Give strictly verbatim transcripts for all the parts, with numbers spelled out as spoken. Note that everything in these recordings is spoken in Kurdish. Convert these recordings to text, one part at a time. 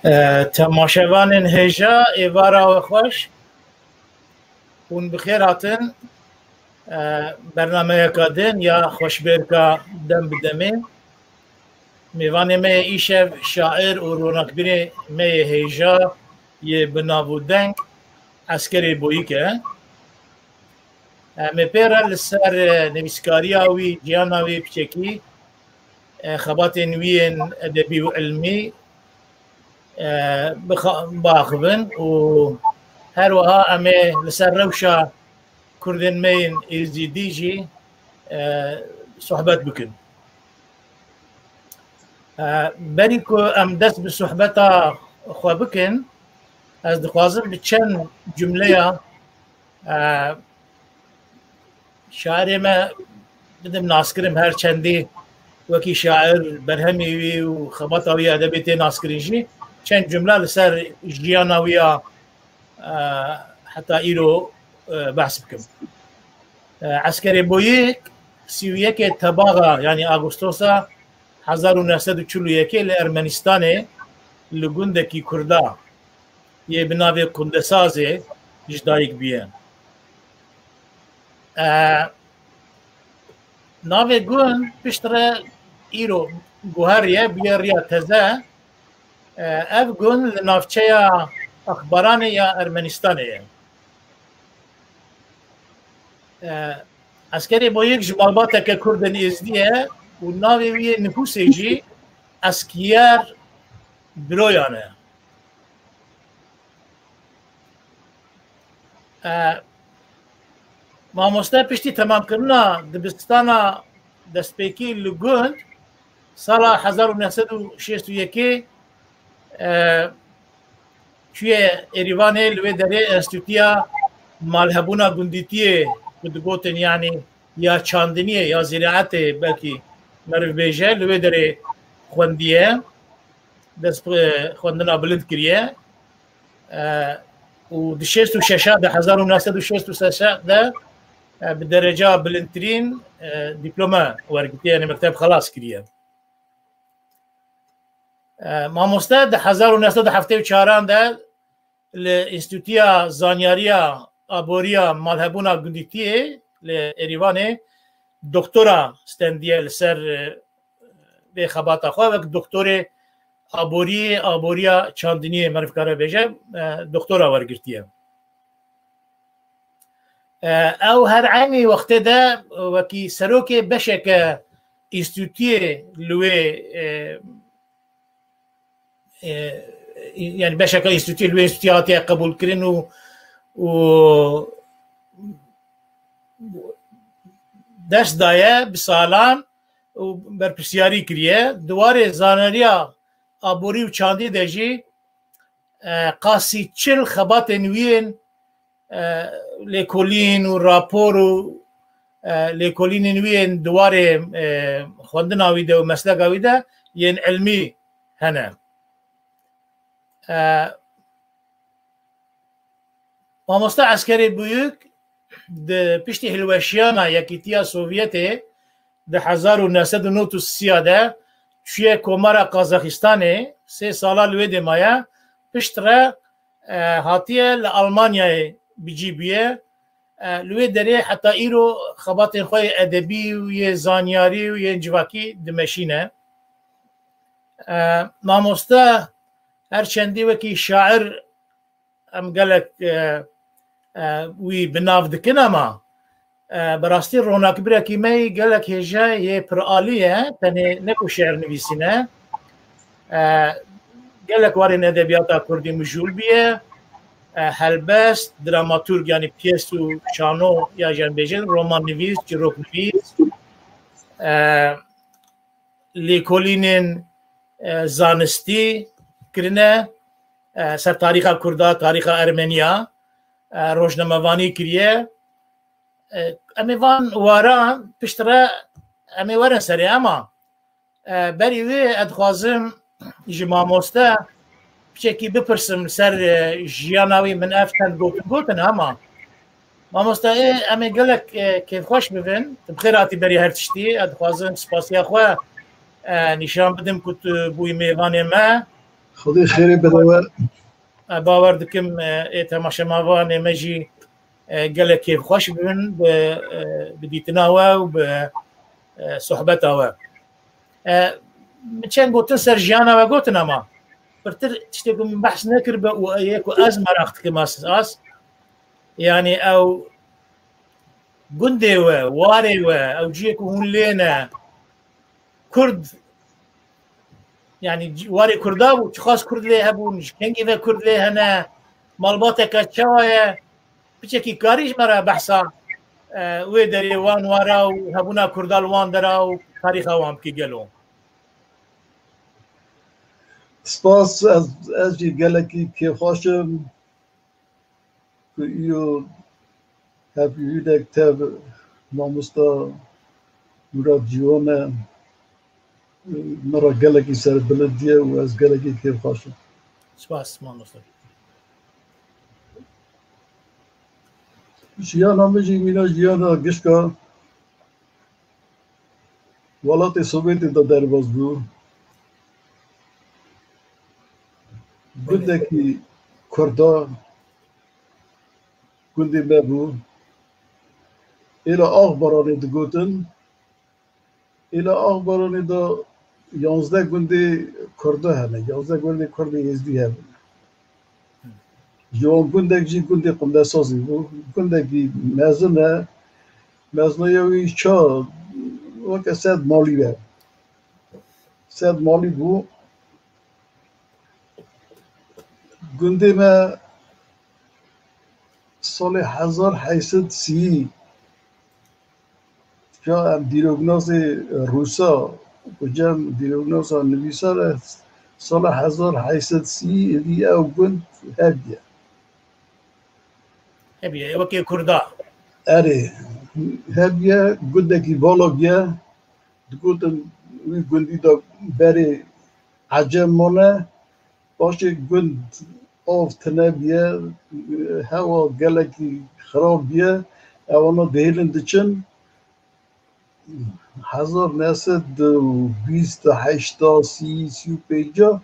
E, temaşevanên hêja, êvara we xweş. Hûn bi xêr hatin. E, bernameyeka din ya xweşbêrka Dem bi Demê. Mêvanê me yê îşev şair û ronakbîrê me yê hêja yê bi nav û deng Eskerê Boyîk e. Em ê pê re li ser, e, nivîskariya wî, jiyana wî piçekî, e, xebatên wî yên edebî û ilmî, e, bixa-, biaxivin û her wiha em ê li ser rewşa Kurdên me yên Êzidî jî, e, sohbet bikin. E, berî ku em dest bi sohbeta xwe bikin, ez dixwazim bi çend cumleya, e, şairê me bidim naskirin, her çendî wekî şair berhemê wî û xebata wî edebê tê naskirin jî, çend cumle li ser jiyana wî ya, e, heta îro, e, behs bikim. E, Eskerê Boyîk sî û yekê Tebaxa, yanî Agostosa hezar û neh sed û çil û yekê li Ermenistanê li gundekî Kurda yê bi navê Kundesazê ji dayik bûye. E, navê gund piştre îro guheriye, bûye riya teze. E, ev gund li navçeya Axbaranê ya Ermenistanê ye. E, Eskerê Boyîk ji malbateke Kurdên Êzidî ye û navê wî yê nifûsê jî Eskiyer Biroyan e. E, mamoste piştî temamkirina dibistana destpêkî li gund, sala hezar û neh sed û şêst û yekê, e, çûye Êrîvanê, li wê derê Enstîtuya Malhebûna Gundîtiyê, ku digotin, yanî ya çandiniyê, ya zîraetê, belkî meriv bêje, li wê derê xwendiye, dest bi xwendina bilind kiriye. E, û di şêst û şeş de, hezar û neh sed û şêst û şeş de, e, bi dereca bilindtirîn, e, dîplome wergirtiye, yanî mekteb xelas kiriye. E, mamoste di hezar û neh sed û heftê û çaran de li Înstîtuya Zanyariya Aboriya Malhebûna Gundîtiyê li Êrîvanê doktora stendiye li ser, e, vê xebata xwe, wek doktorê aboriyê, aboriya çandiniyê meriv kare bêje, e, doktora wergirtiye. E, ew her eynî wextê de wekî serokê beşeke înstîtûyê li wê, e, e, yanî beşeke înstîtûyê li wê înstîtûyê hatiye qebûlkirin û, û ders daye bi salan û berpirsiyarî kiriye. Di warê zaneriya aborî û çandî de jî, e, qasî çil xebatên wî yên, e, lêkolîn û rapor û, e, lêkolînên wî yên di warê, e, xwendina wî de û mesleka wî de yên ilmî hene. E, Mamoste Eskerê Bûyûk di piştî hilweşiyana Yekîtiya Sovyetê di hezar û neh sed û nod û sê de çûye Komara Qazaxistanê, sê sala li wê dê maye, piştre, e, hatiye li Almanyayê bi cî bûye. E, li wê derê heta îro xebatên xwe yê edebî û yê zanyarî û yên civakî dimeşîne. E, mamoste her çendî wekî şair em gelek, e, e, wî bi nav dikin, ama, e, bi rastî ronakbirekî me yî gelek hêje yê piralî ye, tenê ne ku şiir nivîsîne. E, gelek warên edebiyata kurdî mijûl bûye. E, helbest, dramaturg, yanî piyes û şano ya jî em bêjin, romannivîs, çîroknivîs, e, lêkolînên, e, zanistî kirine, e, ser tarîxa Kurda, tarîxa Ermeniya, e, rojnamevanî kiriye. E, em ê van waran piştre em ê werin serê, ama, e, berî wê ez dixwazim ji mamoste piçekî bipirsim ser, e, jiyana wî. Min ev çend gotin gotin, ama mamoste, ê, em ê gelek, e, kêfxweş bibin. Tu bi xêr hatî berî her tiştî. Ez dixwazim spasiya xwe, e, nîşan bidim ku tu bûyî mêvanê me. Xwedê xêrê bide we. Ez bawer dikim, e, ê temaşevanê me jî, e, gelek kêfxweş bibin bi, e, bi dîtina we û bi, e, sohbeta we. E, min çend gotin ser jiyana we gotin, ama pirtir tiştê ku min behs nekiribe û yê ku ez meraq dikim, as, as, yanî ew gundê we, warê we, ew cihê ku hûn lê ne, Kurd, yanî c-, warê Kurda bû, çiqas Kurd lê hebûn, ji kengî ve Kurd lê hene, malbateke çawa ye, piçekî karî ji me re behsa, e, wê derê wan wara û hebûna Kurda li wan dera û tarîxa wan bikî gelo. Spas, ez, ez jî gelekî kêfxweş im ku îro hevhîvinek tev mamosta Murad Ciwan e. Min re gelekî serbilind diye û ez gelekî kêfxweş im. Spas, mamosta. Jiyana min jî mîna jiyana gişka welatê Sovyetê de derbas bû. Gundekî Kurda gundê me bû. Êla Axbaranê digotin. Êla Axbaranê de yanzdeh gundê Kurda hene. Yanzdeh gundê Kurdê Êzdî hebûn. Ji wan gundek jî gundê Qumdesazî bû. Gundekî mezin e. Meziniya wî ça weke sed malî be. Sed malî bû. Gundê me salê hezar heyt sed sî, ca em dîroknasê Rûsa, ku cem dîroknasa nivîsar e, sala hezar heyt sed sî êdî ew gund hebiye. Hebiye, wekê Kurda. Erê, hebiye, gundekî balok ye. Digotin wî gundî de berê Ecem mane, paşê gund av tune bûye, hewa gelekî xirab bûye, ewana dihêlin diçin. Hezar neh sed û bîst, heyşta, sî, sî û pênca,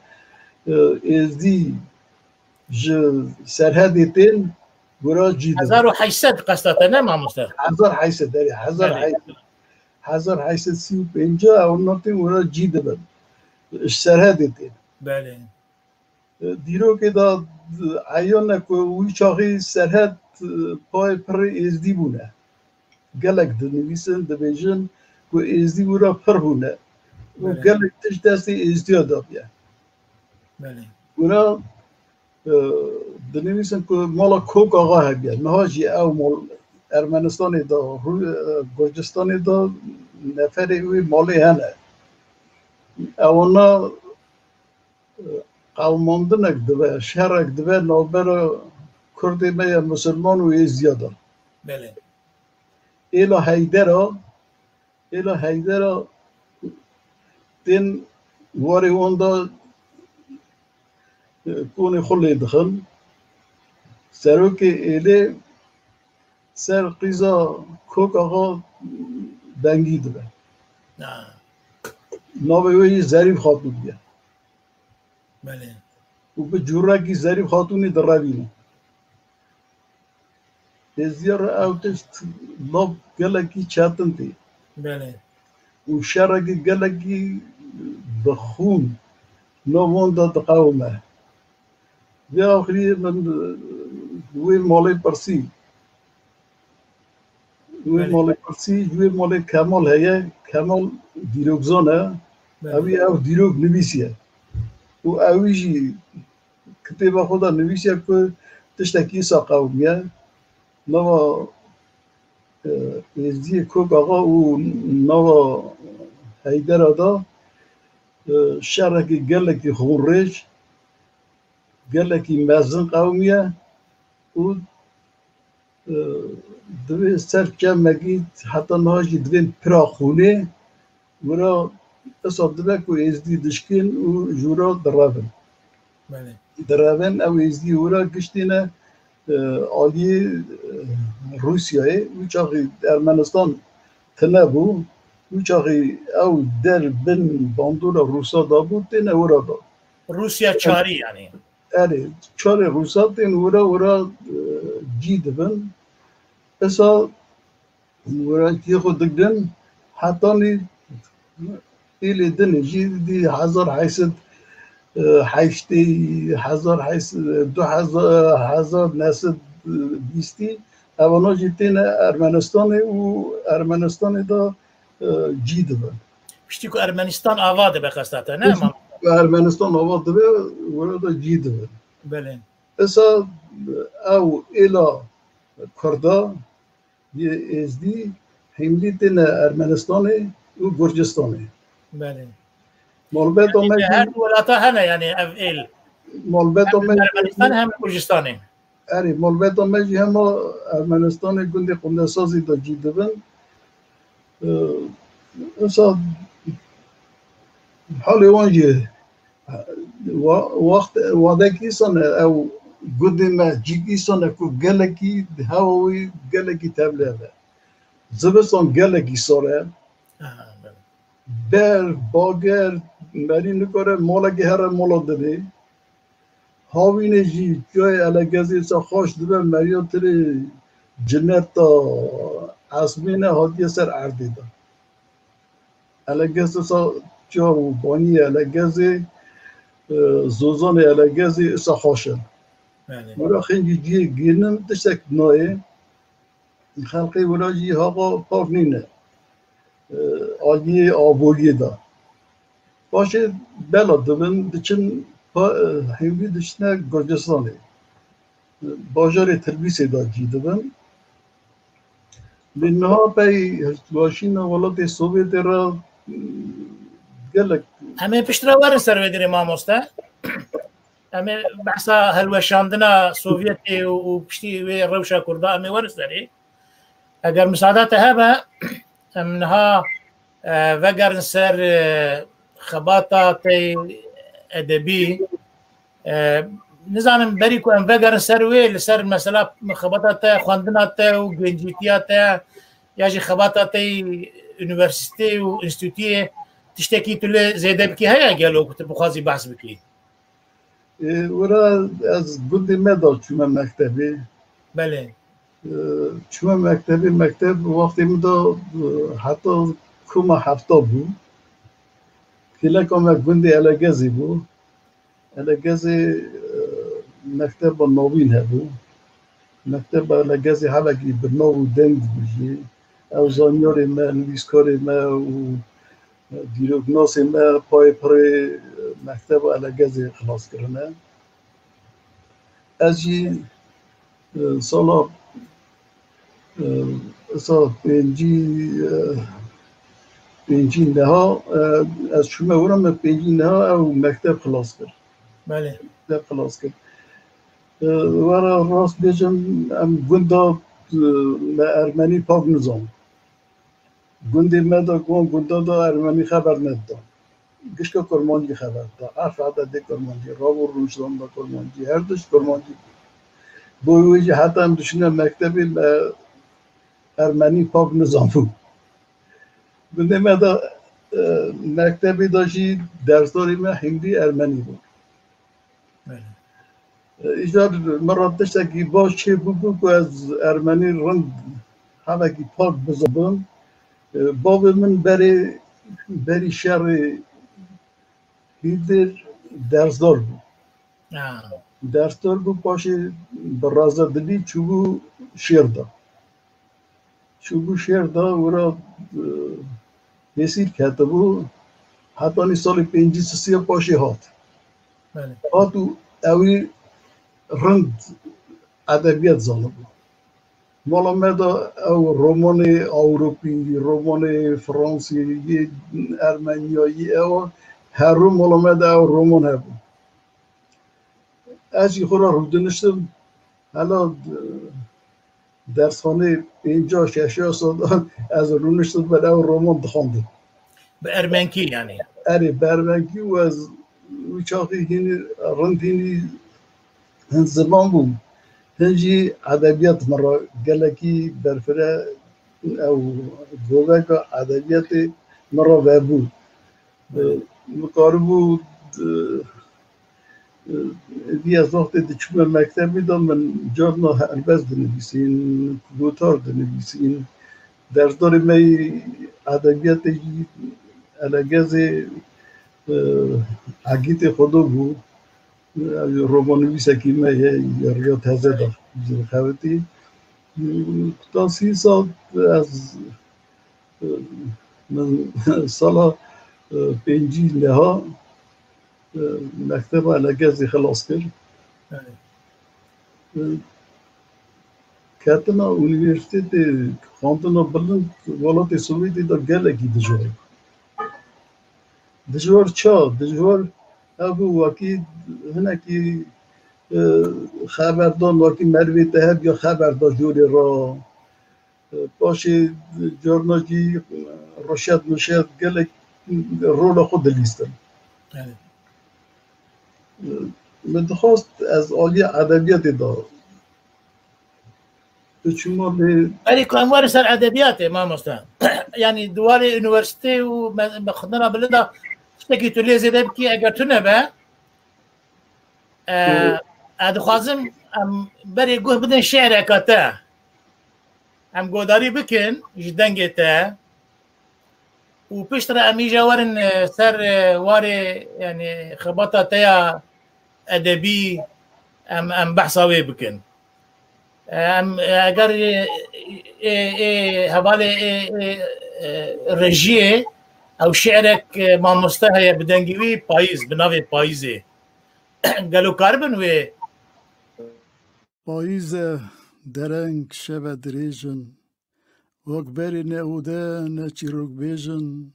e, Êzdî ji Serhedê tên, gura cî dibin. Hezar û heyşt sed qesta te ne mamoste? Hezar heyşt sed, erê, hezar heyşt sed. Hezar heyşt sed sî û pênc ew notên wira cî dibin. Ji Serhedê tên. Belê. E, dîrokê de, e, eyan e ku wî çaxî Serhed, e, payê pirê Êzdî bûne. Gelek dinivîsin, dibêjin ku Êzdî wira pir bûne. Û Belê. Gelek tişt destê Êzdiya dabiye. Belê. Wira e, dinivîsin ku mala Kok Axa hebiye. Niha jî ew mal Ermenistanê de, Rû-, e, Gurcistanê de neferê wê malê hene. Ewana, e, qewmandinek dibe, şerek dibe navbera Kurdê me ya Musulman û Êziya de. Belê. Êla Heydera, Êla Heydera tên warê wan de, e, konê xwe lê dixin. Serokê êlê ser qîza Kok Axa dengî dibe. Ha. Navê wê yî Zerîf Xatûn bûye. Belê. Û bi cûrekî Zerîf Xatûnî direvîne. Êzdiya re ew tişt lav gelekî çetin tê. Belê. Û şerekî gelekî bi xûn nav wan de diqewime. Vê axirî min, e, wê malê pirsî. Wê Belê. Malê pirsî, ji wê malê Kemal heye. Kemal dîrokzan e. Belê. Ewî ew dîrok nivîsiye. Û ewî jî kitêba xwe de nivîsiye ku tiştekî wisa qewimiye. Nava, e, Êzdiyê Kok Axa û nava Heydera de, e, şerekî gelekî xûnrêj, gelekî mezin qewimiye û, e, divê ser çemekî heta niha jî divên pira xûnê wira hesab dibe ku Êzdî dişkên û ji wira direvin. Belê. Direvin, ew Êzdî wira giştî ne, e, aliyê, e, Rûsyayê, wî çaxî Ermenistan tune bû, wî çaxî ew der bin bandora Rûsa dabû, têne wira da. Rûsya çarî yanî. Erê, çarê Rûsa tên wira wira e, cî dibin. Esa wira ciyê xwe digrin, hetanî êlê din jî dî hezar heyt sed e, heştê, hezar heyt sed, du hezar, hezar neh sed bîstî, evana jî têne Ermenistanê û Ermenistanê de e, cî dibin. Piştî ku Ermenistan ava dibe qesta te, ne? Piştî ku Ermenistan ava dibe, wira da cî dibin. Belê. Esa ew êla Kurda yê Êzdî hîmlî têne Ermenistanê û Gurcistanê. Belê. Malbeta me Her du welata hene, yanî ev êl. Malbeta me Ermenistan hem Gurcistanê. Erê, malbeta me jî hema Ermenistanê gundê Qundesazî de cî dibin. Esa halê wan jî wext wadek îsane ew gundê me cîk îsane ku gelekî hewa wî gelekî tevlêv e. Zivistan gelekî sar e. Ber, bager, merî nikare malekê here mala dinê. Havînê jî cayê elegezê sa xaş dibe, meriya tirê cineta esmêne hatiye ser erdê de. Elegez sa çav û baniyê elegezê, e, zozanê elegezê isa xaş in. Wira xêncî ciyê gênin tiştek nayê. Xelqê wira jî hava pak nîne. E, aliyê aboriyê de. Paşê bela dibin, diçin pa-, e, hêvî diçine Gurcistanê. E, bajarê Tilbîsê de cî dibin. Lê niha pey hiltibajîna welatê Sovyetê re, e, gelek. Em ê piştre werin ser vê dirê mamoste. Em ê behsa hilweşandina Sovyetê û, û piştî wê rewşa Kurda em ê werin serê. Eger misada te hebe, em niha, e, vegerin ser, e, xebata te edebî. E, nizanim berî ku em vegerin ser wê, li ser mesela xebata te, xwendina te û gencîtiya te, ya jî xebata te unîversîtê û înstîtûyê, tiştekî tu lê zêde bikî heye gelo ku tu bixwazî behs bikî? E, wira ez gundê me de çûme mektebê. Belê. E, çûme mektebê, mekteb wextê min de, e, heta koma hefta bû. Kêleka me gundê Elegezê bû. Elegezê, e, mekteba navîn hebû. Mekteba Elegezê hevekî bi nav û deng dibû jî. Ew zanyarê me, nivîskarê me û dîroknasê me payê pirê mekteba Elegezê xilas kirine. Ez jî, e, sala, e, sala pêncî, e, pêncî neha, e, ez çûme wira me pêncî neha ew mekteb xilas kir. Belê. Mekteb xilas kir. E, were rast bêjim, em gunda, e, me ermenî pak nizan. Gundê me de, wan gunda de ermenî xeber nedida. Gişka kurmancî xeber dida. Elf ededê kurmancî, rav û rûniştan de kurmancî, her tişt kurmancî bû. Bo wê jî heta em diçûne mektebê me ermenî pak nizanbû. Gundê me de, e, mektebê de jî dersdarê me hîndî ermenî bû. Îcar min re tiştekî baş çêbûbû ku ez ermenî rind hevekî pak bizanibim. Bavê min berê, berî şerê Hîdir dersdar bû. Dersdar bû, paşê bi razedilî çûbû şêr de. Çûbû şêr de wira, e, hêsîr ketibû, hetanî salê pêncî sisiya paşê hat. Belê. Hat û ewî rind edebiyat zanibû. Mala me de ew romanê Ewropî, romanê Fransî, yê Ermeniyayî, ew her ro mala me de ew roman hebû. Ez jî xwe re rûdiniştim, hela, e, dersxanê pênca şeşa sala ez rûniştim ber ew roman dixwendin. Bi ermenkî yanî? Erê, bi ermenkî û ez wî çaxî hînî rind hînî hin ziman bûm. Hin jî edebiyat min re gelekî berfireh ew goveka edebiyatê min re vebû. Min karibû, e, Êdî ez wextê diçûme mektebê de min carna helbest dinivîsîn, gotar dinivîsîn. Dersdarê me yê edebiyatê jî Elegezê, e, Egîtê Xwedo bû. Ew romannivîsekî me ye, yê riya teze de jî dixebitî. Kuta sî sal ez, e, min sala, e, pêncî leha, e, mekteba Elegezê xilas kir. Evet. E, ketina unîversîtetê, xwendina bilind welatê Sowêtê de gelekî dijwar bû. Dijwar ça? Dijwar ev bû, wekî hinekî, e, xeberdan, wekî merivê te hebiya xeber da jorê re. E, paşê carna jî, e, ruşet muşet gelek rola xwe dilîstin. Evet. E, min dixwest ez aliyê edebiyatê de Biçûma lê Erê ku em werin ser edebiyatê, mamoste. Yanî di warê unîversîtê û me-, me xwendina bilind de tiştekî tu lê zêde bikî, eger tune be, e, Hı. ez dixwazim em berê guh bidin şi'reka te. Em godarî bikin ji dengê te. Û piştre em îja werin, e, ser, e, warê, yanî xebata te ya edebî em, em behsa wê bikin. E, em, e, eger, e, e, e, hevalê, e, e, e, rejiyê ew şi'rek, e, mamoste heye bi dengê wî Payîz, bi navê Payîzê. Gelo karibin wê? Payîz e, dereng şev e dirêj in. Wek berê ne ode ne çîrok bêjin,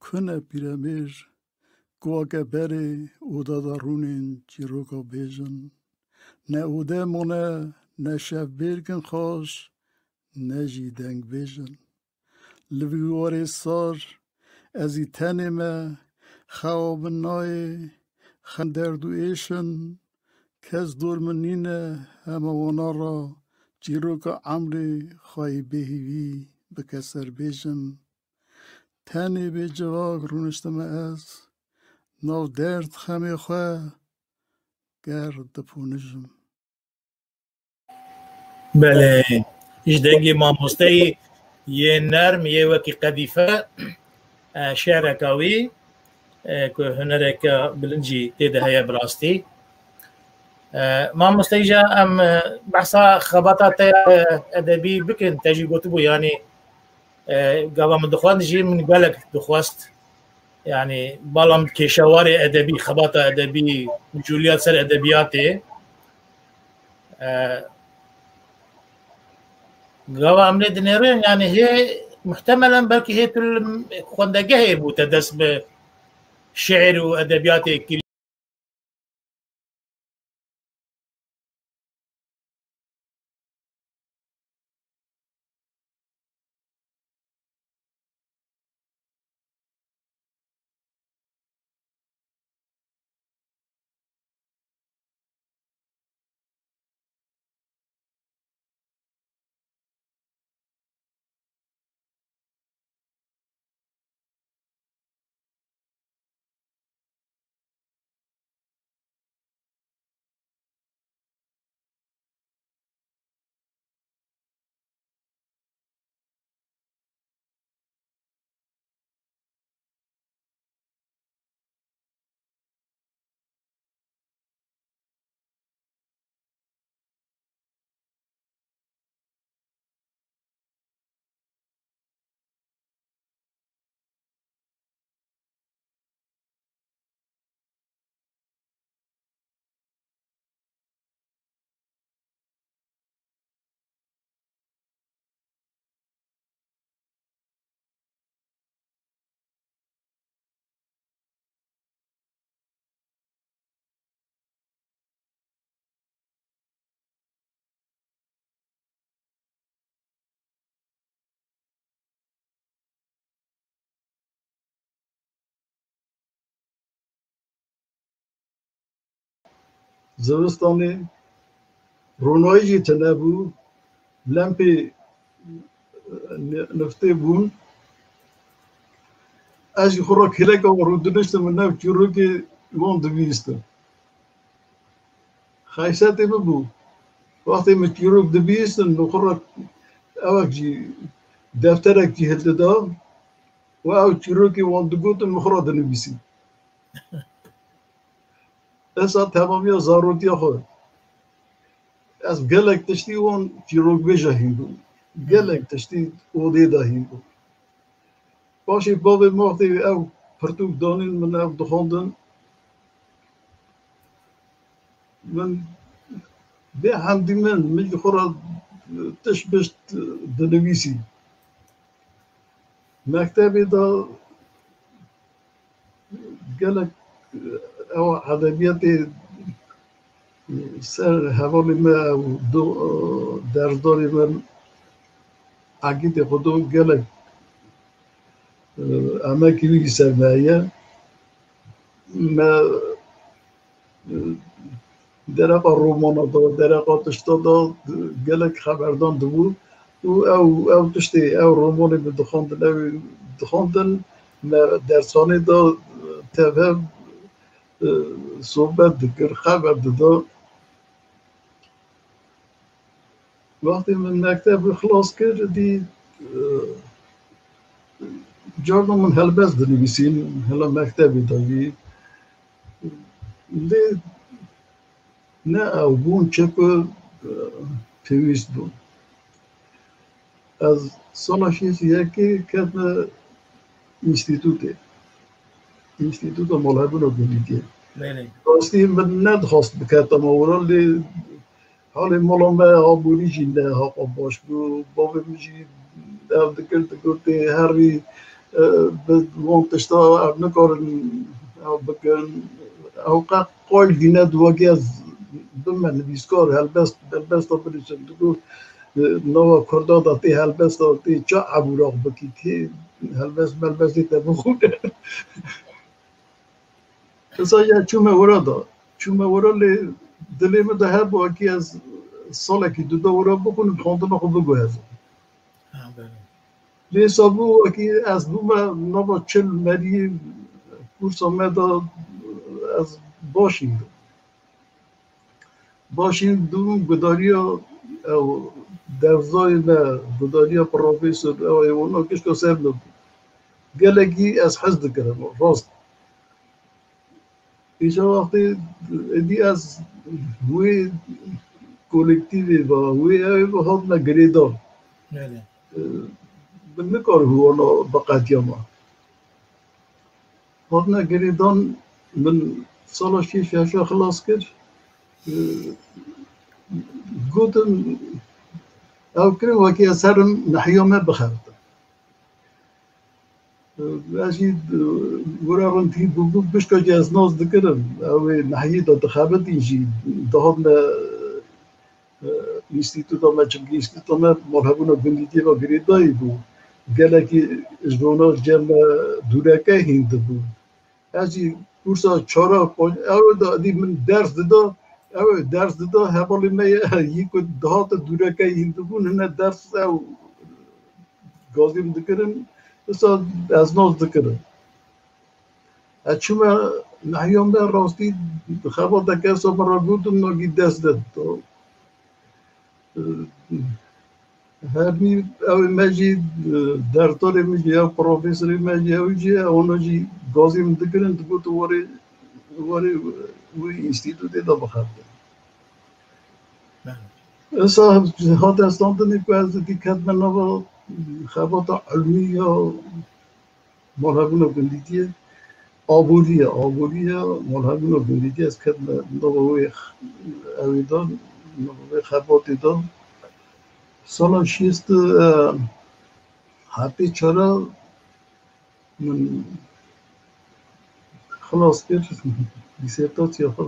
ku ne pîremêr, ku weke berê oda de rûnên çîroka bêjin. Ne ode mone, ne şev bêrkin xaş, ne jî deng bêjin. Li vî warê sar, ez î tenê me, xewa min nayê, xem derd û êş in, kes dor min nîne, hema wana ra, çîroka emrê xwayî bêhîvî bike ser bêjim. Tenê bê civak rûniştime ez, nav derd xemê xwe ger dipûnijim. Belê, ji dengê mamosteyî yê nerm, yê wekî qedîfe, e, şi'reka wî, e, ku hunereke bilind jî tê de heye bi rastî. E, mamoste îja em, e, behsa xebata te ya, e, edebî bikin, te jî gotibû, yanî, e, gava min dixwend jî min gelek dixwest. Yanî, balam kêşewarê edebî, xebata edebî, micûliyat ser edebiyatê. E, gava em lê dinêrin, yanî hê muhtemelen belkî hê tu li xwendegehê bû te dest bi şi'ir û edebiyatê kirî. Zivistanê ronayî jî tune bû, lempê niftê bûn. Ez jî xwe re kêleka rûdiniştim û nav çîrokê wan dibîstim. Qeysetê min bû. Wextê min çîrok dibîstin, min xwe re ewek jî defterek jî hildida û ew çîrokê wan digotin, min xwe re dinivîsî. Esa temamiya zarotiya xwe ez gelek tiştî wan çîrokbêja hîn bûm. Gelek tiştî odê de hîn bûm. Paşê bavê min wextê ew pirtûk danîn min ew dixwendin. Min bê hemdî min, min ji xwe re tişt bişt dinivîsî. Mektebê de gelek ew edebiyatê ser hevalê me û do-, dersdarê me Egîdê Xudo gelek, e, emekî wî li ser me heye. Me, e, dereqa romana da, dereqa tişta da, e, gelek xeberdan dibû. Û ew, ew tiştê, ew romanê min dixwendin, ew dixwendin, me dersxanê da, e, teve, e, sohbet dikir, xeber dida. Wextê min mekteb xilas kir, dî, e, carna min helbest dinivîsîn, hela mektebê de jî. Lê ne ew bûn çi ku, e, pêwîst bûn. Ez sala şêst û yekê ketime înstîtûtê. Înstîtûta Malhebûna Gundîtiyê. Belê. Rastî min nedixwest biketama wira, lê halê mala me aborî jî ne haqqa baş bû. Bavê min jî ev dikir, digotê herî, e, bi wan tişta ev nikarin ew bikin. Ew qe qayl dîne di wekî ez bime nivîskar, helbest, helbesta binivîsim. Digot, e, nava Kurda de tê helbesta, tê ça ev ûrax bikî, tê helbest melbestê te bixwîne. Esa ya çûme wira da. Çûme wira lê dilê min de hebû, wekî ez salekî du da wira bixwînim, xwendina xwe biguhezim. Ha, belê. Lê sabû wekî ez bûme nava çil meriyê, kursa me de ez baş î. Baş î dûm gudariya ew derzayê me, gudariya profesor, ew ê wana gişka ser min bû. Gelekî ez hez dikirim, rast. Îja wextê êdî ez wê kolektîvê ve, wê ew ve hatime girêdan. Belê. Min nikar wana biqetiyama. Hatine girêdan, min sala şêst û heşt xilas kir. Gotin, ew kirin wekî ez herim nehiya me bixebitim. Ez jî, e, wira rintî bûbû, pişka jî ez nas dikirim. Ew ê nehiyê de dixebitîn jî, dihatine, e, înstîtuta me, çimkî înstîtuta me malhebûna gundîtiyê ve girêdayî bû. Gelekî ji wana cem me dûreke hîn dibû. Ez jî kursa çara, ew de dî min ders dida, ew ders dida, hevalê me ye, yî ku dihate dûreke hîn dibûn, hine ders ew gazî min dikirin, wisa ez nas dikirim. Ez çûme nehiya me rastî xebateke sa min re gotin, nagî dest de dida. Hermî ew ê me jî, e, dertorê min jî, ew profesorê me jî, ew jî, ewna jî gazî min dikirin, digot, "Warê, warê wê înstîtûtê de bixebite." Esa hate standinê ku ez dî ketime nava xebata ilmî ya malhebûna gundîtiyê, aborî ye, aborî ye, malhebûna gundîtiyê, ez ketime nava wê x-, ewê de, nava wê xebatê de. Sala şêst, e, heftê çar min xilas kir, dîsertasiya xwe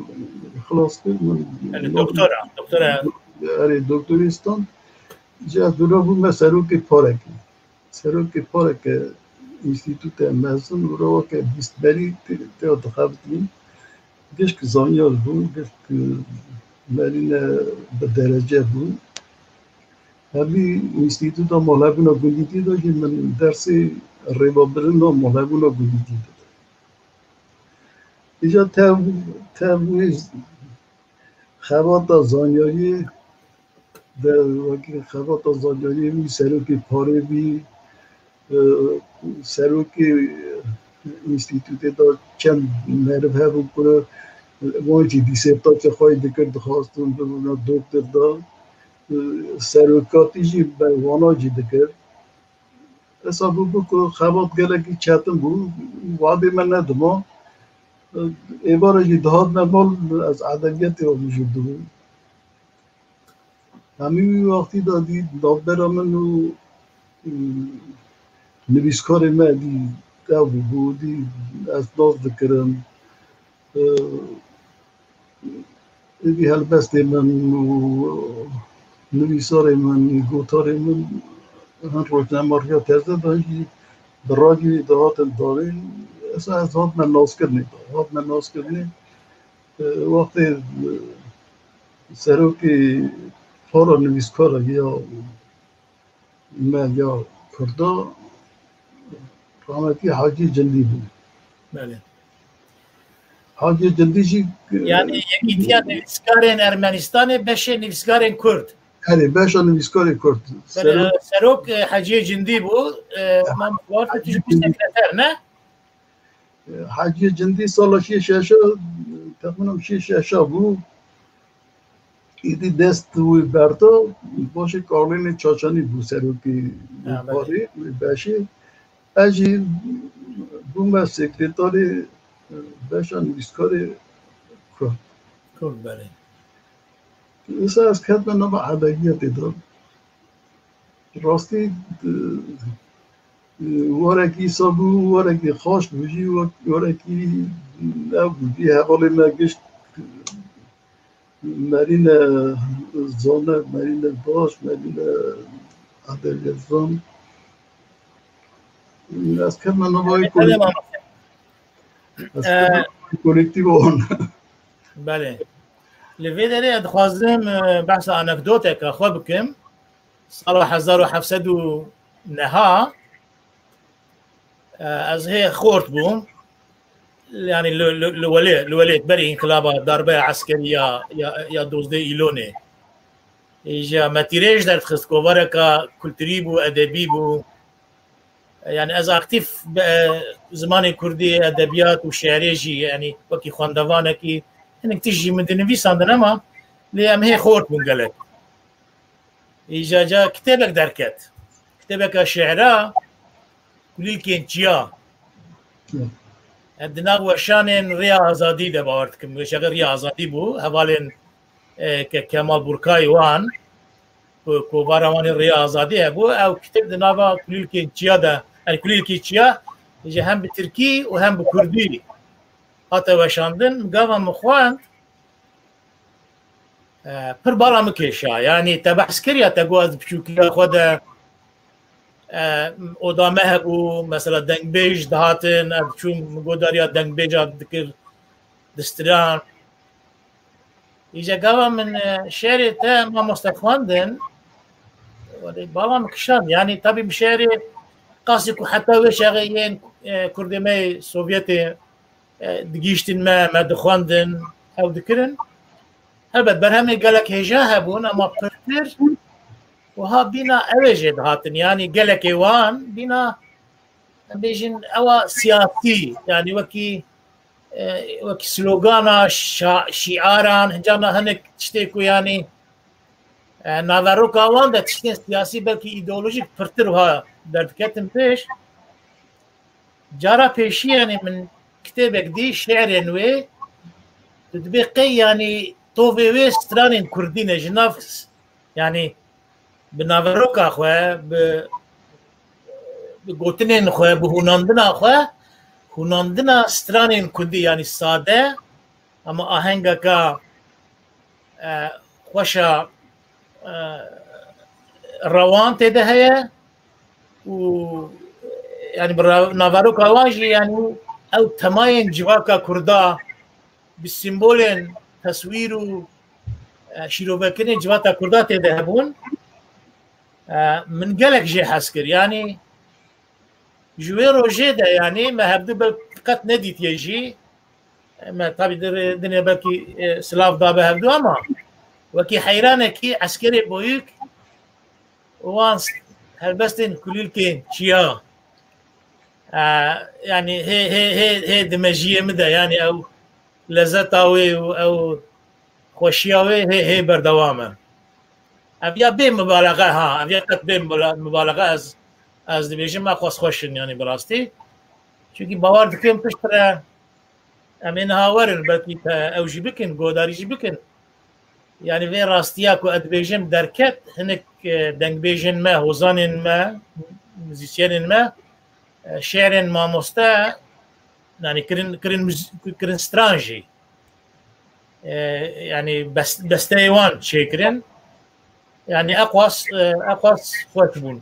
xilas kir, min Yani doktora, doktora. Erê, doktorî stand. Ji ez dûra bûme serokê parekê. Serokê pareke înstîtûte mezin û re weke bîst berî tê, tê dixebitîn. Gişk zanyar bûn, gişk merîne bi derece bûn. Hevî Înstîtuta Malhebûna Gundîtî de jî min dersê rêvebirina malhebûna gundîtî dide. Îja tev, tev wê Xebata zanyariyê de, wekî xebata zanyariyê wî serokê parê bî, e, serokê înstîtûtê de çend meriv hebû ku wan jî dîsertaçê xwe yê dikir, dixwastin bibûna doktor de. E, serokatî jî ber wana jî dikir. Esa bû ku xebat gelekî çetin bû, wadê me nedima. Êvara jî dihatme mal, ez edebiyatê amûjû dibûm. Hemî wî wextî de dî navbera min û, û nivîskarê me dî ew bû, dî ez nas dikirim. Ê, êdî helbestê min û nivîsarê min, gotarê min hin rojnameriya teze de jî bi radyoyê dihatin danîn. Esa ez hatime naskirinê, hatime naskirinê. Ê, wextê, ê, serokê para nivîskara ya me ya Kurda rahmetî Hacî Cindî bû. Belê. Hacî Cindî jî, e, Yani yekîtiya nivîskarên Ermenistanê beşê nivîskarên Kurd. Erê, beşa nivîskarê Kurd. Belê, Serok, e, serok, e, Hacî Cindî bû. E, Mam Fuat tu jî bû sekreter, ne? Hacî Cindî sala şêst şeşa, texmînan şêst şeşa bû. Îdî dest wî berda, başê Karlînê Çaçanî bû serokê Ha, belê. Parê wî beşê. Ez jî bûme sekreterê beşa nivîskarê Kurd. Kurd, belê. Îsa ez ketme nava edebiyatê de. Rastî, e, e, warekî îsa bû, warekî xaş bû jî, wek-, warekî ew bû jî, hevalê me gişt, merîne zane, merîne baş, merîne edebiyat zan. Ez ketme nava wê Belê, kol-, belê, mamoste. Ez Ee, ketme nava wê kolektîfa wan. Belê. Li vê derê ez dixwazim, e, behsa anekdoteke xwe bikim. Sala hezar û heft sed û neha, e, ez hê xort bûm. Yani li, li, li welê, li welê berî înqilaba darbeya eskerî ya, ya, ya dozdeh Îlonê. Îja me tîrêj derdixist, kovareka kulturî bû, edebî bû. Yani ez aktîf be, zimanê kurdî, edebiyat û şiirê jî, yani wekî xwendevanekî hinek tişt jî min dinivîsandin, ama lê em hê xort bûn gelek. Îja ca kitêbek derket. Kitêbeka şiira, Kulîlkên Çiya. Di nav weşanên Rêya Azadî de bawer dikim. Weşeke Rêya Azadî bû. Hevalên, e, ke Kemal Burkay wan, ku kovara wan ê Rêya Azadî hebû. Ew kitêb di nava Kulîlkên Çiya de, yani Kulîlkî Çiya, ji hem bi tirkî û hem bi kurdî hate weşandin. Gava min xwend, e, pir bala min kêşa. Yani te behs kiriya, te got ez di piçûkiya xwe de, e, oda me hebû, mesela dengbêj dihatin, ez diçûm godariya dengbêja dikir, distiran. Îja gava min, e, şerê te mamoste xwendin, welê bala min kişand. Yani tabî min şerê qasî ku heta wê çaxê yên, e, kurdê me yê Sovyetê e, digihîştin me, me dixwendin, ew dikirin. Helbet berhemê gelek hêja hebûn, ema pirtir wiha bîna ew ê jê dihatin. Yanî gelekê wan bîna, em bêjin, ewa siyasî, yanî wekî, e, wekî slogana, şa-, şiaran, hincana hinek tiştê ku yanî, e, naveroka wan de tiştên siyasî belkî îdeolojîk pirtir wiha derdiketin pêş. Cara pêşî, yanî min kitêbek dî, şiirên wê, tu dibê qey, yanî tovê wê stranên kurdî ne, ji nav, yanî bi naveroka xwe, bi, bi gotinên xwe, bi hûnandina xwe, hûnandina stranên kurdî, yanî sade, ama ahengeka, e, xweşa, e, rewan tê de heye û, yanî bi ra-, naveroka wan jî, yanî ew temayên civaka kurda bi sîmbolên teswîr û, e, şîrovekirinê civata kurda tê de hebûn. E, min gelek jê hez kir. Yanî ji wê rojê de, yanî me hevdu belk qet nedîtiye jî. Me tabî dinê belkî e, silav dabe hevdu ama wekî heyranekî eskerê boyîk wan helbestên kulîlkên çiya e, yanî hê hê hê hê di mejiyê min de yanî ew lezeta wê û ew xweşiya wê hê hê berdewam e. Ev ya bê mubalexe ha, ev ya qet bê mubalexe ez ez dibêjim me xwest xweş in yanî bi rastî. Çunkî bawer dikim piştre em ê niha werin belkî te ew jî bikin, godarî jî bikin. Yanî vê rastiya ku ez dibêjim derket, hinek e, dengbêjên me, hozanên me, muzîsyenên me, e, şêrên mamoste, yanî kirin, kirin, kirin stran jî. E, yanî bes, besteyê wan çêkirin. Yanî eqwas, e, eqwas xweş bûn.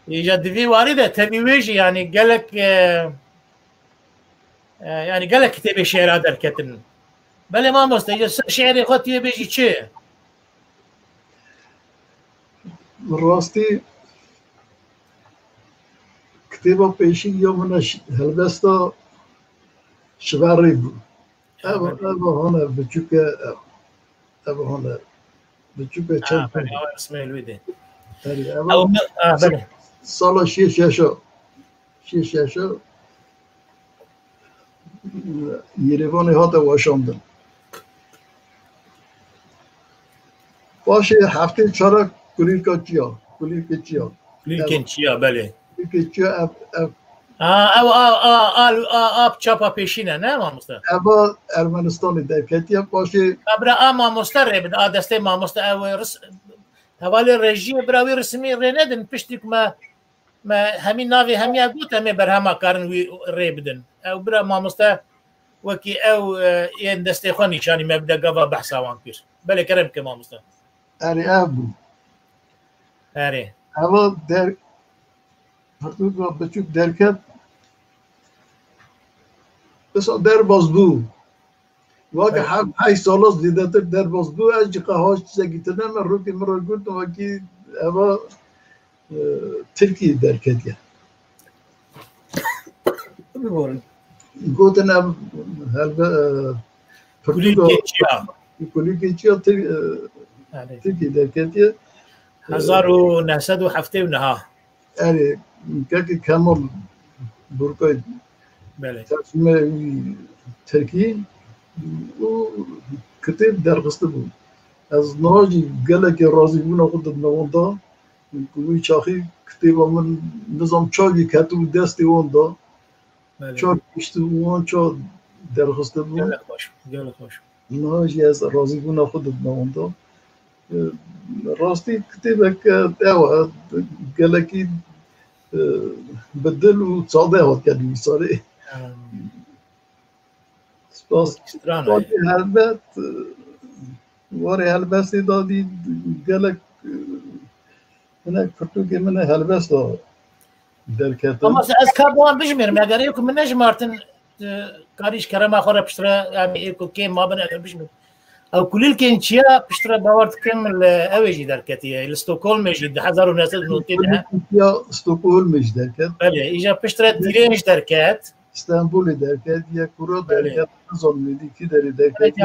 Îca di vî warî de tevî wê jî yanî gelek e, e, yanî gelek kitêbê şêra derketin. Belê mamoste, îca ser şêrê xwe tu yê bêjî çi? Rastî kitêba pêşî ya min e helbesta Şiverî bû. Ev ev hane biçûke ev. Ev hane biçûke çend. Sala şêş şeşa. Şêş şeşa. Yerevanê hate weşandin. Paşê heftê çarak kulîlka çiya. Kulîlkê çiya. Kulîlkên çiya, belê. Kulîlkê çiya ev ev. Ha, ev a a a a a çapa pêşîne ne mamoste? Ev a Ermenistanê derketiye paşê. Kabra a mamoste rê bide, a destê mamoste ew ris hevalê rejiyê bira wî risimî rê nedin piştî ku me Me hemî navê hemiya got em ê berhema karin wî rê bidin. Ew bira mamoste wekî ew e, yên destê xwe nîşanî me bide gava behsa wan kir. Belê kerem ke mamoste. Erê ev bû. Erê. Eva der pirtûka biçûk derket. Pesa derbas bû. Weke hev heyş sala zêdetir derbas bû, ez jî qe haş tiştekî tune me rokê min re got, wekî eva e, Tirkî derketiye. Biborin. Gotin ev helbe e, Kulîlkê çiya. Kulîlkê çiya Tir, e, Tirkî derketiye. Hezar û neh sed û heftê û neh. Erê, kekê Kemal Burkay tercüme wî Tirkî û kitêb derxistibû. Ez niha jî gelekê razîbûna xwe didime wan da. Ku wî çaxî kitêba min nizam çavî ketibû destê wan da. Çav giştibû wan ça derxistibû. Gelek xweş, gelek xweş. Niha jî ez razîbûna xwe didime wan da. Rastî kitêbek ew e, gelekî bi dil û sade hatiye nivîsarê. Spas. Helbet warê helbestê dadî gelek hinek pirtûkê min e helbesta derketin. Ama ez ka bi wan bijmêrim, eger ê ku min nejimartin, e, karî ji kerema xwe re piştre, yanî ê ku kêm mabin eger bijmêrim. Ew kulîlkên çiya piştre bawer dikim li ew ê jî derketiye. Li Stockholmê jî di hezar û neh sed û notê de. Kulîlkên çiya Stockholmê jî derket. Belê, îja piştre Tîrênj derket. Stenbolê derket, Yekûra derket, nizam nêdî kî derê derket.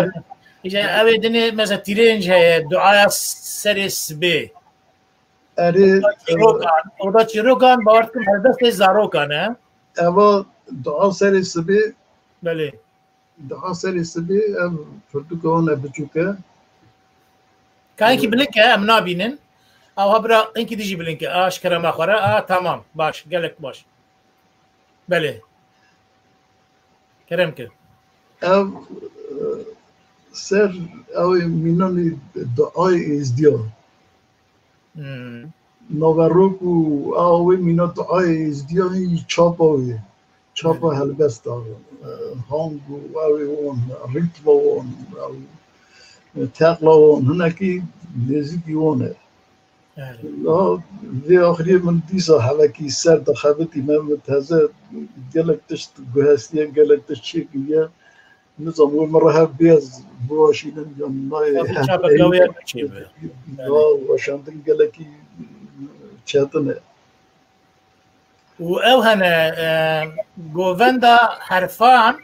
Îja ew ê dinê mesela Tîrênj heye, duaya serê sibê. Erê, Oda çîrokan, oda çîrokan, bawer dikim helbestê zarokan e. Eva dua serê sibê. Belê. Daha serê sibê ev pirtûka wan e biçûk e. Ka hinkî bilink e, em nabînin. Ew ha bira hinkî dijî bilink e. A ji kerema xwe re. A tamam. Baş. Gelek baş. Belê. Kerem ke. Ev e, ser ew ê mînanî duayê êzdiya. Hmm. Naverok û a wê mîna duayê êzdiya hî çapa wê. Çapa helbesta, e, hang û ew ê wan, rîtma wan, ew, e, teqla wan, hinekî nêzîkî wan e. Niha vê axiriyê min dîsa hevekî ser de xebitî me, min teze gelek tişt guhestiye, gelek tişt çêkiriye. Nizam wê min re hev bê ez biwaşînim yan nayê. Çapeke wê çê be. Niha weşandin gelekî çetin e. Û ew hene e, govenda herfan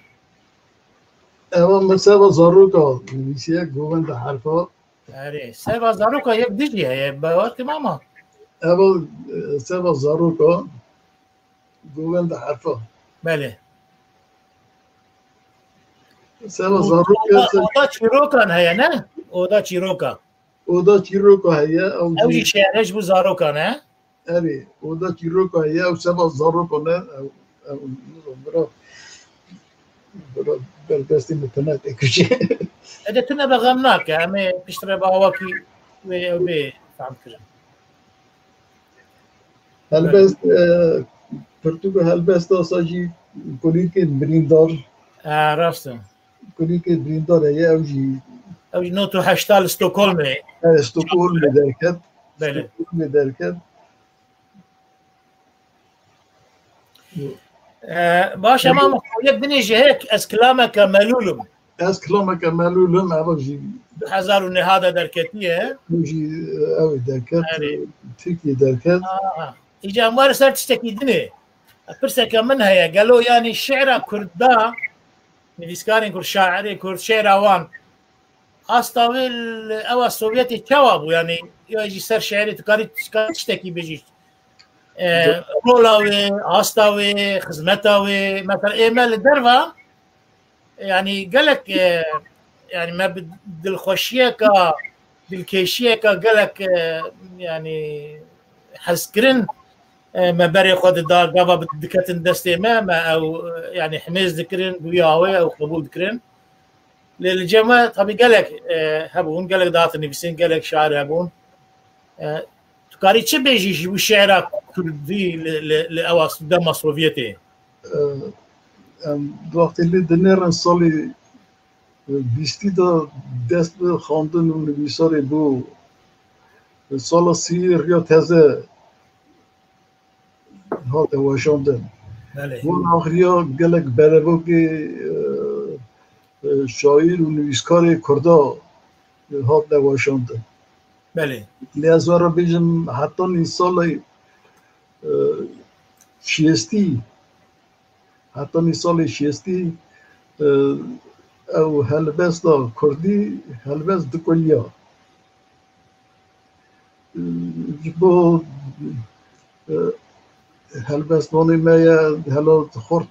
Ewa min seba zaroka nivîsiye, govenda herfa. Erê, seba zaroka yek dijî heye, bawer kim ama. Ewa e, seba zaroka govenda herfa. Belê. Seba zaroka Oda, oda çîrokan heye, ne? Oda çîroka. Oda çîroka heye, ew Ew jî şehre ji bo zarokan e. Erê, oda çîroka heye, ew seba zaroka ne, ew, ew, bira, bira, berdestê min tune têkuje. Ede tu nebe xem nake, em ê piştre bi awakî wê ew bê fehm kirin. Helbest, e, pirtûka helbesta sa jî kulîlkên birîndar. Ha, rast e. Kulîlkên birîndar heye, ew jî Ew jî nod û heşta li Stockholmê. e, Stockholmê derket. Belê. Stockholmê derket. E, baş, ama yek dinê ji hek ez kilameke melûl im. Ez kilameke melûl im, ev jî Du hezar û nehê de derketiye. ew jî ew derket. Erê. Tirkiye derket. Aha. Îca em were ser tiştekî dinê. Pirseke min heye. Gelo, yanî şi'ra Kurda, nivîskarên Kurd, şairê Kurd, şi'ra wan asta wê li ewa Sovyetê çawa bû? Yanî ya jî ser şi'rê tu karî, tu karî tiştekî bêjî. E, rola wê, asta wê, xizmeta wê, mesela ê me li derva, yanî gelek, e, yanî me bi dilxweşiyeka, dilkêşiyeka gelek, e, yanî hezkirin, e, me berê xwe dida, gava bi-, diketin destê me, me ew, e, yanî himêz dikirin, bi wî awê ew qebûl dikirin. Lê li cem me tabî gelek, e, hebûn, gelek dihatin nivîsîn, gelek şair hebûn. E, tu karî çi bêjî ji wî şi'ra kurdî li, li, li ewa dema Sovyetê? Em, wextê lê dinêrin salê bîstî de dest bi xwendin û nivîsarê bû. Sala sî riya teze hate weşandin. Belê. Hûn axiriya gelek berevokê, e, e, şaîr û nivîskarê Kurda, e, hatine weşandin. Belê. Lê ez were bêjim, heta nî salê, e, şêstî, heta nî salê şêstî, e, ew helbesta Kurdî helbest dikoliya. Ji bo, e, helbestvanê me ye, hela xort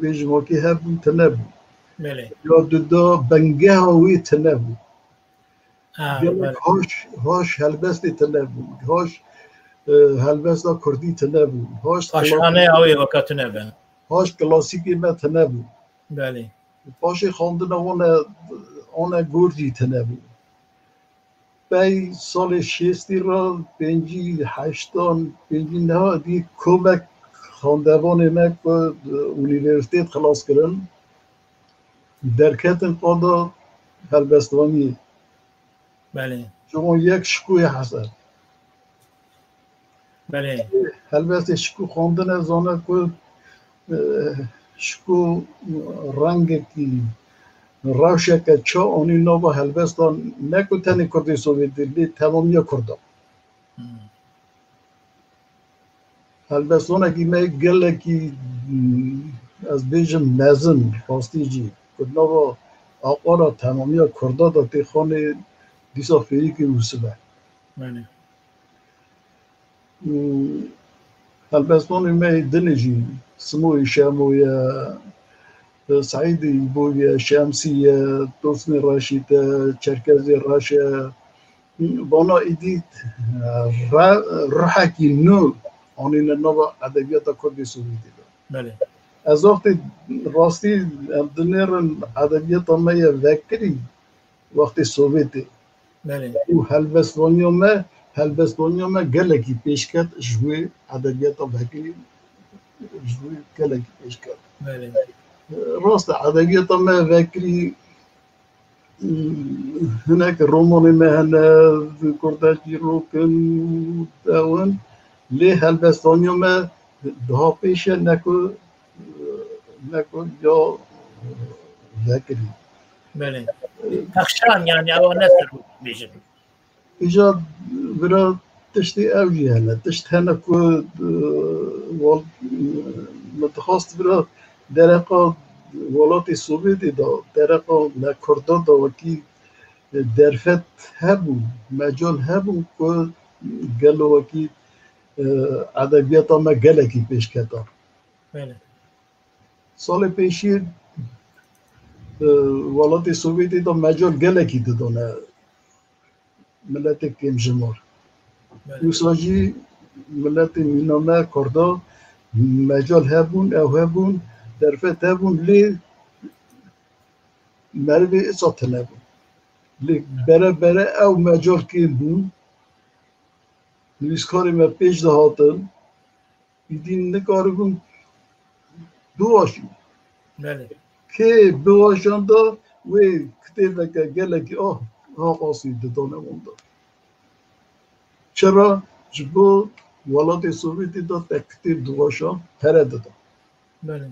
bêjim wekî hebû, tune bû. Belê. Ya duda bengeha wî tune bû. Ha, Gelek belê. Haş, haş helbestê tune bû. Haş, e, helbesta Kurdî tune bû. Haş Paşxaneya wê weka tune be. Haş klasîkê me tune bû. Belê. Paşê xwendina wan e, wan e gor jî tune bû. Pey salê şêstî re pêncî heştan, pêncî neha dî komek xwendevanê me ku, e, unîversîtet xilas kirin, derketin qada helbestvaniyê. Belê. Ji wan yek Şikûyê Hesen. Belê. Helbestê Şikû xwendine zane ku, e, Şikû rengekî, rewşeke çi anî nava helbestan, ne ku tenê Kurdê Sovyetê, lê temamiya Kurdan. Hmm. Helbestvanekî me gelekî, mm, ez bêjim mezin, rastî jî, ku nava aqara temamiya Kurda de tê xanê dîsa fêrîkê Ûsibe. Belê. Û helbestvanê me yê dinê jî, Simoyê Şemo ye, Seîdê Îbo ye, Şemsî ye, Tosinê Reşîd e, Çerkezê Reş e, vana êdî re-, ruhekî nû anîne nava edebiyata Kurdê Sovyetê de. Belê. Ez wextê rastî em dinêrin edebiyata me ye vekirî wextê Sovyetê. Belê. Û helbestvaniya me, helbestvaniya me gelekî pêş ket ji wê edebiyata vekirî, ji wê gelekî pêş ket. Belê. Rast e, edebiyata me vekirî, hinek romanê me hene, kurdekî rokin, ew in. Lê helbestvanîya me daha pêş e, ne ku, ne ku ya vekirî. Belê. Pexşan, yani, ewa ne ser bêjin. Îca bira tiştê ew jî hene. Tişt hene ku, e, wal-, min dixwast bira dereqa welatê Sovyetê de dereqa me Kurda de wekî derfet hebû, mecal hebû ku gelo wekî, e, edebiyata me gelekî pêşketa. Belê. Salê pêşî, e, welatê Sovyetê de mecal gelekî didane miletê kêmjimar. Belê. Wisa jî miletê mîna me Kurda mecal hebûn, ew hebûn, derfet hebûn, lê merivê îsa tune bûn. Lê bere bere ew mecal kêm bûn. Nivîskarê me pêş dihatin, îdî nikaribûn biwaşîn. Belê. Kê biwaşanda wê kitêbeke gelekî ah, ha qasî didane wan de. Çira? Ji bo welatê Sovyetê de te kitêb diwaşa, pere dida. Belê.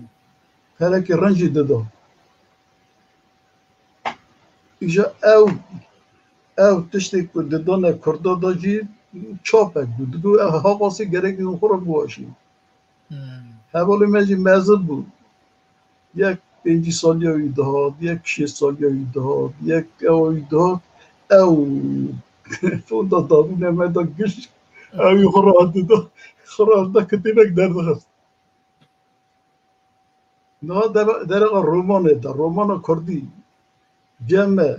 Perekî rind jî dida. Îja ew, ew tiştê ku didane Kurda de jî çapek bû. Digo ev havasê gerek hûn xwe re biwaşîn. Hmm. Hevalê me jî mezin bû. Yek pêncî saliya wî dihat, yek şêst saliya wî dihat, yek ewa wî dihat. Ew fonda dabûne me de giş, ew jî xwe re dida, xwe re dida kitêbek derdixist. Niha dere-, dereqa romanê de, romana kurdî, cem me,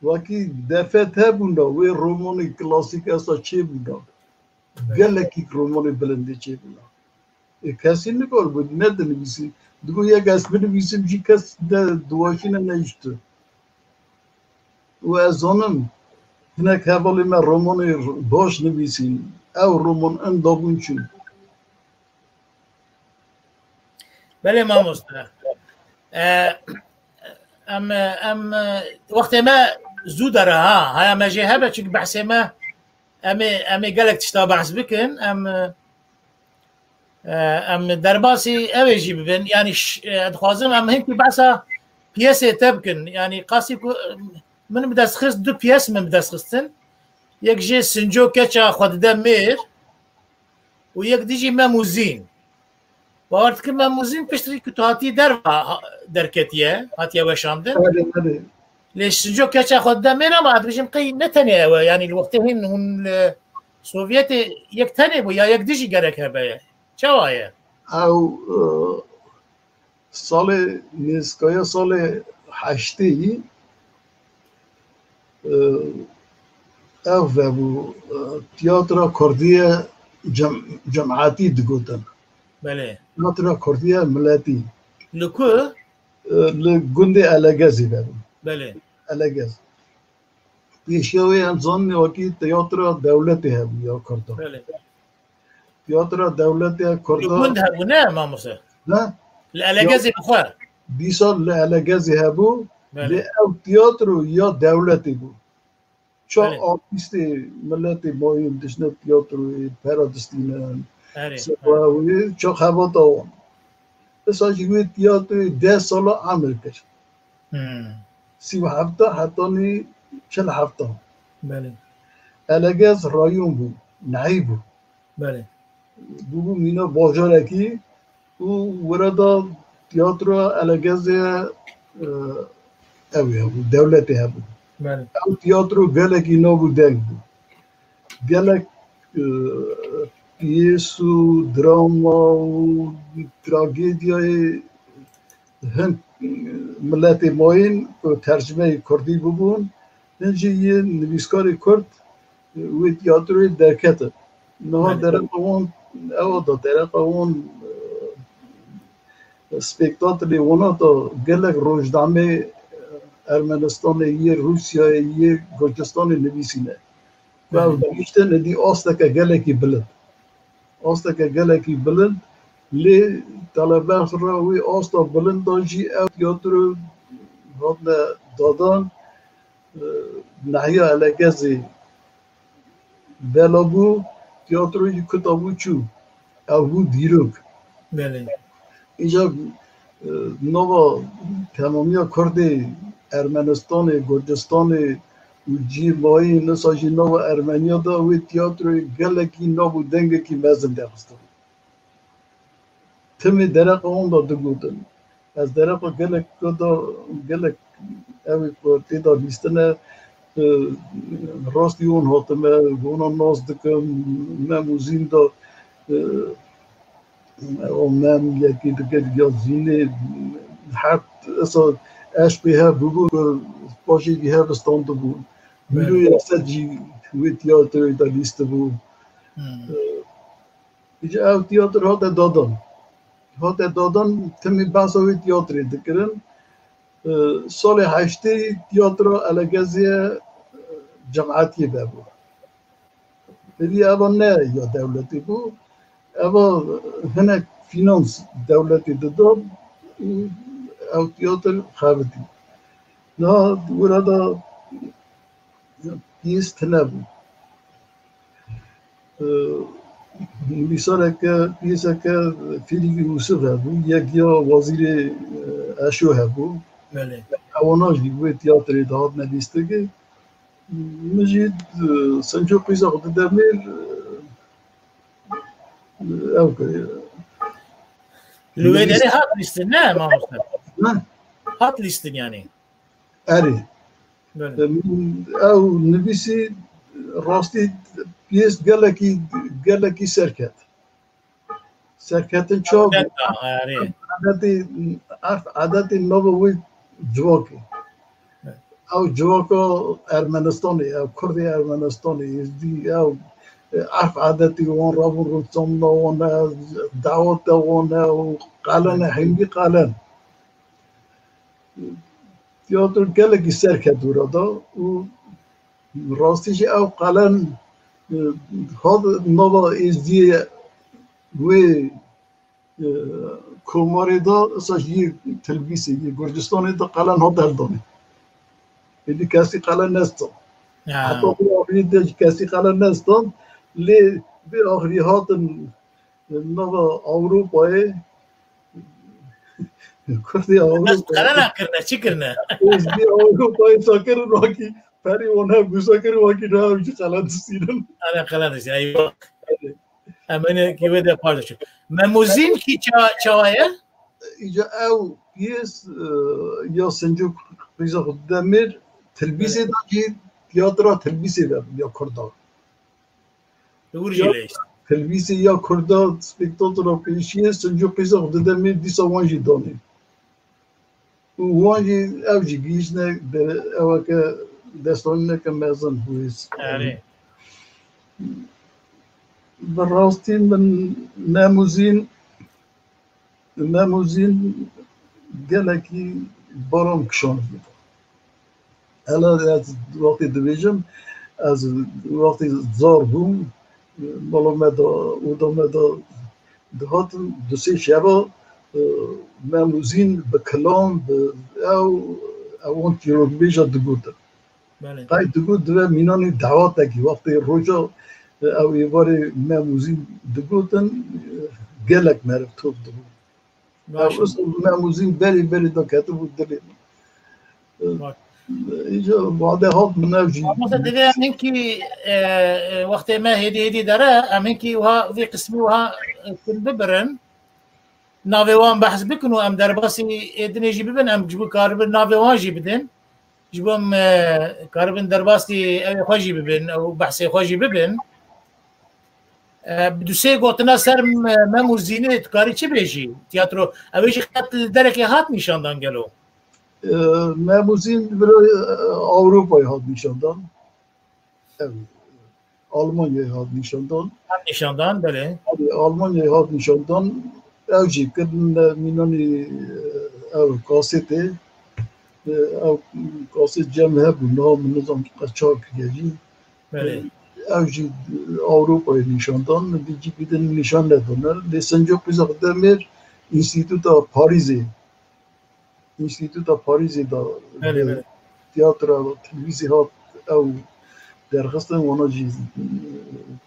wekî derfet hebûna, wê romanê klasîk esa çêbûna. Gelekî romanê bilindê çêbûna. Ê, kesî nikaribû, ne dinivîsî. Digo yek ez binivîsim jî kes ne diwaşîne ne ji tu. Û ez zanim, hinek hevalê me romanê baş nivîsîn. Ew roman in dabûn çûn. Belê mamoste. E, em, em, wextê me zû dere ha. Haya me jê hebe, çunke behsê me, em ê, em ê gelek tişta behs bikin. Em, e, em derbasî ew ê jî bibin. Yanî ş-, e, dixwazim em hinkî behsa piyesê te bikin. Yanî qasî ku min bi dest xist, du piyes min bi dest xistin. Yek jê Sinco Keça xwe dide mêr, û yek dî jî Mem û Zîn. Bawer dikim Mem û Zîn piştî ku tu hatî derva ha-, derketiye, hatiye weşandin. Erê, erê. Lê Sinco Keça xwe dide mêr ama ez dibêjim qey ne tenê ew e, yanî li wextê hîn hûn li Sovyetê yek tenê bû ya yek dî jî gerek hebe ye. Çawa ye? Ew, e, Salê nêzîkaya salê heştê yî, e, ev vebû, e, tiyatra kurdî ye cem-, cematî digotin. Belê. Tiyatra kurdî ye miletî. Li ku? E, li gundê Elegezê vebû. Belê. Elegez. Pêşiya wê em zanîn wekî tiyatra dewletê hebû ya kurdan. Belê. Tiyatra dewletê ya Li kurdan. Gund hebû ne mamoste? Ne? Li Elegezê bi xwe. Dîsa li Elegezê hebû. Belê. Lê ew tiyatro ya dewletê bû. Çax Belê. Artîstê miletê mayîn dişne tiyatroyê, pera distînin. Erê, Seba erê. Wê çax hebata wan. Esa jî wê tiyatroyê deh sala emir kir. Hmm. Sî û hefta hetanî çil hefta. Belê. Elegez rayon bû, nehî bû. Belê. Bûbû mîna bajarekî û were da tiyatro Elegezê, e, ew hebû, dewletê hebû. Belê. Ew tiyatro gelekî nav û deng bû. Gelek, e, piyês û drama û tragediyayê hin, e, miletê mayîn ku tercimeyê kurdî bibûn, hin jî yên nivîskarê kurd, e, wê tiyatroyê derketin. Niha Belê. Dereqa wan ew da, dereqa wan, e, spektaklê wana da gelek rojnameyê, e, Ermenistanê, yê Rûsyayê, yê Gurcistanê nivîsîne. Ku ew Belê. Gihîştin êdî asteke gelekî bilind. Asteke gelekî bilind, lê telebexş re wê asta bilind da jî ew tiyatro hatine dadan, e, nehiya Elegezê bela bû, tiyatro jî kuta bû çû. Ew bû dîrok. Belê. Îca, e, nava temamiya Kurdê Ermenistanê, Gurcistanê û cihê mayîn, nisa jî nava Ermeniya de wê tiyatroyê gelekî nav û dengekî mezin derxistibû. Timê dereqa wan de digotin. Ez dereqa gelek da, gelek ew ê ku tê de lîstine, e, rastî hûn hatime, hûna nas dikim, Mem û Zîn de, e, o Mem yekî dike ya Zînê, her esa eşqê hev bûbû ku paşê jî hev standibû. Mîroyê Esed jî wê tiyatroyê de lîstibû. Hmm. E, Îca ev tiyatro hate dadan. Hate dadan, timî behsa wê tiyatrê dikirin. E, salê heştê tiyatro Elegezê, e, cemaetiyê vebû. Êdî eva ne ya dewletê bû. Eva hinek fînans dewletê dida û ew tiyatr xebitî. Niha wira da piyês tune bû. E, nivîsareke, piyêseke Fêrîgî Yûsif hebû, yek ya wezîrê, e, Eşo hebû. Belê. Ewana jî wê tiyatrê de hatine lîstikê. Min jî, e, Sinco Qîza Xwedidemêr, e, ew kiriye. Li wê derê hat lîstin, ne mamoste? Ne? Hat lîstin yani. Erê. Belê. Min ew nivîsî rastî piyês gelekî, gelekî serket. Serketin çav bû. Deta, erê. Adetî, erf adetî nava wî civakê. Evet. Ew civaka Ermenistanê, ew Kurdê Ermenistanê, Êzdî, ew, e, erf adetî wan rabûn rûçamna wan e, daweta wan e û qelen e, hingî qelen. Tiyatro gelekî serket wira da û rastî jî ew qelen, e, hat nava Êzdiyê wê, e, komarê da, esa jî yê Tilbîsê, yê Gurcistanê da qelen hat heldanê. Êdî kesî qelen nestan. Ya. Heta bi axirî de jî kesî qelen nestan. Lê bi axirî hatin nava Ewropayê, Kurdê Ewropayê. Qelena kirine, çi kirine? Êzdî Ewropayê sa kirin wakî, perî wan hev gusa kirin wakî ne ew jî qelen disînin. Ane qelen disînin, eyvah. Em ene ki wê de paylaşın. Memuzin ki ça-, çawa ye? Îca ew piyês, e, ya Sincûk Qîza Xwedidemêr, Tilbîsê de jî tiyatra Tilbîsê de ya Kurda. Li wir jî leyst. Tilbîsê ya Kurda spektatora pêşiyê Sincû Qîza Xwedidemê dîsa wan jî danê. Û wan jî ew jî gihîştine dere-, eweke destanîneke mezin bû. Erê. Bi rastî min Mem û Zîn Mem û Zîn gelekî baran kişand bû. Hela ez wextê dibêjim, ez wextê zar bûm, mala me de, oda me de dihatin, du sê şeva, e, Mem û Zîn bi kilam, bi ew, ewan çîrokbêja digotin. Belê. Qey digot dibe mînanî dawatekî, wextê roja, e, ew êvarê Mem û Zîn digotin, e, gelek meriv top dibû. Baş. Ew usul Mem û Zîn berî berî de ketibû dilê min. E, Baş. Îca bade hat min ev jî. Mamoste divê em hinkî, e, e, wextê me hêdî hêdî dere, em hinkî wiha, vê qismî wiha, e, kin bibirin. Navê wan behs bikin û em derbasî ê dinê jî bibin, em ji bo karibin navê wan jî bidin. Ji bo em, e, karibin derbasî ew ê xwe jî bibin, ew behsê xwe jî bibin. E, bi du sê gotina ser me-, Mem û Zînê tu karî çi bêjî? Tiyatro, ew ê jî qet li derekê hat nîşandan gelo? E, Mem û Zîn vira, e, Ewropayê hat nîşandan. Ev, Almanyayê hat nîşandan. Hat nîşandan, belê. Ev, Almanyayê hat nîşandan. Ew jî kirin mînanî, ev kasetê. Ev kaset cem hebû, niha min nizam qeçak kiriye jî. Belê. Ev jî Ewropayê nîşandan, min dî cî bidin nîşan nedane. Lê Sincû Qîza Demêr Înstîtuta Parîzê Înstîtuta Parîzê de, belê, belê, tiyatra, televîzî hat ew derxistin, wana jî, e,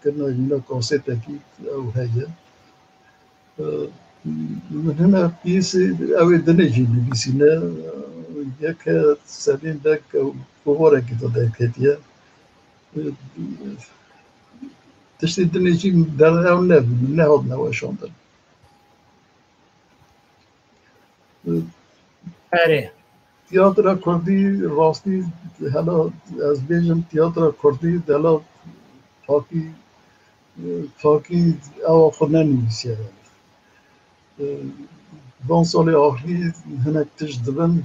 kirine hîna kasetekî ew heye. E, min hine piyêsê ew ê dinê jî nivîsîne, e, yeke Selîm Beg ew kovarekî de derketiye. E, tiştê dinê jî der ew ne, nehatine weşandin. Erê. Tiyatra kurdî rastî hela ez bêjim tiyatra kurdî dela pakî pakî ewa xwe nenivîsiye. Van salê axirî hinek tişt dibin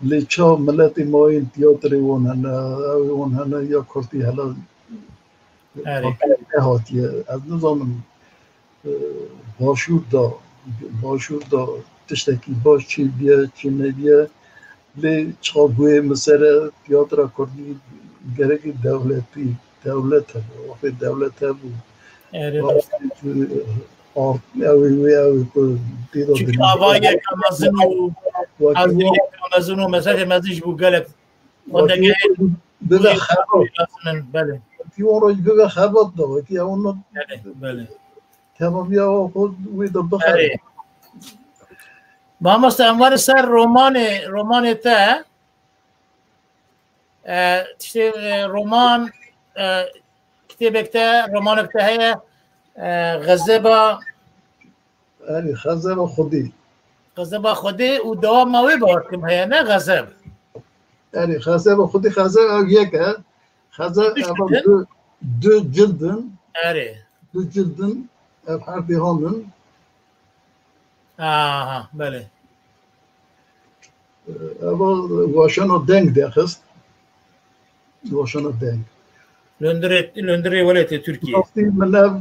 lê ça miletê mayên tiyatrê wan hene, ew ê wan hene ya kurdî hela Erê. Nehatiye. Ez nizanim e, başûr da, başûr da tiştekî baş çê biye, çê nebiye. Lê çaxê min sere tiyatra kurdî gerekî dewletî, dewlet hebû, wextê dewlet hebû. Erê, wextê, e, art, ew ê wê, ew ê ku tê de Çünkü avayek mezin û haziriyek mezin û meselê mezin ji bo gelek xwendegehê bibe xebat. Lazim in, belê. Wekî wan re bibe xebat da, wekî ew ne Belê, belê. Temamiya xwe wê de bixere. Erê. Mamoste, em werin ser romanê, romanê te. E, tiştê, e, roman, e, kitêbek te, romanek te heye, e, Xezeba Erê, Xezeba Xwedî. Xezeba Xwedî û dewama wê bawer kim heye, ne Xezeb? Erê, Xezeba Xwedî, Xezeb ew yek e. Xezeb ev du, du cild in. Erê. Du cild in, ev her dêhan in. Aha, belê. Eva weşana deng derxist. Weşana deng. Londirê, Londirê welatê Tirkiyê. Rastî min ev,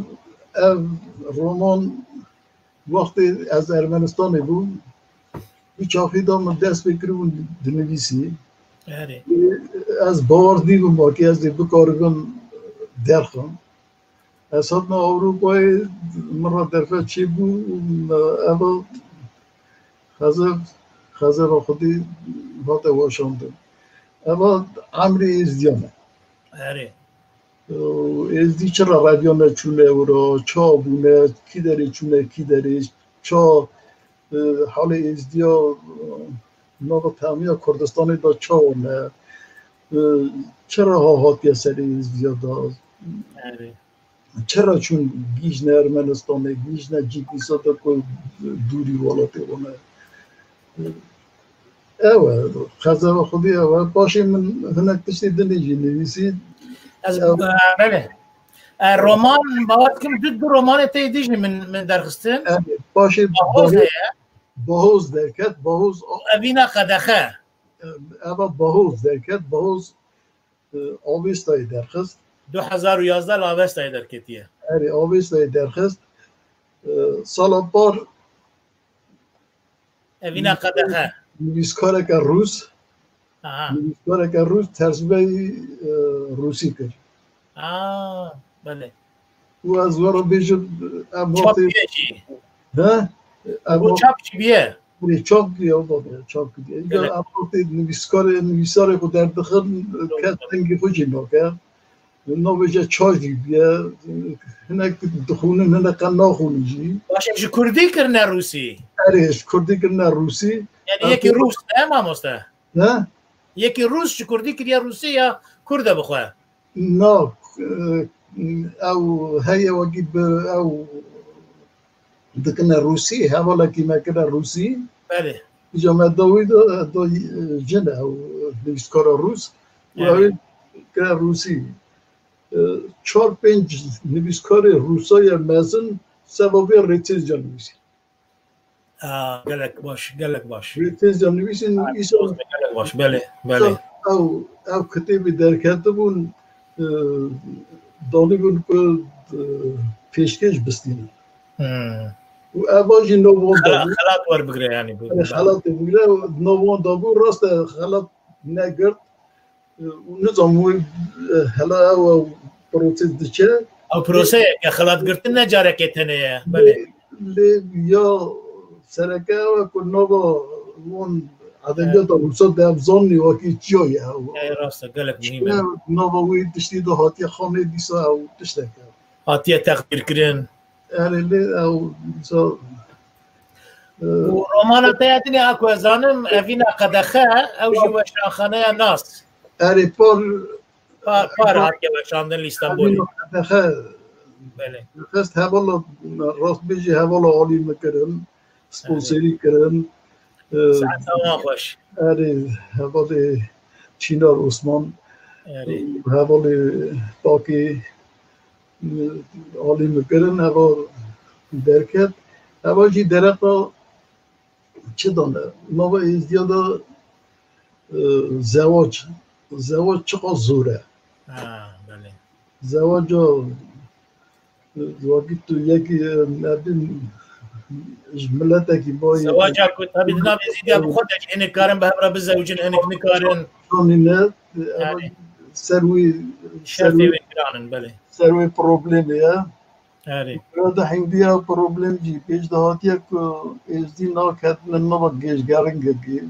ev roman wextê ez Ermenistanê bûm, bi çaxî de min dest pê kiribûn dinivîsî. Erê. Ez bawer dîbim wekî ez ê bikaribim derxim. Ez hatim Ewropayê, min re derfet çêbû û eva Xezev, Xezeva Xwedî hate weşandin. Eva emrê Êzdiyan e. Erê. Û Êzdî çira reviyane çûne wira, ça bûne, kî derê çûne, kî derê, ça, e, halê Êzdiya, e, nava temiya Kurdistanê de çawa ne, e, çira ha hatiye serê Êzdiya de. Erê. Çira çûn gihîştine Ermenistanê, gihîştine cîk wisa de ku dûrî welatê wan e. Ew e, Xezeva Xwedî ew e. Paşê min hinek tiştê dinê jî nivîsî. Ez, Ew- e, belê. E, roman, bawer dikim du, du romanê te yê dî jî min, min derxistin. Ev e, paşê Bahoz Bahoz, heye. Bahoz derket, Bahoz Evîna Qedexe. Eva Bahoz derket, Bahoz e, Avestayê derxist. Du hezar û yazdeh li Avestayê derketiye. Erê, Avestayê derxist. E, sala par Evîna Qedexe. Nivîskareke Rûs, Aha. Nivîskareke Rûs tercumeyî, e, Rûsî kir. Aa, belê. Û ez we re bêjim, em Çap wextê bûye jî. He? Em Bu wextê çap jî bûye. Rê çap diye, o da çap diye. Îca Evet. Em wextê nivîskarê, nivîsarê xwe derdixin, Doğru, kes doğru. dengê xwe jî nake. Navêje ça jî bûye. Hinek dixwînin, hinek qe naxwînin jî. Baş e, ji kurdî kirine rûsî. Erê, ji kurdî kirine rûsî. Yani Em yekî pê- rûs, ne mamoste? Ne? Yekî rûs ji kurdî kiriye rûsî ya kurd e bixwe? Na, e, ew heye wekî bi ew dikine rûsî, hevalekî me kire rûsî. Belê. Îca me dawî de, do, e, jin ew nivîskara rûs. Û Evet. ew ê kire rûsî. E, çar pênc nivîskarê rûsa ye mezin seba vê rêtêziya nivîsî. Aa, gelek baş, gelek baş. Rêtêziya nivîsîn Aa, îsa gelek baş, belê, belê. Ew, ew kitêbê derketibûn, e, danîbûn ku, e, pêşkêş bistînin. Hmm. Û eva jî nav wan Xela-, dabû. Xelat werbigire yani bu. Yani xelatê bigire, nav wan dabû, rast e xelat negirt. Û nizam wê, e, hela ew, ew proses diçe. Ew proseyeke xelatgirtin ne carekê tenê ye. Belê. Lê, lê ya sereke ew e ku nava wan edebiyata Rûsa de ev zanî wekî çiya ye ew. Ey, rast e, gelek muhîm e. Nava wî tiştî de hatiye xanê dîsa ew tiştek e. Hatiye teqdîrkirin. Erê lê ew dîsa, e, Û romana te ya dinê a ku ez zanim, Evîna Qedexe, ew jî weşanxaneya Nas. Erê par, Par, par hatiye weşandin li Stenbolê. Evîna Qedexe Belê. Xest hevala, rast bêjî hevala alî min kirin, sponserî kirin. Saeta wan xweş. Erê, hevalê Çînar Osman, Erê. Hevalê Pakê, e, alî min kirin, heva derket. Heva jî dereqa çi dane? Nava êzdiya de, e, zewac. Zewac çiqas zor e. Ha, belê. Zewaca, e, wekî tu yekî, e, merdin ji miletekî bayê. Zewaca ku tabii di nav êzdiya bi xwe de jî hinek karin bi hev re bizewicin, hinek nikarin. Şanî ne, e, Yani, ser wî, ser şertê wî, wê giran in, belê. Ser wî problemê ye. Erê. Rada hewdiya problem jî pêş de hatiye ku êzdî naketine nava gêjgeringekî.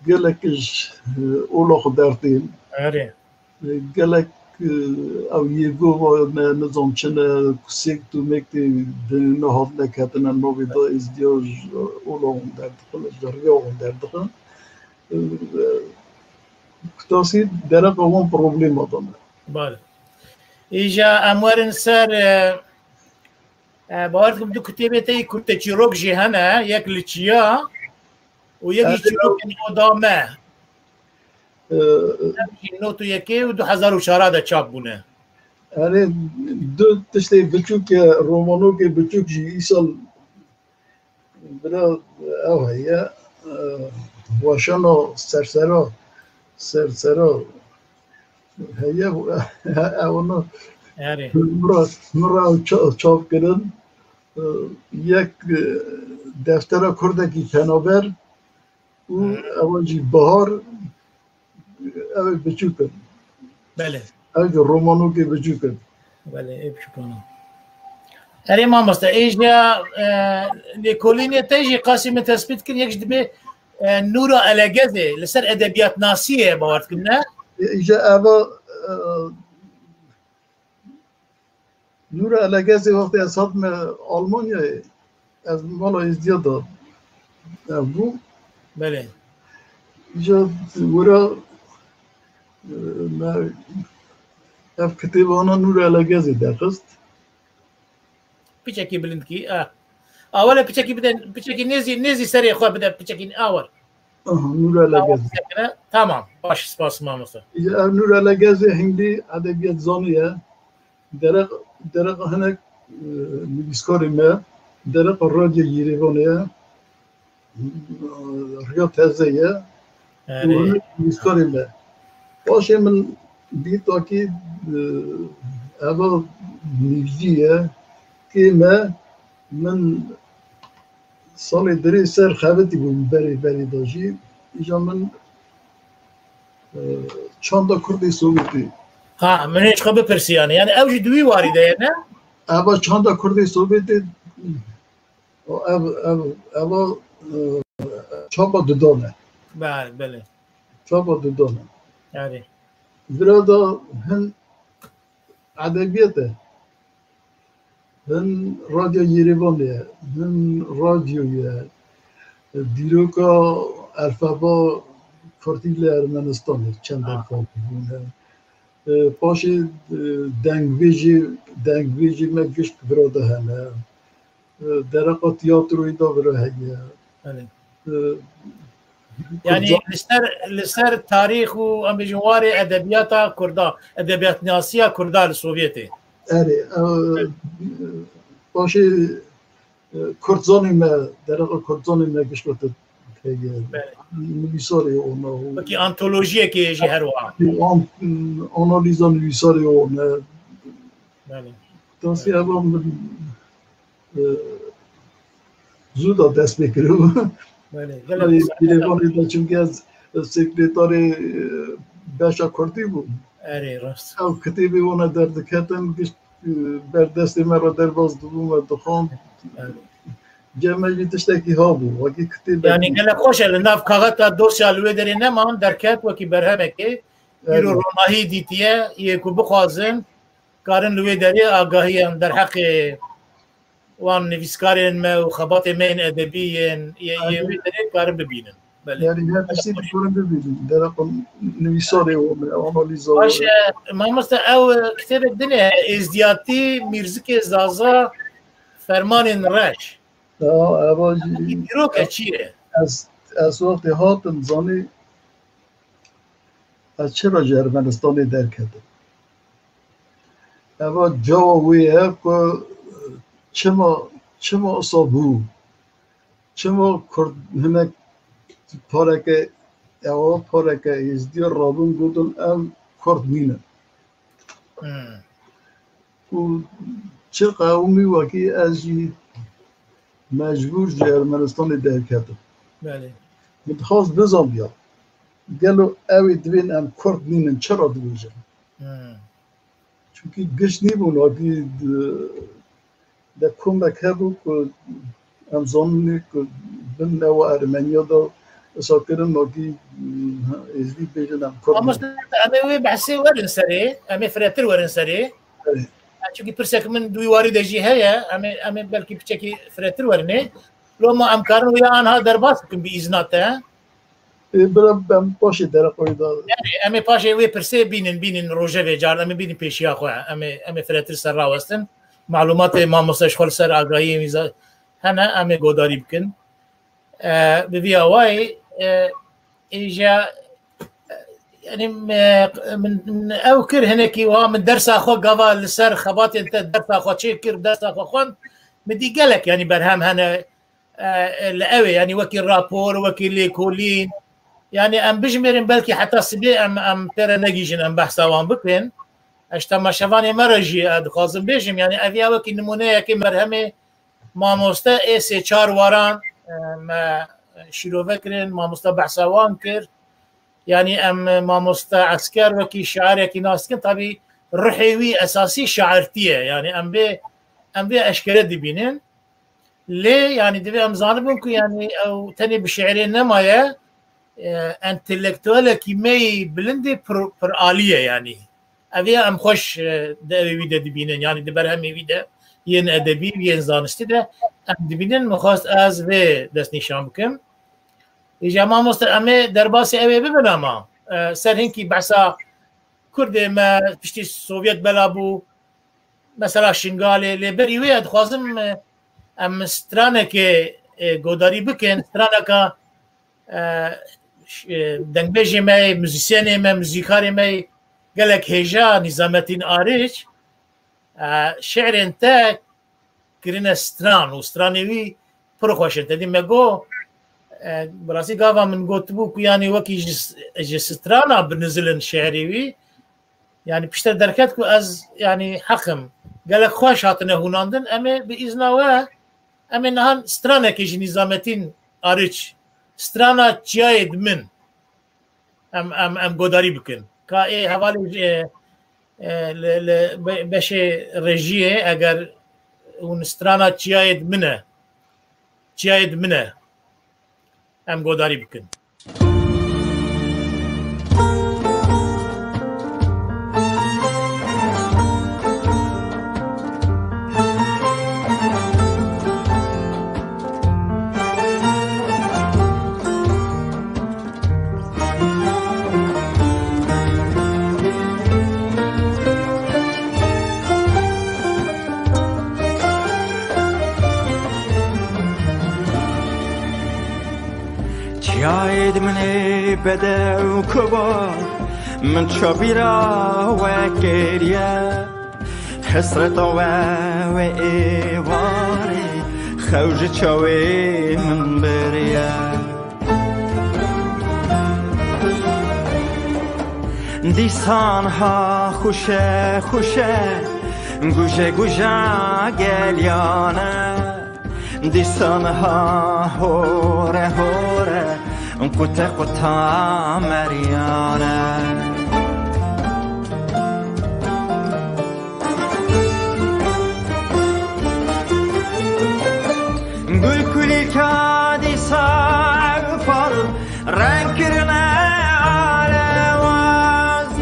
Gelek ji, e, ola xwe dertên. Erê. E, gelek, e, ew yê gova ne, nizam çi ne, kusêk tûmêk tê di ne hatine ketine navê da êzdiya ji ola hûn derdixin, ji riya hûn derdixin. E, kutasî dereqa wan problema da me. Bale. Îja em werin ser, e, e, bawer dikim du kitêbê te yê kurteçîrok jî hene, yek li Çiya û yek jî Evet. Çîrokên Oda Me. E, Ev jî not û yekê û du hezar û çar de çap bûne. Erê, du tiştê biçûk e, romanokê biçûk jî îsal bira ew heye, e, weşana sersera, sersera heye, ew ona Erê. min re, min re ew ça-, çap kirin. E, yek, e, deftera kurdekî penaber û Hı. ewa jî bihar, ew ê biçûk in. Belê. Ew jî romanokê biçûk in. Belê, ê biçûkana. Erê mamoste, ê jî ya, e, lêkolînê te jî qasî min tespît kir, yek ji dibê, e, Nûra Elegezê li ser edebiyatnasiyê ye, bawer dikim, ne? E, îja eva, e, Nûra Elegezê wextê ez hatime Almanyayê, ez mala êzdiya da ev bû. Belê. Îja wira, e, me ev kitêbana Nûra Elegezê derxist. Piçekî bilind kî, a. A, wele piçekî bide, piçekî nêzî, nêzî serê xwe bide, piçekî, a, wer. Aha, Nûra Elegezê. Tamam, baş, spas mamoste. Îja ev Nûra Elegezê hindî edebiyat zanî ye. Dereq-, dereqa hinek, e, nivîskarê me, dereqa Radyo Yêrêvanê ye, e, Riya Teze ye, û Erê. hinek nivîskarê me. Paşê min dît takî, e, eva nivîsî ye, kê me, min salê dirê ser xebitî bûm berê berê de jî. Îja min, e, çanda Kurdê Sovyetê. Ha, min ê ji xwe bipirsî yani. Yani ew jî di wî warî de ye, ne? Eva çanda Kurdê Sovyetê, ev, ev, eva, e, çapa dudan e. Belê, belê. Çapa dudan e. Yani. Vira da hin edebiyat e. Hin Radyo Yêrêvanê ye, hin radyoyê ye, dîroka elfeba kurdî li Ermenistanê çend Ha. elfabî bûne. E, paşê, e, dengvêjê, dengvêjê me gişt vira de hene. E, dereqa tiyatroyê de vira heye. Belê. E, Yani Kurda- li ser, li ser tarîx û em bêjin warê edebiyata Kurda, edebiyatnasiya Kurda li Sovyetê. Erê, e, paşê, e, Kurdzanê me, dereqa Kurdzanê me gişkate heye. Belê. Nivîsarê ona û Wekî antolojiyekê jî her wiha. an-, analîza nivîsarê ona. Belê. Tasî eva min, e, zû da dest pê kiribû. Belê, gelek Belê, güzel. Yêrêvanê de çimkî ez sekreterê, e, beşa Kurdî bûm. Erê, rast. Ew kitêbê wana derdiketin, gişt, e, ber destê me re derbas dibû, me dixwend. Belê. Cem me jî tiştekî ha bû, wekî kitêbekî. Yani gelek xweş e, li nav kaxeta dosya li wê derê neman, derket wekî berhemekê. Îro Erê. ronahî dîtiye, yê ku bixwazin, karin li wê derê agahiyan derheqê wan nivîskarên me û xebatê me yên edebî yên, yê, yê wê derê karin bibînin. Belê. Yani her tiştî dikarin bibînin. Dereqa nivîsarê wan, analîza Baş, wan. e, mamoste, ew, e, kitêbek din e, Êzdiyatî, Mîrzikê Zaza, Fermanên Reş. Ya, eva jî Dîrok e, çi ye? Ez, ez wextê hatim zanî, ez çira ji Ermenistanê derketim. Eva cawa wê ye ku çima, çima wisa bû? Çima Kurd hinek pareke, ewa pareke Êzidî rabûn gotin em Kurd nînin? Hmm. Û çi qewimî wekî ez jî mecbûr ji Ermenistanê derketim. Belê. Min dixwest bizanbiya, gelo ew ê divên em Kurd nînin, çira dibêjin? Hmm. Çunkî giş nîbûn, wekî di-, de komek hebû ku em zanîn ku bin newa Ermeniya de wisa kirin, wekî, ha, Êzidî bêjin em Kurd in. Mamoste, em ê wê behsê werin serê, em ê firehtir werin serê. Evet. Çunkî pirsek min di wî warî de jî heye, em ê, em ê belkî piçekî firehtir werin ê. Loma em karin wê anha derbas bikin bi îzna te. Ê, bira, em paşê dereqoyê de. Yani, em ê paşê wê pirsê bînin, bînin rojevê car, em ê bînin pêşiya xwe. Em ê, em ê firehtir ser rawestin. Malumatê mamoste ji xwe li ser agahiyên wî za-, hene, em ê godarî bikin. E, bi vî awayî, e, îja, e, yani, e, min, min ew kir hinekî wiha, min dersa xwe gava li ser xebatên te dersa xwe çê kir, dersa xwe xwend. Min dî gelek, yani, berhem hene, e, li ew ê, yanî wekî rapor, wekî lêkolîn. Yanî em bijmêrin belkî heta sibê em, em pê re negihîjin, em behsa wan bikin. Ez ji temaşevanê me re jî, e, dixwazim bêjim, yanî ev ya wekî nimûneyekê merhemê mamoste ê sê çar waran, e, me şîrove kirin, mamoste behsa wan kir. Yanî em, e, mamoste Esker wekî şairekî nas dikin, tabî ruhê wî esasî şairtî ye. Yanî em vê, em vê eşkere dibînin. Lê, yanî, divê em zanibin ku, yanî, ew tenê bi şiirê nemaye, e, entelektuelekî me yî bilindê pir, pir alî ye, yanî. Ev ê em xweş, e, di evê wî de dibînin, yanî di berhemê wî de yên edebî, yên zanistî de em dibînin. Min xwest ez vê destnîşan bikim. Îja mamoste, em ê derbasî ew ê bibin ama, e, ser hinkî behsa Kurdê me piştî Sovyet bela bû, mesela Şingalê, lê berî wê ez dixwazim, e, em stranekê, e, godarî bikin, straneka, e, ş-, e, dengbêjê me, muzîsyenê me, muzîkarê me gelek hêja Nîzametîn Ariç, e, şi'rên te kirine stran û stranê wî pir xweş in. Te dî me got, e, bi rastî gava min gotibû ku yanî wekî ji, ji strana binizilin şi'rê wî, yanî piştre derket ku ez, yanî, heq im. Gelek xweş hatine hûnandin. Em ê bi îzna we, em ê nihan stranekê ji Nîzametîn Ariç, strana Çiyayê di min, em, em, em godarî bikin. Ka ê hevalê, e, e, li, li be-, beşê rejiyê, eger hûn strana Çiyayê di min e, Çiyayê di min e, em godarî bikin. Çiyayê di min ê bedew kuba, min çabîra we kiriye. Hesreta we wê êvarê, xew ji çawê min biriye. Dîsan ha xuşe xuşe, guje guja geliyane. Dîsan ha hore hore, qute quta meriyane. Gul kulîlka dîsa ew fal, reng kirine alewaz.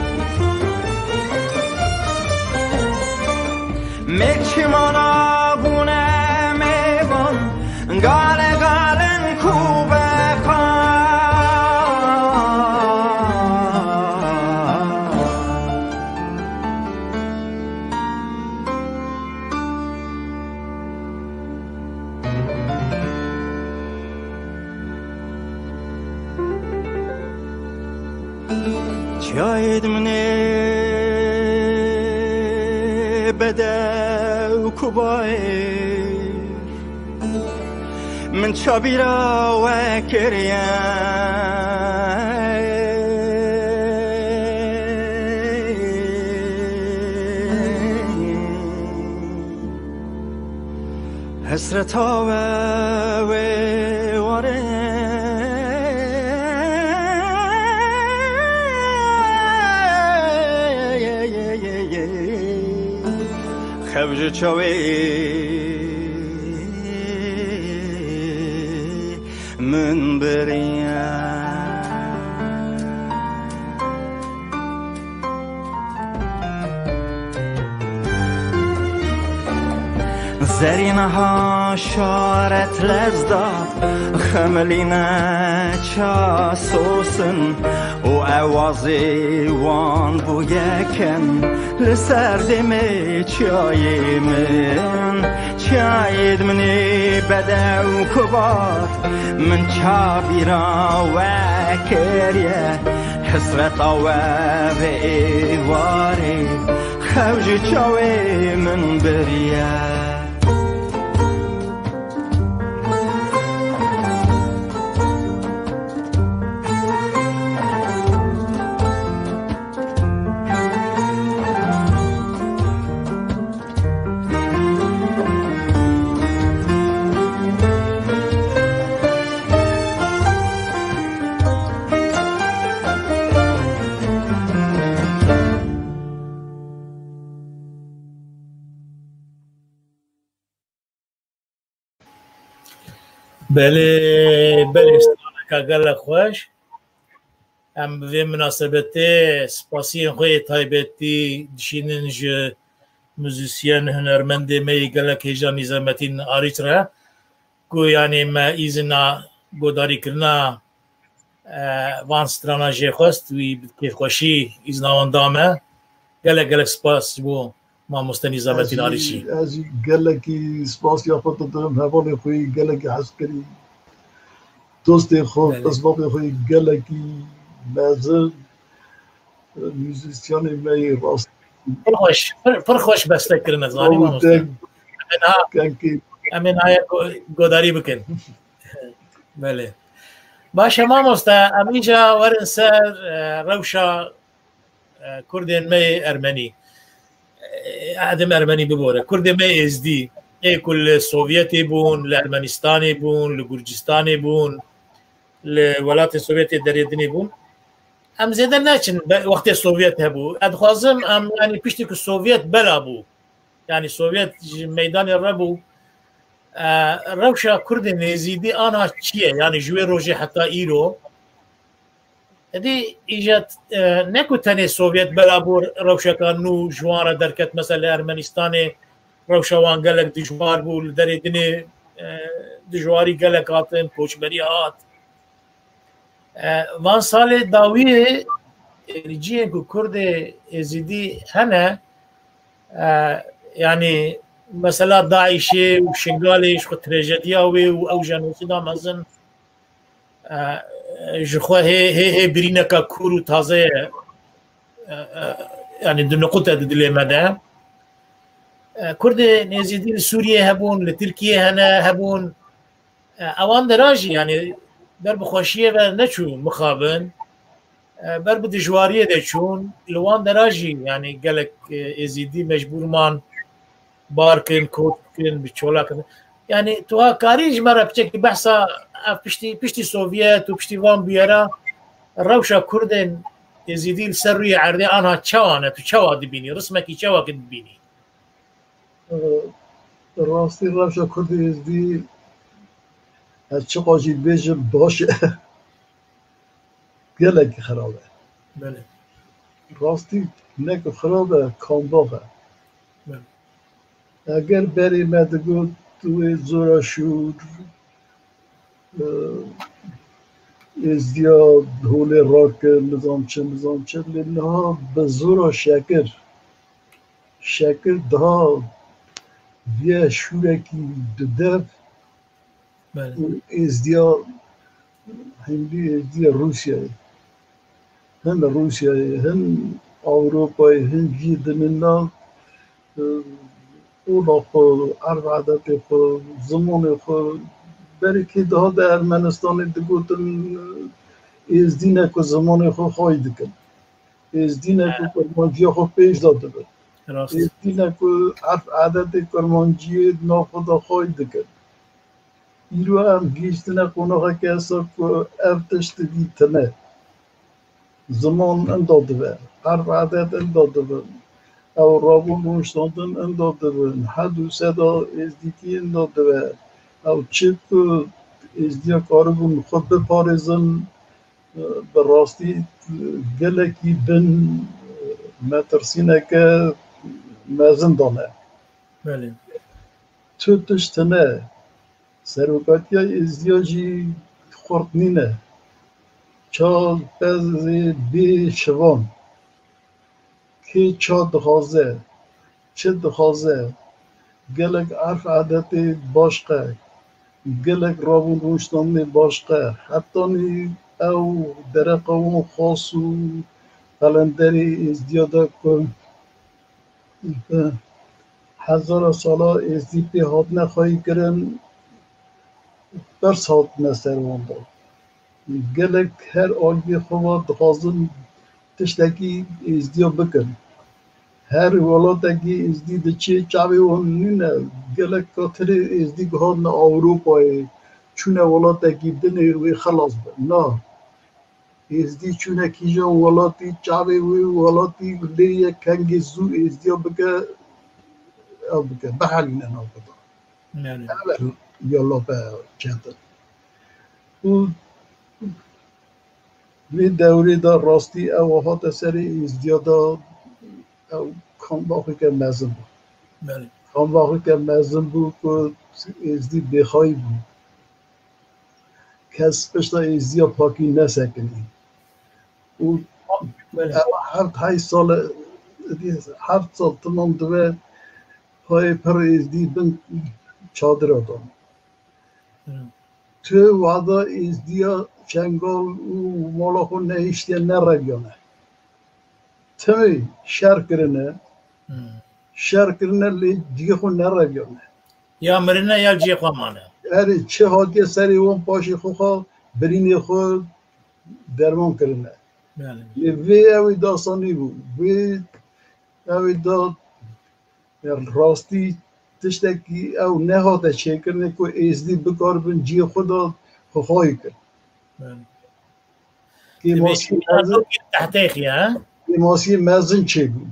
Mêr çimana bûne mêvan, gale galen ku beqan. Çiyayê dimnê bedew kubayê min çabîra we kiriye. Hesreta we wê warê. Xew ji çawê min biriye. Zerî niha şaret lez da, xemilîne ça sosin û ewazê wan bû yekem li ser demê çiyayê min. Çiyayê min ê bedew kubat, min çabîra we kiriye. Hesreta we vê êvarê, xew ji çawê min biriye. Belê, belê, straneka gelek xweş. Em bi vê minasebetê spasiyên xwe yê taybetî dişînin ji muzîsyen, hunermendê me yê gelek hêja Nîzametîn Arîç re, ku yanî me îzina godarîkirina, e, van strana jê xwest, wî bi kêfxweşî îzna wan da me. Gelek, gelek spas ji bo mamoste Nîzametîn Arîçî. Ez jî gelekî spasiya xwe didim, hevalê xwe yî gelekî hezkirî, dostê xwe, Belê. qismetê xwe yî gelekî mezin, muzîsyanê me yê rast. Pir xweş, pir, pir xweş beste kirine, zanî mamoste. Em ê niha, em ê niha go-, godarî bikin. Belê. Baş e mamoste, em îca werin ser, e, rewşa, e, Kurdên me yê Ermenî. E, edim Ermenî bibore. Kurdên me yê Êzdî, ê ku li Sovyetê bûn, li Ermenistanê bûn, li Gurcistanê bûn, li welatên Sovyetê derê dinê bûn. Em zêde neçin be-, wextê Sovyet hebû. Ez dixwazim em, yanî piştî ku Sovyet bela bû, yanî Sovyet ji meydanê re bû, e, rewşa Kurdên Êzîdî ana çi ye? Yanî ji wê rojê heta îro. Edî îja, e, ne ku tenê Sovyet bela bû, rewşeka nû ji wan re derket, mesela li Ermenistanê rewşa wan gelek dijwar bû, li derê dinê, e, dijwarî gelek hatin, koçberî hat. E, van salê dawiyê, e, li cihên ku Kurdê Êzîdî hene, e, yanî mesela DAIŞê û Şingalê ji xwe trajediya wê û ew jenosîda mezin, e, ji xwe hê, hê, hê birîneka kûr û taze ye. E, e, yanî di niqute di dilê me de. E, Kurdên Êzîdî li Sûriyê hebûn, li Tirkiyê hene, hebûn. E, ewan dera jî, yanî ber bi xweşiyê ve neçû mixabin. E, ber bi dijwariyê de çûn. Li wan dera jî, yanî gelek, e, Êzîdî mecbûr man bar kin, kot bikin, bi çolak kin. Yanî tu ha karî ji me re piçekî behsa ev piştî, piştî Sovyet û piştî van bûyera rewşa Kurdên Êzîdî li ser rûyê erdê anha çawa ne? Tu çawa dibînî? Rismekî çawa ki dibînî? Rastî rewşa Kurdê Êzdî, ez çiqa jî bêjim baş e. Gelekî xirab e. Belê. Rastî ne ku xirab e, kambax e. Belê. Eger berê me digot wê zora şûr, e, êzdiya holê rakir, nizam çi, nizam çi, lê niha bi zora şekir, şekir daha viye şûrekî di dev Belê. û êzdiya, hindî êzdiya Rûsyayê. Hin Rûsyayê, hin Ewropayê, hin cî dinê na, e, ola xwe, erf edetê xwe, zimanê xwe, berê kê dihate Ermenistanê digotin, e, Êzdî ne ku zimanê xwe xway dikin. Êzdî ne ku kurmanciya xwe pêş de dibin. Rast. Êzdî ne ku erf edetê kurmanciyê di nav xwe de xway dikin. Îro em gihîştine qonaxeke esa ku ev tişt dî tune. Ziman inda dibe, erf edet inda dibin. Ew rabûn rûniştandin inda dibin. Hed û seda êzdîkî inda dibe. Ew çi ku êzdiya karibûn xwe biparêzin, bi rastî gelekî bin metirsîneke mezin dane. Belê. Tu tişt tune. Serokatiya êzdiya jî xurt nîne. Ça pezê bê şivan. Kê ça dixwaze, çi dixwaze, gelek erf edetê baş qe, gelek rabûn rûniştandinê baş qe, hetanî ew dereqa wan xas û qelenderê êzdiya de ku bi hezara sala êzdî pê hatine xweyî kirin, pirs hatine ser wan de. Gelek her aliyê xwe ve dixwazin tiştekî êzdiya bikin. Her welatekî êzdî diçê çavê wan nîne. Gelek katirê êzdî gihandine Ewropayê, çûne welatekî dinê wê xelas bin. Na. Êzdî çûne kîjan welatî, çavê wê welatî lê ye kengê zû êzdiya bike, ew bike, bihelîne navbeta. Yani. Ev e ya lape çetin. Û vê dewrê de rastî ew hate serê êzdiya de ew kambaxeke mezin bû. Belê. Kambaxeke mezin bû ku êzdî bêxayî bû. Kes pişta êzdiya pakî nesekinî. Û Belê. Ew heft heyş sal, heft sal timam dibe, hayê pir êzdî bin çadira dan. Hı. Tu wada êzdiya çengal û mala xwe nehiştiye nereviyane. Timî şer kirine, Hı. şer kirine lê cihê xwe nereviyane. Ya mirine ya cihê xwe mane. Erê çi hatiye serê wan paşê xwe xwe birînê xwe derman kirine. Yani. Lê vê ew ê dasanî bû. Vê ew ê da rastî tiştekî ew nehate çêkirinê ku êzdî bikaribin cihê xwe de xwexwayî kin. Yani. Kêmasiyê mezin, Tehtê xiye, ha? Kêmasiyê mezin çêbû.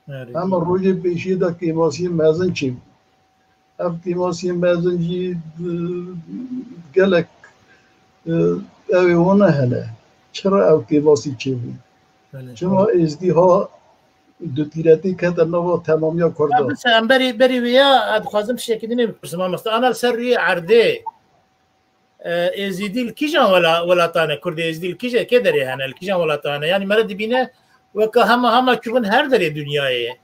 Erê. Hema rojê pêşiyê de kêmasiyê mezin çêbû. Ev kêmasiyên mezin jî, e, gelek, e, ew ê wana hene. Çira ew kêmasî çêbû? Belê. Çima êzdî ha dutîretî kete nava temamiya Kurda? Ya, biz em berî, berî wê ya, ez dixwazim tiştekî din ê bipirsim, mamoste. Ana li ser rûyê erdê, e, êzîdî li kîjan wela-, welatan e? Kurdê êzîdî li kîje, kê derê hene? Li kîjan welatan hene? Yanî mere dibîne weke hema, hema çûbin her derê dinyayê.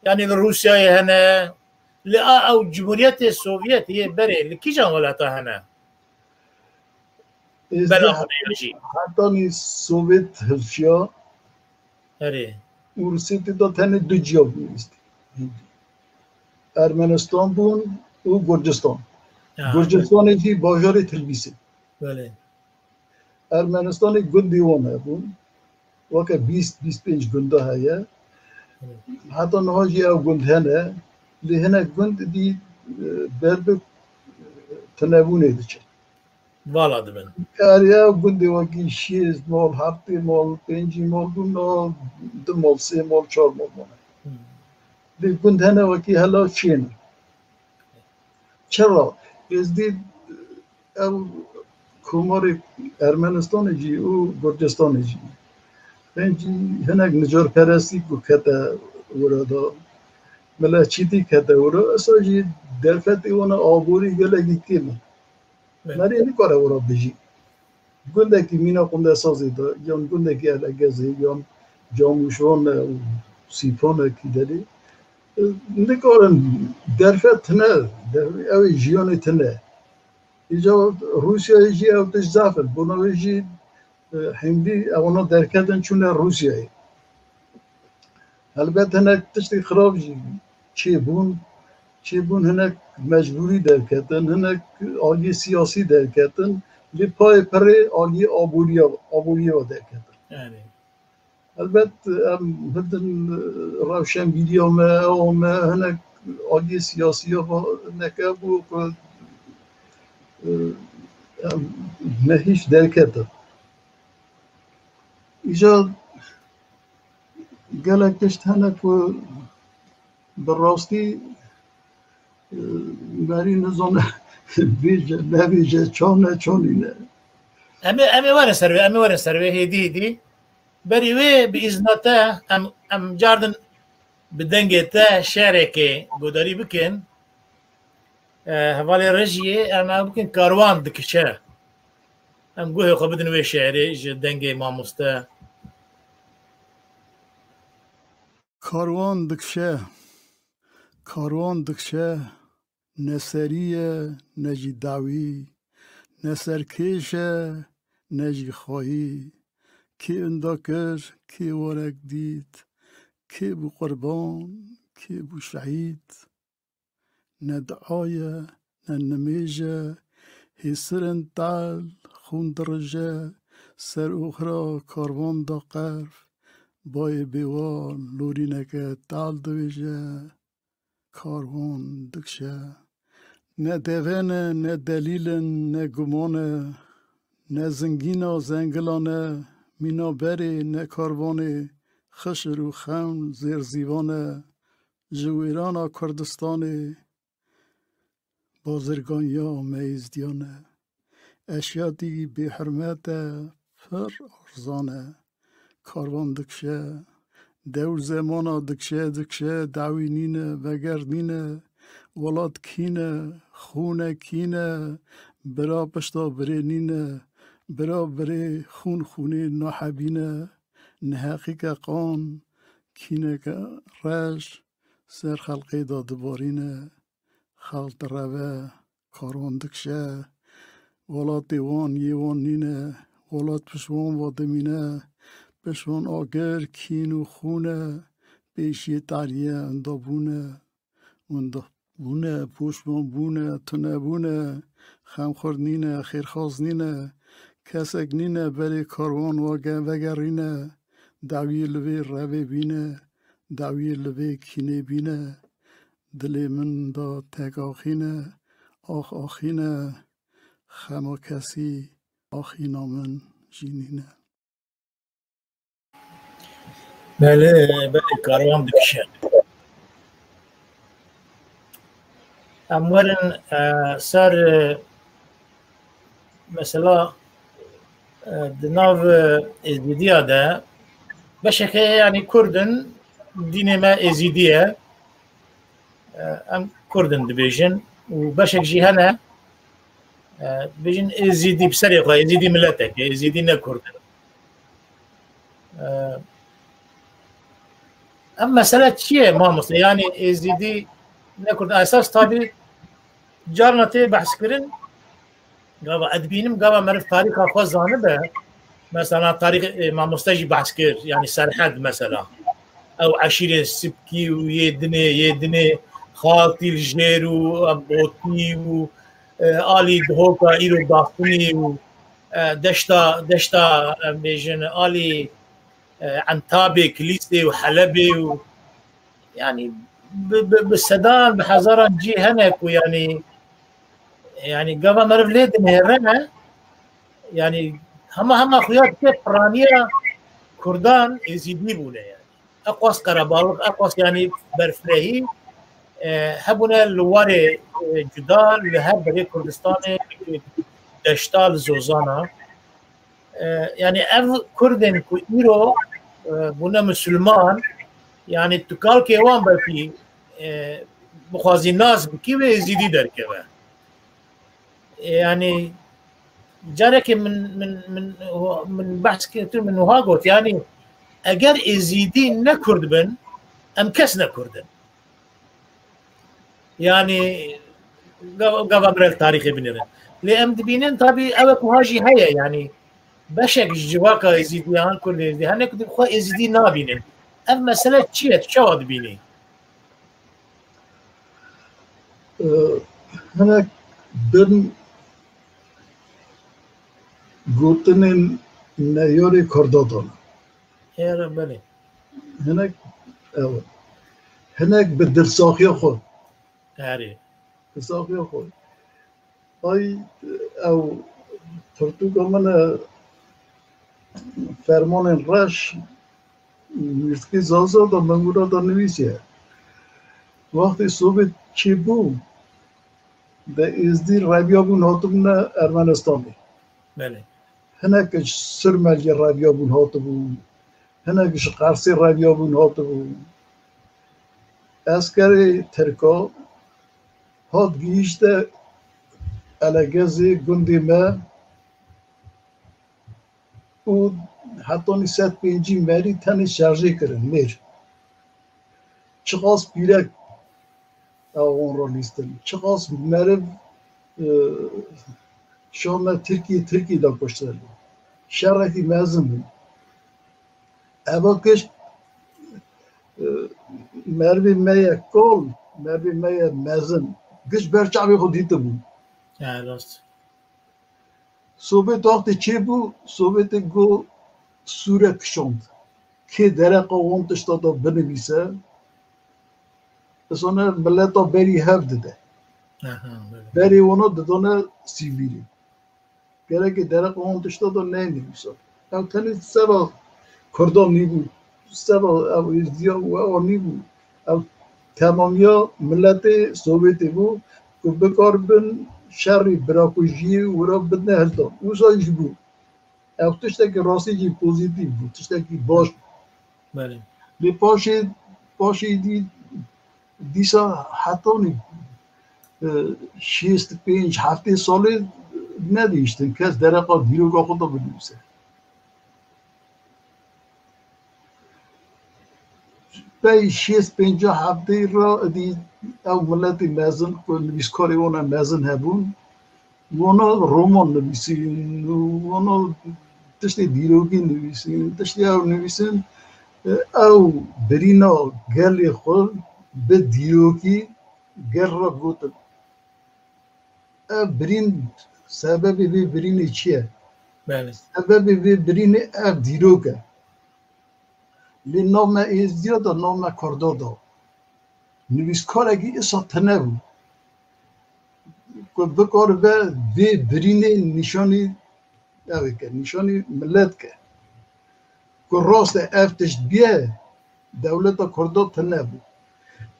Yanî li Rûsyayê hene, li a ew Cumhuriyetê Sovyet yê berê li kîjan welata hene? Êzdî Bela he-, xwe ya jî. Hetanî Sovyet hilfiya Erê. Û Rûsya tê de tenê du ciya bûn êzdî. Ermenistan bûn û Gurcistan. Ya, Gurcistanê jî bajarê Tilbîsê. Belê. Ermenistanê gundê wan hebûn. Weke bîst, bîst pênc gunda heye. Hı. Heta niha jî ew gund hene. Lê hinek gund dî, e, ber bi, e, tunebûnê diçin. Vala dibin. Kariya gundê wekî şêst mal, heftê mal, pêncî mal bûn, niha du mal, sê mal, çar mal mane. Hı. Lê gund hene wekî hela çêne. Çira? Êzdî ev komarê Ermenistanê jî û Gurcistanê jî. Pêncî hinek nicarperestî ku kete wira da, miletçîtî kete wira, esa jî derfetê wana aborî gelekî kêm e. Evet. Merê nikare wira bijî. Gundekî mîna Qundesazê de, yan gundekî Elegezê, yan Camûşan e û Sîpan e kî derê, e, nikarin derfet tine, der-, ew ê jiyanê tine. Îca Rûsyayê jî ew tişt zaf in. Bona wê jî Hindî, ewana derketin çûne Rûsyayê. Helbet hinek tiştê xirab jî çêbûn, çêbûn hinek mecbûrî derketin, hinek aliyê siyasî derketin, lê payê pirê aliyê aboriya, aboriyê ve derketin. Yanî. Helbet em hildin rewşenbîriya me, ewa me hinek aliyê siyasiya va neke bû ku, e, em me hîç derketin. Îca gelek tişt hene ku bi rastî, e, merî nizane bêje, nebêje, çane, çanîne. Em ê, em ê werin ser wê, em ê werin ser wê, hêdî hêdî. Berî wê bi îzna te em, em cardin bi dengê te şe'rekê godarî bikin. E, hevalê rejiyê em ew bikin Karwan dikişe. Em guhê xwe bidin wê şe'rê ji dengê mamoste. Karwan dikişe, karwan dikişe, ne serî ye, ne jî dawî, ne serkêş e, ne jî xwayî. Kê winda kir, kê warek dît, kê bû qurban, kê bû şehîd. Ne dua ye, ne nimêj e, hêsir in tal, xûn dirije, ser oxira karwan da qerf, bayê bêwa lorîneke tal diwêje, karwan dikişe. Ne deven e, ne delîl in, ne guman e, ne zingîna zengilan e, mîna berê, ne karwanê, xişir û xewn zêrzîvan e, ji wêrana Kurdistanê, bazirganiya me êzdiyan e. Eşyatî bêhurmet e, pir arzan e. Karwan dikişe, dewr zemana dikişe, dikişe, dawî nîne, veger nîne, welat kîne, xûne kîne, bira pişta birê nîne, bira birê xûn xûnê nahebîne, neheqîke qan, kîneke reş, ser xelqê de dibarîne, xelq direve, karwan dikişe, welatê wan yê wan nîne, welat pişt wan ve dimîne, pişt wan agir, kîn û xûn e, pêşiyê tarî ye, winda bûne, winda bûne, poşman bûne, tune bûne, xemxwar nîne, xêrxwaz nîne, kesek nîne, berê karwan ve ge-, vegerîne, dawiyê li vê revê bîne, dawiyê li vê kînê bîne, dilê min da tek axîne, ax axîne, xema kesî axîna min jî nîne. Belê, belê, karwan dikişe. Em werin, e, ser, e, mesela, e, di nav, e, Êzidiya de beşeke, yanî, Kurd in, dînê me Êzidî ye. E, em Kurd in dibêjin û beşek jî hene, e, dibêjin Êzidî bi serê xwe, Êzidî miletek e, Êzidî ne Kurd in. E, Ev mesele çi ye mamoste? Yanî Êzidî ne Kurd. Esas tabî carna tê behs kirin. Gava ez dibînim, gava meriv tarîxa xwe zanibe. Mesela tarîx, e, mamoste jî behs kir. Yanî Serhed mesela. Ew eşîrên Sipkî û yê dinê, yê dinê Xaltî li jêr û, em, Botî û, e, alî Dihoka îro Daxinî û, e, deşta, deşta, em bêjin, alî e, Entabê, Kilîsê û Helebê û, yanî, bi, bi, bi sedan, bi hezaran cî hene ku, yanî, yanî, gava meriv lê dinêre, yanî, hema, hema xuya dike piraniya Kurdan Êzîdî bûne, yanî. Eqwas qerebalix, eqwas, yanî, berfirehî, e, hebûne li warê, e, cuda, li her berê Kurdistanê, deşta, li zozana. E, yanî ev Kurdên ku îro, e, bûne Musulman, yanî tu kalkê wan belkî, e, bixwazî nas bikî wê Êzîdî derkeve. E, yanî carekê min, min, min, min behs kir, min wiha got, yanî eger Êzîdî ne Kurd bin, em kes ne Kurd in. Yanî gava, gava mirel tarîxê binêrin. Lê em dibînin tabî ew ku ha jî heye, yanî Beşek ji civaka Êzidiyan, Kurd Êzidî, hene ku xwe Êzidî nabînin. Ev mesele çi ye? Tu çawa dibînî? Hinek bin gotinên neyarê Kurda dane. Êre belê. Hinek, ew, hinek bi dilsaxiya xwe. Erê. Dilsaxiya xwe. Ay, ew pirtûka min e, Fermanên Reş, mûsîqî Zaza de min wira de nivîsiye. Wextê Sovyet çêbû, de Êzdî reviyabûn hatibûne Ermenistanê. Belê. Hinek ji Sirmeliyê reviyabûn hatibûn. Hinek ji Qersê reviyabûn hatibûn. Eskerê Tirka hat gihîşte Elegezê gundê me û hetanî sed pêncî merî tenê şerjê kirin mêr. Çiqas pîrek ew wan ra lîstin. Çiqas meriv, e, şame Tirkiyê, Tirkiyê de kuştin. Şerekî mezin bû. Eva giş, e, merivê me ye kal, merivê me ye mezin. Giş ber çavê xwe dîtibû. Ya, rast. Sovyet wextê çêbû, Sovyetê got sûre kişand. Kê dereqa wan tişta da binivîse, isane mileta berî hev dide. Aha, belê. Berê wana didane sivîlî. Gerekê dereqa wan tişta da neyê nivîsa. Ew tenê seva Kurdan nîbû, seva ew Êzdiya û ew nîbû. Ew temamiya miletê Sovyetê bû ku bikaribin şerî birakujiyê wira bidine hildan. Wisa jî bû. Ew tiştekî rastî jî pozîtîf bû, tiştekî baş bû. Belê. Lê paşê, paşê dî, dîsa hetanî, e, şêst pênc heftê salê nedihiştin kes dereqa dîroka xwe de binivîse. Pey şêst pêncah heftê re dî ew miletî mezin ku nivîskarê wana mezin hebûn, wana roman nivîsîn û wana tiştê dîrokî nivîsîn, tiştê ew nivîsîn, ew birîna gelê xwe bi dîrokî gel re gotin. Ev birîn, sebebê vê birînê çi ye? Belê. Sebebê vê birînê ev dîrok e. Lê nav me Êzdiya de, nav me Kurda de. Nivîskarekî isa tune bû ku bikaribe vê birînê nîşanî ew ê ke, nîşanî milet ke. Ku rast e ev tişt bîye, dewleta Kurda tune bû.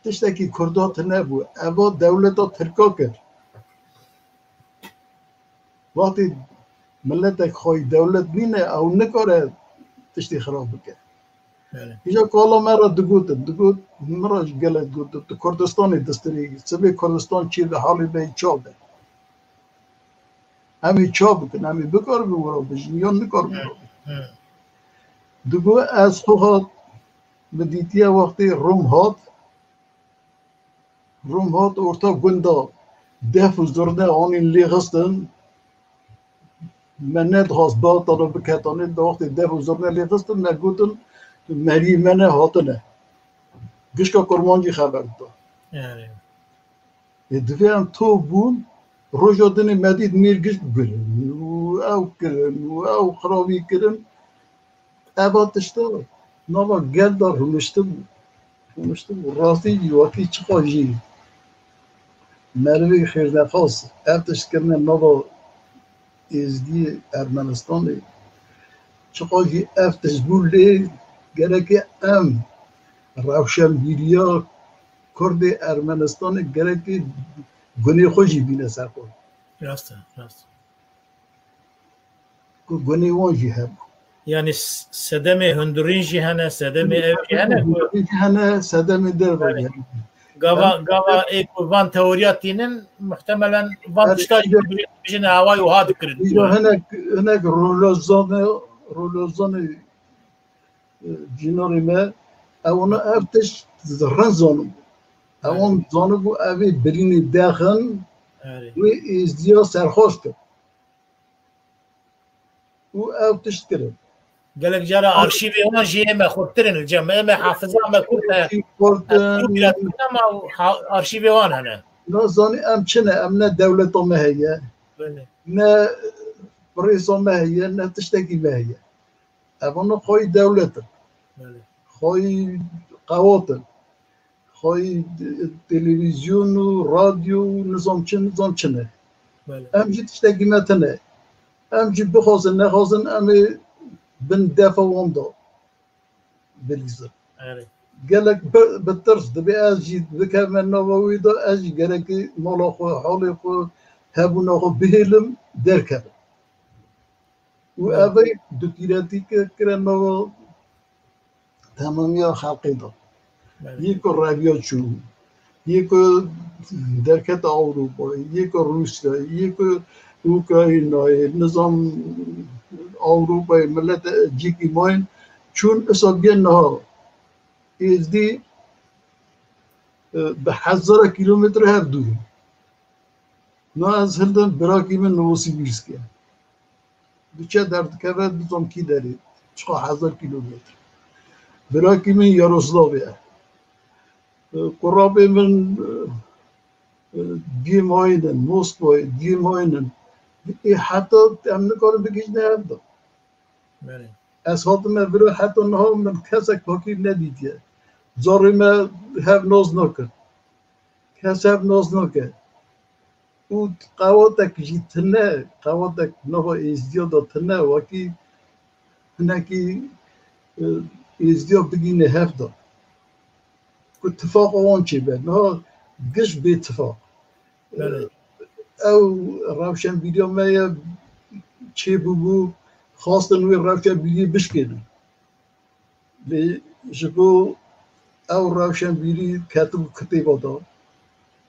Tiştekî Kurda tune bû. Eva dewleta Tirka kir. Wextê miletek xweyî dewlet nîne, ew nikare tiştê xirab bike. Belê. Îja kala me re digotin, digot, min re jî gelek gotin, tu Kurdistanê distirê, sibê Kurdistan çê be, halê me yê ça be. Em ê ça bikin, em ê bikaribin wira bijin, yan nikaribin wira bijin. Hı. Digot, ez xwe hat, min dîtiye wextê Rum hat, Rum hat orta gunda def û zurne anîn lê xistin. Me nedixwast bihata re biketanê, di wextê def û zurne lê xistin, me gotin, meriyê me ne hatine. Gişka kurmancî xeber dida. Yani. Ê, divê em top bûn, roja dinê me dît mêr gişt kirin û ew kirin û ew xirabî kirin. Eva tişta nava gel de rûniştibû. Rûniştibû. Rastî jî wekî çiqa jî merivê xêrnexas ev tişt kirine nava Êzdî Ermenistanê. Çiqa jî ev tişt bû lê gereke em rewşenbîriya Kurdê Ermenistanê gereke gunê xwe jî bîne ser xwe. Rast e, rast. Ku gunê wan jî hebû. Yani s-, sedemê hundirîn jî hene, sedemê ev jî hene ku Hundirîn jî hene, sedemê derve jî hene. Gava, gava ê ku van teoriya tînin, muhtemelen van Evet, tişta jî evet. bijin, bijin hawayê wiha dikirin. Îja hinek, hinek rolozanê, rolozanê, e, cînarê me, ew ona ev tişt rind zanibû. Ewan zanibû ev ê birînê dexin, Yani. wê êzdiya serxoş kir. û ew tişt kirin. Gelek cara arşîvê wan jî ê me xurttir in li cem me. Ê me hafiza me kurt e. Xurtin. Em pîra dikin ama ha-, arşîvê wan hene. Nazanî em çi ne, em ne dewleta me heye, Belê. ne pirêsa me heye, ne tiştekî me heye. Evana xweyî dewlet in. Belê. Xweyî qewat in. Xweyî televîzyon û radyo û nizam çi, nizam çi ne. Belê. Em jî tiştekî me tine. Em jî bixwazin, nexwazin, em ê bin defa wan de bilîzin. Erê. Gelek bi, bi tirs dibê ez jî bikevme nava wî de, ez jî gerekî mala xwe, halê xwe, hebûna xwe bihêlim, derkevim. Û Belê. ev ê dutîretî ke kire nava temamiya xelqê de. Belê. Yê ku reviya çû, yê ku derkete Ewropayê, yê ku Rûsyayê, yê ku Ukraynayê, nizam Ewropayê, millet cîkî mayîn çûn, isa biyên niha. Êzdî, e, bi hezara kîlometre hev dûr in. Na ez hildim birakî min Novosibîrsk e. Diçe derdikeve bizom kî derê. Çiqa hezar kîlometre. Birakî min Yaroslavê ye. E, Qurabê min, e, e, diyê mayîn in, Moskvayê, diyê mayîn in. Ê heta em nikarin bigihîjine hev de. Belê. Ez hatime vira heta niha min kesek fakîr nedîtiye. Carê me hev nas nakin. Kes hev nas nake. Û qewatek jî tune, qewatek nava êzdiya de tune, wekî hinekî, e, êzdiya bigîne hev de. Ku tifaqa wan çêbe. Niha giş bê tifaq. Belê. Ew rewşenbîriya me ye çêbûbû, xwestin wê rewşenbîriyê bişkênin. Lê ji bo ew rewşenbîrî ketibû kitêba de.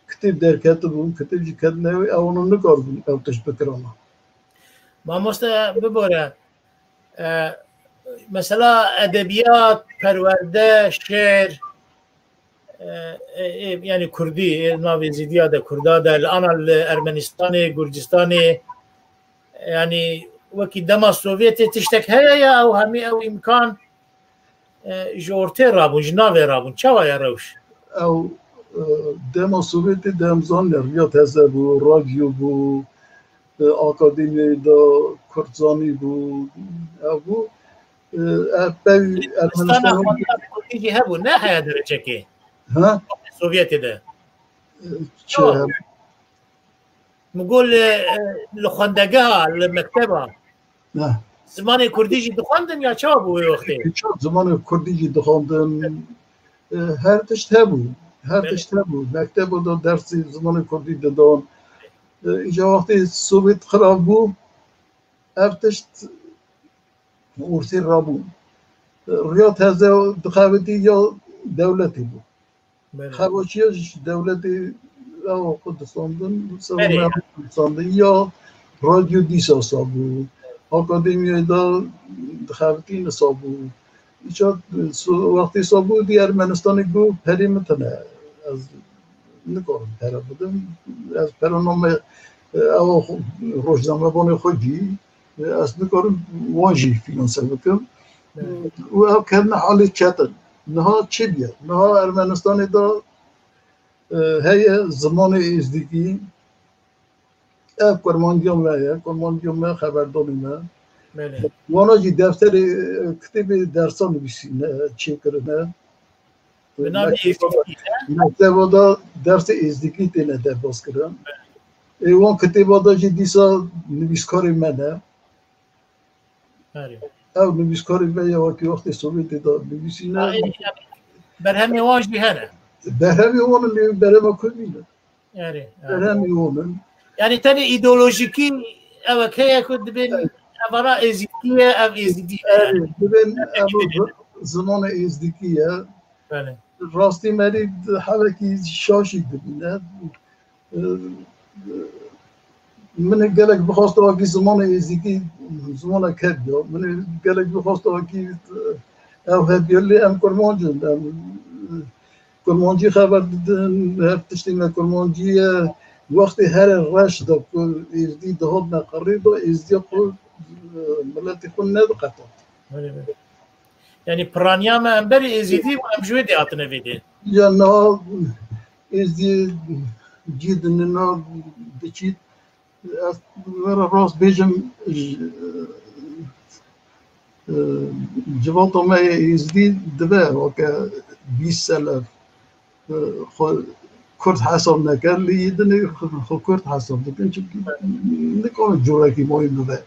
Kitêb derketibûn, kitêb jî ketine wê, ewana nikaribûn ew tişt bikirana. Mamoste bibore, e, mesela edebiyat, perwerde, şêr, e, e, e, yani kurdî, e, navê zîdiya de kurda de, li ana li Ermenistanê, Gurcistanê, yani wekî dema Sovyetê tiştek heye ya ew hemî ew îmkan, e, ji ortê rabûn, ji navê rabûn. Çawa ya rewş? Ew, e, dema Sovyetê de em zanîne riya teze bû, radyo bû, e, akademiyayê de kurdzanî bû, ev bû. E, ev pey Ermenistana Ermenistana xwendina kurdî jî hebû, ne heye derecekê. Ha? Sovyetê de. E, çi Tamam. heb- Min got li, li xwendegeha, li mekteba Ne. zimanê kurdî jî dixwendin ya çawa bû wê wextê? Çawa zimanê kurdî jî dixwendin? E, her tişt hebû. Her Belê. tişt hebû. Mekteba de dersê zimanê kurdî didan. E, îca wextê Sovyet xirab bû, ev tişt ortê rabû. E, riya teze dixebitî ya dewletê bû. Belê. Xebaçiya ji dewletê ew xwe distandin, Belê. distandin ya radyo dîsa sabû, akademiyayê de dixebitî ne sabû. Îca so-, wextê sabû dî Ermenistanê got perê min tine. Ez nikarim pere bidim. Ez pere name, ew xwe, rojnamevanê xwe cî. Ez nikarim wan jî fînanse bikim. Evet. Û ew ketine halê çetin. Niha çi bûye? Niha Ermenistanê de, e, heye zimanê êzdîkî. Ev kurmanciya me ye, kurmanciya me xeberdanê me. Belê. Wana jî defterê, e, kitêbê dersan nivîsîne, çêkirine. Bi navê Mekteba, êzdîkî, ne? mekteba de dersê êzdîkî têne derbazkirin. Ê wan kitêba de jî dîsa nivîskarê me ne. Erê. Ew nivîskarê me ya wekî wextê Sovyetê de nivîsîne. Ha, ê, ya, berhemê wan jî hene. Berhemê wan lê berhema kurdî ne. Erê, erê. Berhemê wan in. Yani tenê îdeolojikî ew heye ku dibên evara êzîdî ye, ev êzîdî ye. Erê, dibên ev zimanê êzdîkî ye. Belê. Rastî merî hevekî şaşî dibîne. Min ê gelek bixwast wekî zimanê êzdîkî, zimanek hebiya. Min ê gelek bixwast wekî ew hebiya, lê em kurmanc in. Em kurmancî xeber didin, her tiştê me kurmancî ye. Wextê here reş de ku êzdî dihatine qirê de, êzdiya xwe e, miletê xwe nediqetand. Yani piraniya me em berî Êzîdî û em ji wê dê hatine vê dê. Ya niha Êzîdî cî dinina diçît, ez were rast bêjim, e, civata me yê Êzîdî dibe weke bîst sele xwe Kurd hesab neke, lê yê dinê xwe Kurd hesab dikin, çimkî nikarin corekî mayî bibe.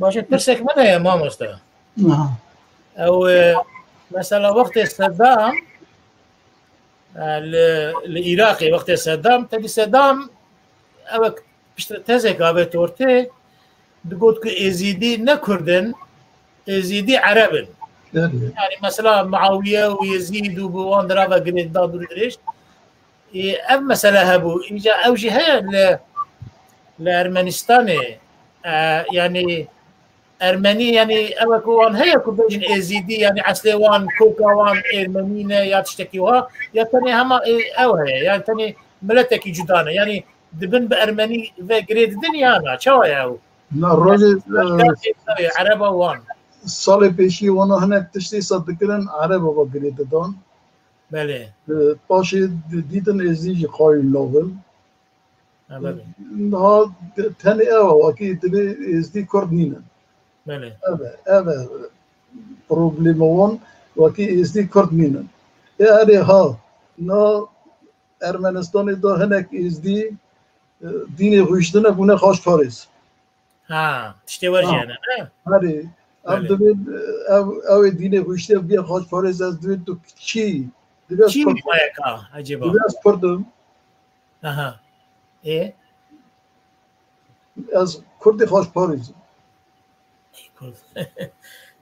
Baş e, pirsek min heye mamoste. Ew e, mesela wextê Sedam e, li, li Iraqê, wextê Sedam, tevî Sedam ew e piştre tezek avêt ortê, digot ku Êzîdî ne Kurd in, Êzîdî Ereb in. Yani mesela Muawiye û Yezîd û bi wan dira ve girê da dûr dirêj. Ê, ev mesele hebû. Îca ew jî heye li, li Ermenistanê. E, yani Ermenî, yani ew ku wan heye ku bêjin Êzîdî, yani eslê wan, koka wan Ermenî ne ya tiştekî wiha, ya tenê hema ê, ew heye, yani tenê miletekî cuda ne. Yani dibin bi Ermenî ve girê didin ya na? Çawa ye ew? Na rojê, e, Ereba wan. Salê pêşî wana hinek tiştî sa dikirin, Ereba ve girê didan. Belê. E, paşê di-, dîtin Êzdî jî qayîl nabin. Ha, belê. Niha te-, tenê ew e, wekî divê Êzdî Kurd nînin. Belê. Ev e, ev e problema wan, wekî Êzdî Kurd nînin. Ê erê ha, na Ermenistanê de hinek Êzdî, e, dînê xwe hiştine bûne xaçparêz. Ha, tiştê wer jî Ha. hene, ne? Herê, em Belê. Divê, e, ev, ew ê dînê xwe hiştiye biye xaçparêz, ez divê tu çi? Divê ez Çi Kurd, mayeka acaba? Divê ez Kurd im. Aha. E? Ez Kurdê xaçparêz im. Ey Kurd.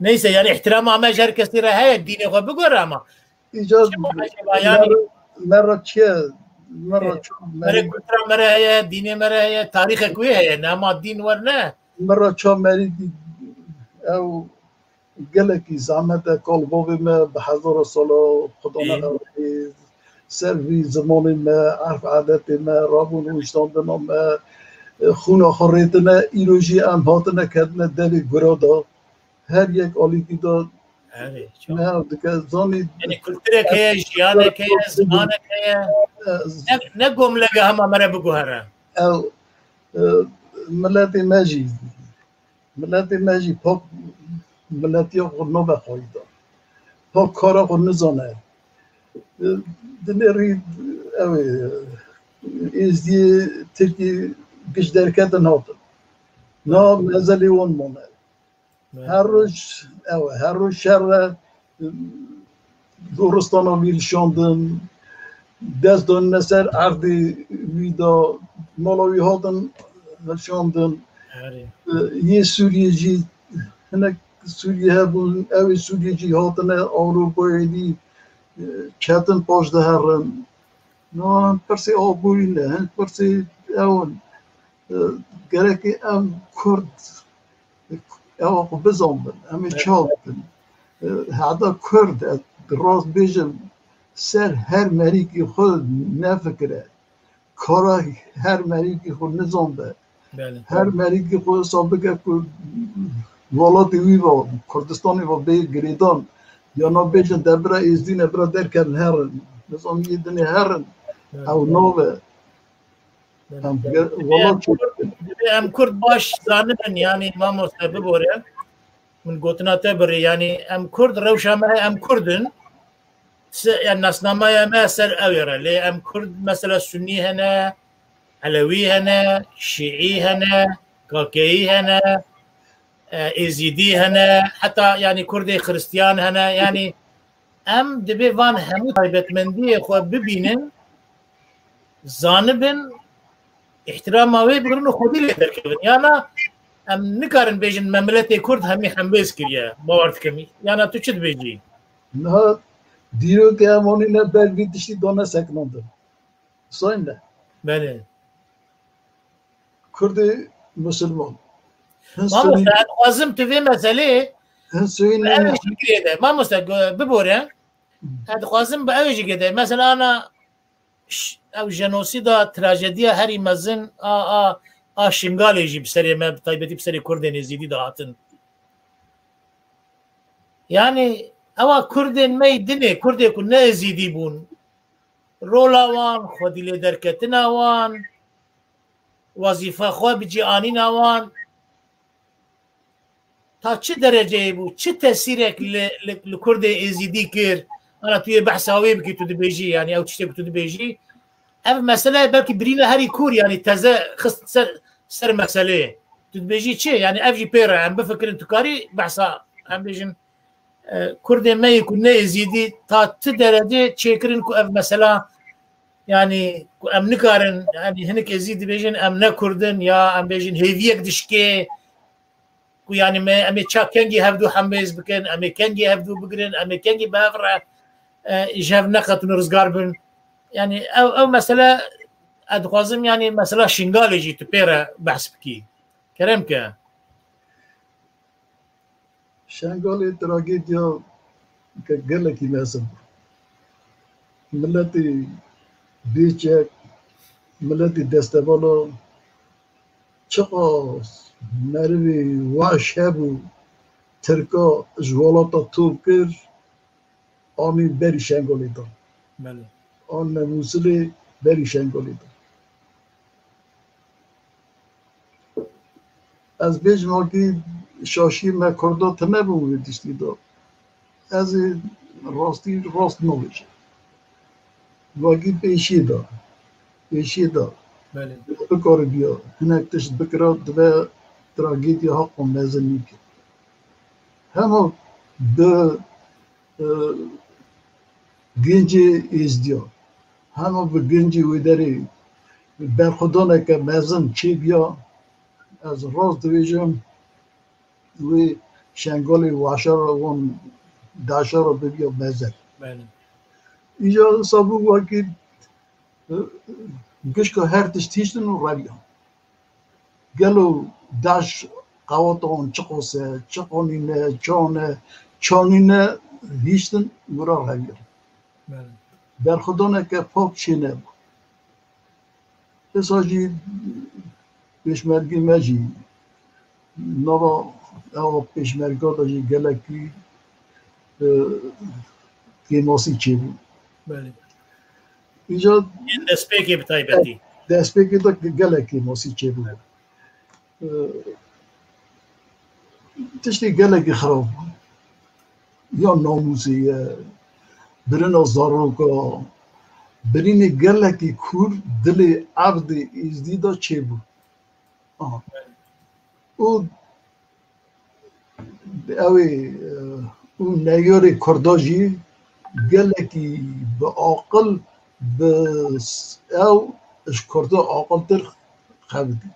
Neyse, yani ihtirama me ji her kesî re heye, dînê xwe bigore ama. Îca Çima acaba yani? Mera, mera çi ye? Mera çi? Mere kultura mere heye, dînê mere heye, tarîxek wê heye, ne ama dîn wer ne. Mera ça merî ew gelekî zehmet e, kalbavê me bi hezara sala xwedana Ê. Ewlî, ser vî zimanê me, erf adetê me, rabûn rûniştandina me, xûna xwe rêtine, îro jî em hatine ketine devê gura da. Her yek alîkî da Erê, çok. Ne dike zanî. Yani kulturek heye, jiyanek heye, zimanek heye. Ne, ne gomlege hema mere biguhere. Ew, e, miletê me jî, miletê me jî pak miletiya xwe nabe qayîda. Pak kara xwe nizane. E, dinêrî ew ê, Êzdiyê Tirkî giş derketin hatin. Na mezelê wan mane. Her roj, ew, her roj şer e, goristana wî rişandin, dest danine ser erdê wî de, mala wî hatin rişandin. Erê. Yê Sûriyê jî, hinek Sûriyê hebûn, ew ê Sûriyê jî hatine Ewropayê dî, ketin paş de herin. No, hin pirsê aborî ne, hin pirsê ew in. E, gerekê em Kurd ewa xwe bizanbin, em ê çawa bikin? E, heta Kurd, ez rast bêjim, ser her merîkî xwe nefikire. Kara her merîkî xwe nizanbe. Belê. Her merîkî xwe hesab bike ku welatê wî ve, Kurdistanê ve bê girêdan. Ya na bêjin debira Êzdî ne, bira derkevin herin. Nizam yê dinê herin. Belê. Ew nabe. Em ge-, Divê wela em Kurd, divê em Kurd baş zanibin, yani mamoste bibore. Min gotina te birê, yani em Kurd, rewşa me em Kurd in. Se-, yani nasnameya me ser ew re. Lê em Kurd mesela Sunnî hene, Elewî hene, Şiî hene, Kakeyî hene, e, Êzîdî hene, heta yani Kurdê Xiristiyan hene. Yani em divê van hemû taybetmendiyê xwe bibînin, zanibin, îhtirama wê bigirin û xwedî lê derkevin. Yana em nikarin bêjin me miletê Kurd hemî hembêz kiriye. Bawer dikim. Yana tu çi dibêjî? Niha dîrokê em anîne ber vî tiştî dane sekinandin. Sayın ne? Belê. Kurdê Musulman. Mamoste, ez dixwazim tu vê meselê hin Sûnî bi ev jî girê de. Mamoste, bibore, ez dixwazim bi ev jî girê de. Mesela ana ş-, ew jenosîda, trajediya herî mezin a, a a Şingalê jî bi serê me, bi taybetî bi serê Kurdên Êzîdî de hatin. Yanî ewa Kurdên me yî dinê, Kurdê ku ne Êzîdî bûn, rola wan, xwedî lê derketina wan, wezîfa xwe bi cî anîna wan, ta çi dereceyê bû, çi tesîrek li, li, li Kurdê Êzîdî kir? Ana tu yê behsa wê bikî, tu dibêjî, yanî ew tiştê ku tu dibêjî, ev mesele belkî birîne herî kûr, yanî teze xist ser, ser meseleyê. Tu dibêjî çi? Yanî ev jî pê re em bifikirin, tu karî behsa, em bêjin, e, Kurdê me yê ku ne Êzîdî ta ti derece çêkirin ku ev mesela, yanî ku em nikarin, yanî hinek Êzîdî dibêjin em ne Kurd in ya em bêjin hêviyek dişkê, ku yanî me, em ê ça kengî hevdû hembêz bikin, em ê kengî hevdû bigirin, em ê kengî bi hev re, e, ji hev neqetin û rizgar bin. Yanî ew, ew mesele, ez dixwazim, yanî mesela Şingalê jî tu pê re behs bikî. Kerem ke. Şengalê tragedya ke gelekî mezin bû. Miletê bêçek, miletê destevala, çiqas merivê weş hebû, Tirka ji welata top kir, anî berî Şengalê da. Belê. Anîne Mûsilê berî Şengalê da. Ez bêjim, wekî şaşiyê me Kurda tune bû wê tiştî de. Ez ê rastî rast nabêjim. Wekî pêşiyê de, pêşiyê de Belê. bikaribiya hinek tişt bikira, dibe tragedya haqan mezin nîke. Hema bi, e, gencê êzdiya, hema bi gencê wê derê berxwedaneke mezin çêbiya, ez rast dibêjim, wê Şengalê weşa re wan daşa re bibiya mezin. Belê. Îca sabû wekî, e, gişka her tişt hiştin û reviyan. Gelo daş qewata wan çiqas e, çiqanîne, çane, çanîne hiştin wira reviyan. Belê. Berxwedaneke pak çênebû. Êsa jî pêşmergê me jî nava ewa pêşmerga de jî gelekî, e, kêmasî çêbû. Belê. Îca Yên destpêkê bi taybetî. destpêkê de gelek kêmasî çêbû. E, tiştê gelekî xirab bû. Ya namûsê ye, birina zaroka, birînê gelekî kûr dilê erdê êzdî de çêbû. Aha. Û ew ê, e, û neyarê Kurda jî gelekî bi aqil, bi s-, ew ji Kurda aqiltir xebitî.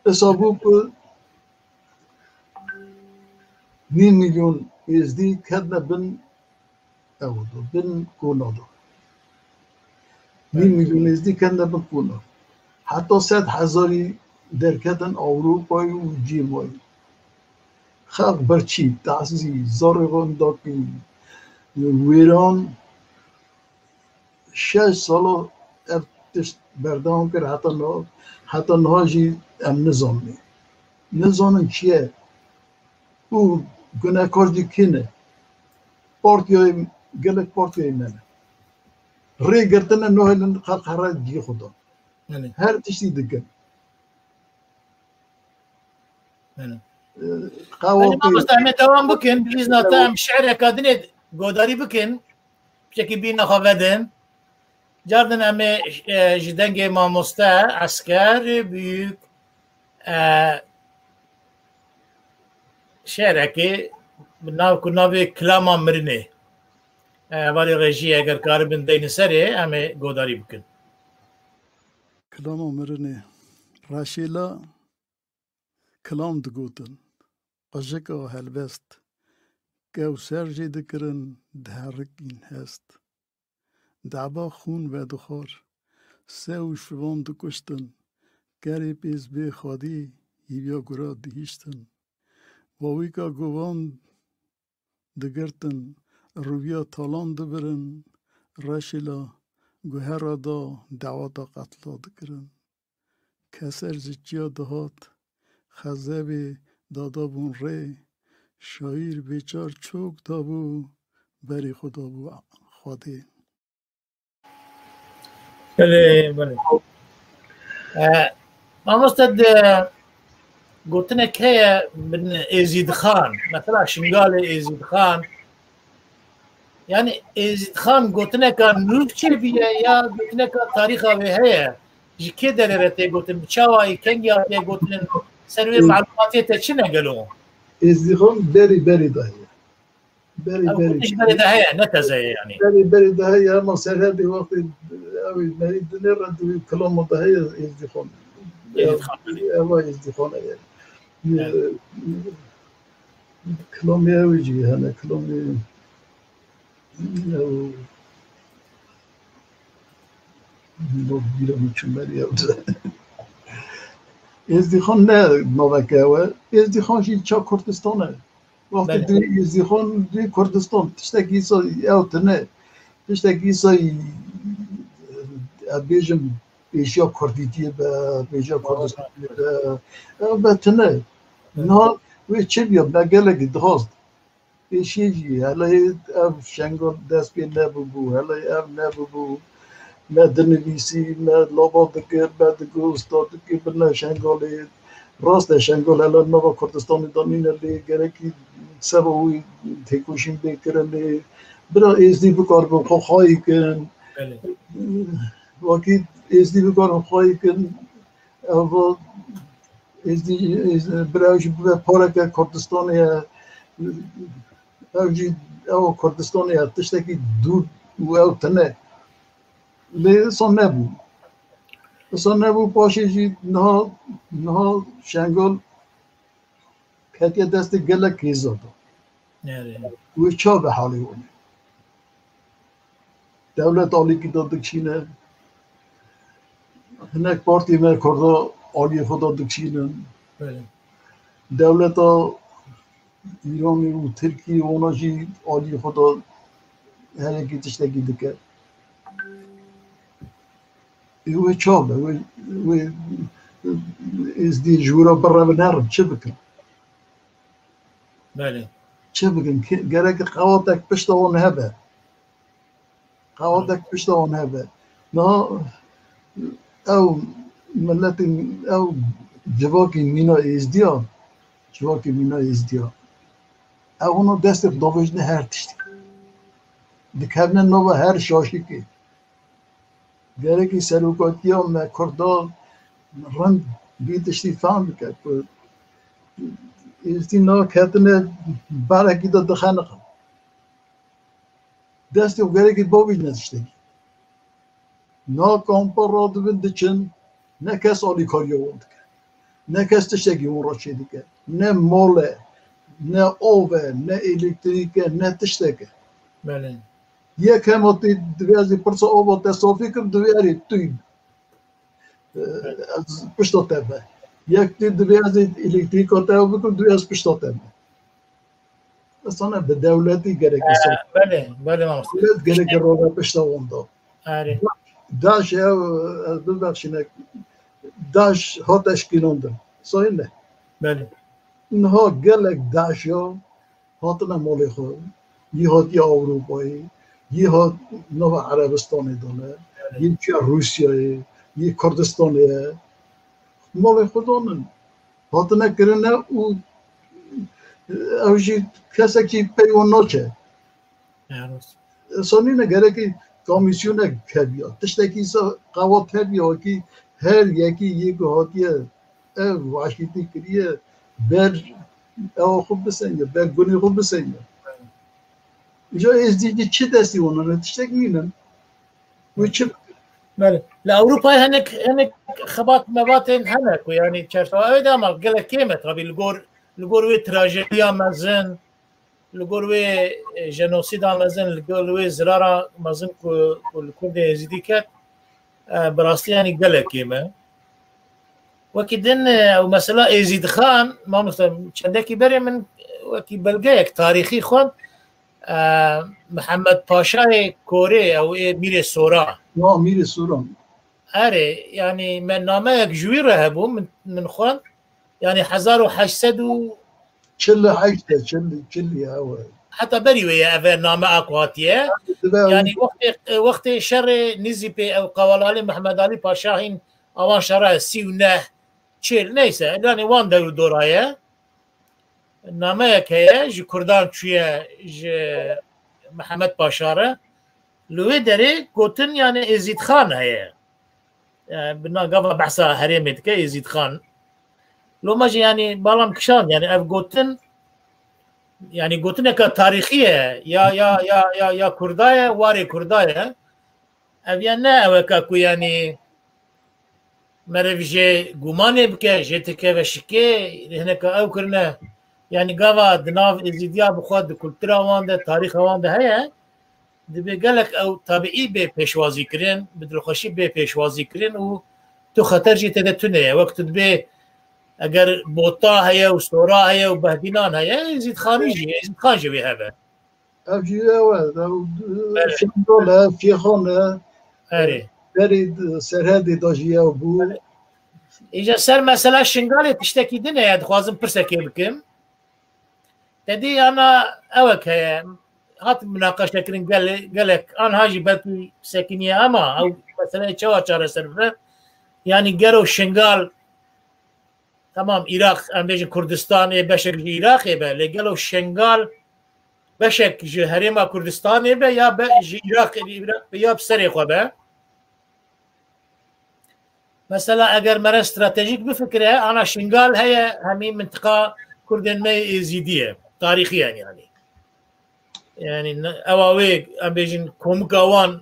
Esa bû ku nîv milyon êzdî ketine bin ew do, bin kona do. Nîv milyon êzdî ketine bin kona. Heta sed hezarî derketin Ewropayê û cî mayî. Xelk birçî, tazî, zarê xwe indakî, wêran, şeş sala ev tişt berdewam kir, heta niha, heta niha jî em nizanin. Nizanin çi ye û gunekar jî kî ne. Partiyayê, gelek partiyayê me ne. Rê girtine nahêlin xelk here cihê xwe de. Belê. Her tiştî dikin. Belê. Ee, Belê, mamoste, em ê dewam bikin. Bi îzna te em şi'reka dinê godarî bikin. Piçekî bîna xwe vedin. Cardin em ê, e, ji dengê mamoste Esker Büyük, e, şi'rekê bi nav ku navê Kilama Mirinê. E, hevalê rejiyê eger karibin deynin serê, em ê godarî bikin. Kilama mirinê. Reşêla kilam digotin. Qijika helbest. Kewser jê dikirin, diherikîn hest. Deba xûn vedixwar. Se û şivan dikuştin. Kerê pêz bê xwedî hîviya gura dihiştin. Wawîka govan digirtin, rûviya talan dibirin, reşîla guhera da dawata qetla dikirin. Keser ji çiya dihat, xezebê dadabûn rê, şaîr bêçar çok dabû, berê xwe dabû Xwedê. Belê, belê. E, mamoste, de gotinek heye bin Êzîd Xan. Mesela Şingalê Êzîd Xan. Yani Êzîd Xan gotineka nû çêbûye ya gotineka tarîxa wê heye? Ji kê derê re tê gotin? Bi çawa yî, kengî hatiye gotin? Ser wê malumatê te çi ne gelo? Êzîd Xan berî berî de heye. Berî Ew berî. Gotiş berê de heye, ne teze ye yani. Berî berî de heye, ama serhedê wextê ew ê merî dinê re di wî kilama de heye Êzdîxan. Êzdîxan. Ev Êzdîxan heye. Evet. Kilamê ew jî hene, kilamê ew. Bîra min çû merî ew de. Êzdîxan ne naveke ew e. Êzdîxan jî ça Kurdistan e. Wextê Belê. Duyê Êzdîxan, duyê Kurdistan, tiştekî îsa ew tune. Tiştekî îsa, ez bêjim, êşiya Kurdîtiyê be, bêşiya Kurdistanê be, ew be tune. Niha wê çi biya, me gelekî dixwast. Êşiyê jî, hele ev Şengal dest pê nebûbû, hele ev nebûbû. Me dinivîsî, me lava dikir, me digot, usta dikir, bine Şengalê. Rast e, Şengal hele nava Kurdistanê de nîne, lê gerekî seba wî têkoşîn bê kirin, lê bira Êzdî bikaribin xwe xwayî kin. Belê. Wekî Êzdî bikaribin xwayî kin, ev Êzdî, Êz-, bira ew jî bibe pareke Kurdistanê ye. Ew jî, ew Kurdistanê ye, tiştekî dûr û ew tune. Lê wisa nebû. Wisa nebû, paşê jî niha, niha Şengal ketiye destê gelek hêza de. Yani. Wê ça be halê wan? Dewlet alîkî de dikişîne. Hinek partî me Kurda aliyê xwe de dikişînin. Belê. Dewleta Îranê û Tirkiyê wana jî aliyê xwe de her yekî tiştekî dike. Ê wê ça be? Wê, wê Êzdî ji wira birevin herin, çi bikin? Belê. Çi bikin? Ki-, gerek qewatek pişta wan hebe. Qewatek pişta wan hebe. Niha ew miletên, ew civakên mîna Êzdiya, civakên mîna Êzdiya, ew hûna destê xwe davêjine her tiştî. Dikevine nava her şaşîkê. Gerekî serokatiya me Kurda rind vî tiştî fehm bike ku Êzdî niha ketine berekî de dixeniqin. Destê xwe gerekî bavêjine tiştekî. Niha kampa radibin diçin, ne kes alîkariya wan dike. Ne kes tiştekî wan re çêdike. Ne mal e, ne av e, ne elektrîk e, ne tiştek e. Belê. Yek hema tê divê ez ê pirsa ava te safî kim, divê erê tu, e, ez pişta te be. Yek tê divê ez ê elektrîka te ew bikim, divê ez pişta te be. Esana bi dewletî gerekî ser. Belê, belê mamoste. Dewlet gerekî rode pişta wan da. Erê. DAIŞ ev, ez bibexşîne, DAIŞ hat eşkînandin. Sayın ne? Belê. Niha gelek DAIŞ ya hatine malê xwe. Yî hatiye Ewropayê, yî hat nava Erebistanê de ne, yî çiya Rûsyayê, yî Kurdistanê ye. Malê xwe danin. Hatine kirine û ew jî kesekî pey wan naçe. Ya rast. Sanîne gerekî komîsyonek hebiya. Tiştekî îsa qewat hebiya, wekî her yekî yê ku hatiye ev weşîtî kiriye, ber ewa xwe biseniye, ber gunê xwe biseniye. Îca Êzdî çi destî wan hene, tiştek nînin. Wê çi bikin? Belê. Li Ewropayê hinek, hinek xebat mebatên hene ku, yani, çerçewa ew de, ama gelek kêm e, tabii, li gor, li gor wê trajediya mezin, li gor wê, e, jenosîda mezin, li gor wê zirara mezin ku, ku li Kurdê Êzidî ket, e, bi rastî, yani, gelek kêm e. Wekî din, e, ew mesela Êzîd Xan, mamoste, çendekî berê min, e, wekî belgeyek tarîxî xwend, e, Mihemed Paşayê Korê, ew ê Mîrê Sora. Ya Mîrê Sora. Erê, yanî me nameyek ji wî re hebû, min, min xwend. Yanî hezar û heşt sed û Çil û heşt de, çil, çil ya we. Heta berî wê ye eve name a ku hatiye. Dibe ew Yanî wextê, wextê şerê nîzî pê ew Qewalalî Mehmed Alî Paşa hîn awan şera sî û neh, çil, neyse, yanî wan dew dora ye. Nameyek heye, ji Kurdan çûye, ji Mihemed Paşa re. Li wê derê gotin, yanî Êzîdxan heye. E, bi na-, gava behsa herêmê dike, Êzîdxan. Loma jî, yanî, balam kişand, yanî ev gotin, yanî gotineke tarîxî ye, ya, ya, ya, ya, ya Kurda ye, warê Kurda ye. Ev ya ne eweka ku, yanî, meriv jê gumanê bike, jê tikeve şikê, hineka ew kirine. Yanî gava di nav Êzîdiya bi xwe di kultura wan de, tarîxa wan de heye, dibê gelek ew tabiî bê pêşwazî kirin, bi dilxweşî bê pêşwazî kirin û tu xeter jî tê de tune ye. Wek tu dibê eger bota heye û sora heye û behdînan heye, Êzîdxanî jî, Êzîdxan jî wê hebe. Ev jî ew e, ew, Belê. Şingal e, Şêxan e, Erê. Berî Serhedê de jî ew bû. Îja ser mesela Şingalê tiştekî din heye, dixwazim pirsekê bikim. Te dî ana ewek heye, hat minaqeşe kirin gele-, gelek, anha jî belkî sekiniye ama ew meseleyê çawa çareser bibe. Yanî gero Şingal, temam, Iraq, em bêjin Kurdistan ê, beşek ji Iraqê be, lê gelo Şingal beşek ji herêma Kurdistanê be ya be ji Iraqê, Iraq be ya bi serê xwe be? Mesela eger mere stratejîk bifikire, ana Şingal heye, hemî mintiqa Kurdên me yê Êzîdî ye. Tarîxî ye yanî. Yanî ne-, ewa wê, em bêjin, komika wan,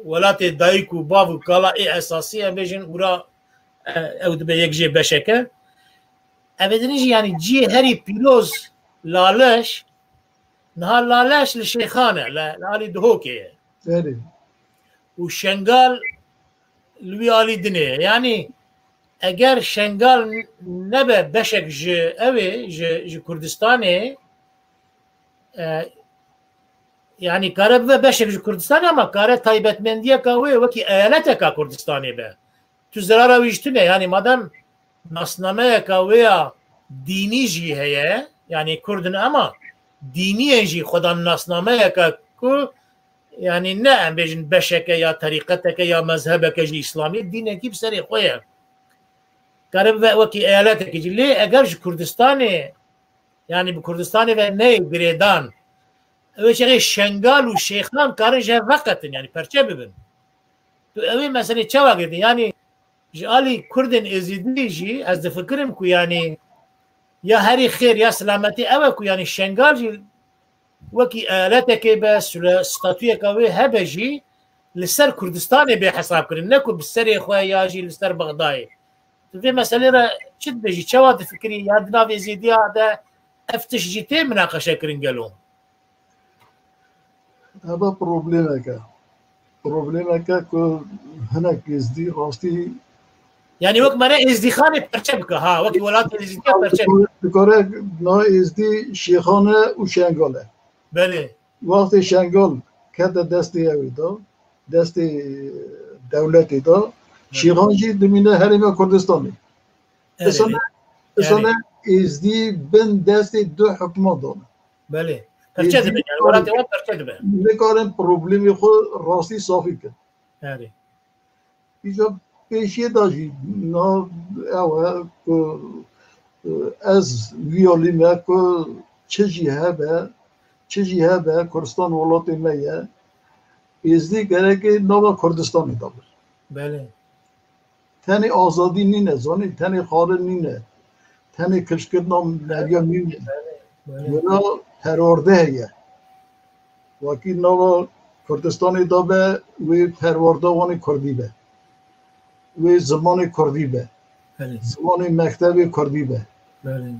welatê dayik û bav û kala ê esasî, em bêjin, ûra, e, ew dibe yek jê beşeke. Ev ê dinê jî, yanî cihê herî pîroz Laleş, niha Laleş li Şêxan e, li, li alî Duhokê ye. Erê. Û Şengal li wî alî dinê ye. Yanî eger Şengal nebe beşek ji ew ê, ji, ji Kurdistanê, e, yanî kare bibe beşek ji Kurdistanê ama kare taybetmendiyeka wê wekî eyaleteka Kurdistanê be. Tu zirara wî ji tune, yanî madem nasnameyeka wê ya dînî jî heye, yanî Kurd in ama dîniyên jî xwedan nasnameyeka ku, yanî ne em bêjin beşeke ya terîqeteke ya mezhebeke ji Îslamî, dînekî bi serê xwe ye. Kare bibe wekî eyaletekî jî. Lê eger ji Kurdistanê, yanî bi Kurdistanê ve neyê girêdan, ew ê çaxê Şengal û Şêxan karin ji hev veqetin, yanî perçe bibin. Tu ew ê meselê çawa girtin? Yanî ji alî Kurdên Êzîdî jî ez difikirim ku yanî ya herî xêr ya silametî ew e ku yanî Şengal jî wekî eyaletekê be, sule-, statuyeka wê hebe jî li ser Kurdistanê bê hesab kirin, ne ku bi serê xwe ya jî li ser Bexdayê. Tu vê meselê re çi dibêjî? Çawa difikirî? Ya di nav Êzîdiya de ev tişt jî tê minaqeşe kirin gelo? Eva problemek e. Problemek e ku hinek Êzdî rastî Yanî wek mere Êzdîxanê perçe bike, ha, wekî welatê Êzîdiya perçe bike. Dikare na Êzdî Şêxan e û Şengal e. Belê. Wextê Şengal kete destê ewê de, destê dewletê de, Şêxan jî dimîne herêma Kurdistanê. Erê. Isane, isane Êzdî bin destê du hikûmeta de ne. Belê. Perçe dibe, yanî welatê wan perçe dibe. Nikarin problemê xwe rastî safî kin. Erê. Îja pêşiyê de jî na ew e ku, e, ez wî alî me ku çi jî hebe, çi jî hebe, Kurdistan welatê me ye. Êzdî gereke nava Kurdistanê de be. Belê. Tenê azadî nîne, zanî, tenê xwarin nîne, tenê kişkirina meriya nîne. Belê, belê. Wira perwerde heye. Wekî nava Kurdistanê de be, wê perwarda wanê kurdî be. Wê zimanê kurdî be. Belê. Zimanê mektebê kurdî be. Belê.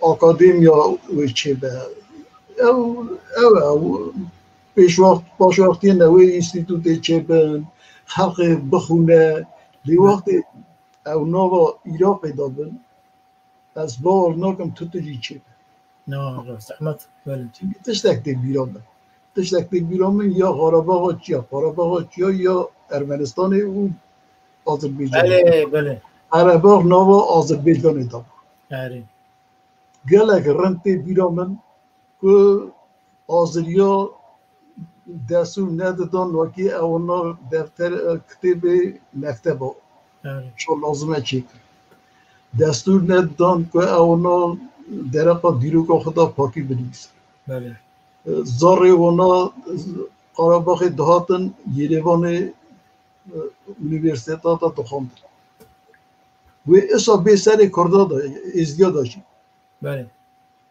Akademiya wê çêbe. Ew, ew, ew pêşwext, paşwextiyê ne wê înstîtûtê çêbin, xelqê bixûne. Lê wextê ew nava Iraqê de bin, ez bawer nakim tu tijî çêbe. Na, rast, Ehmed, belê. Çimkî tiştek tê bîra min. tiştek tê bîra min ya Qarabaxa çiya, Qarabaxa çiya ya Ermenistanê û Azerbaycanê. Belê, belê. Qerebax nava Azerbaycanê de. Erê. Gelek rind tê bîra min ku Azeriya destûr nedidan wekî ewna defter, e, kitêbê mekteba Erê. şo lazim e çêkir. Destûr nedidan ku ewna dereqa dîroka xwe de pakî binivîsin. Belê. E, zarê wana, e, Qarabaxê dihatin Yêrêvanê, e, unîversîteta de dixwendin. Wê isa bê serê Kurda de, Êzdiya de jî. Belê.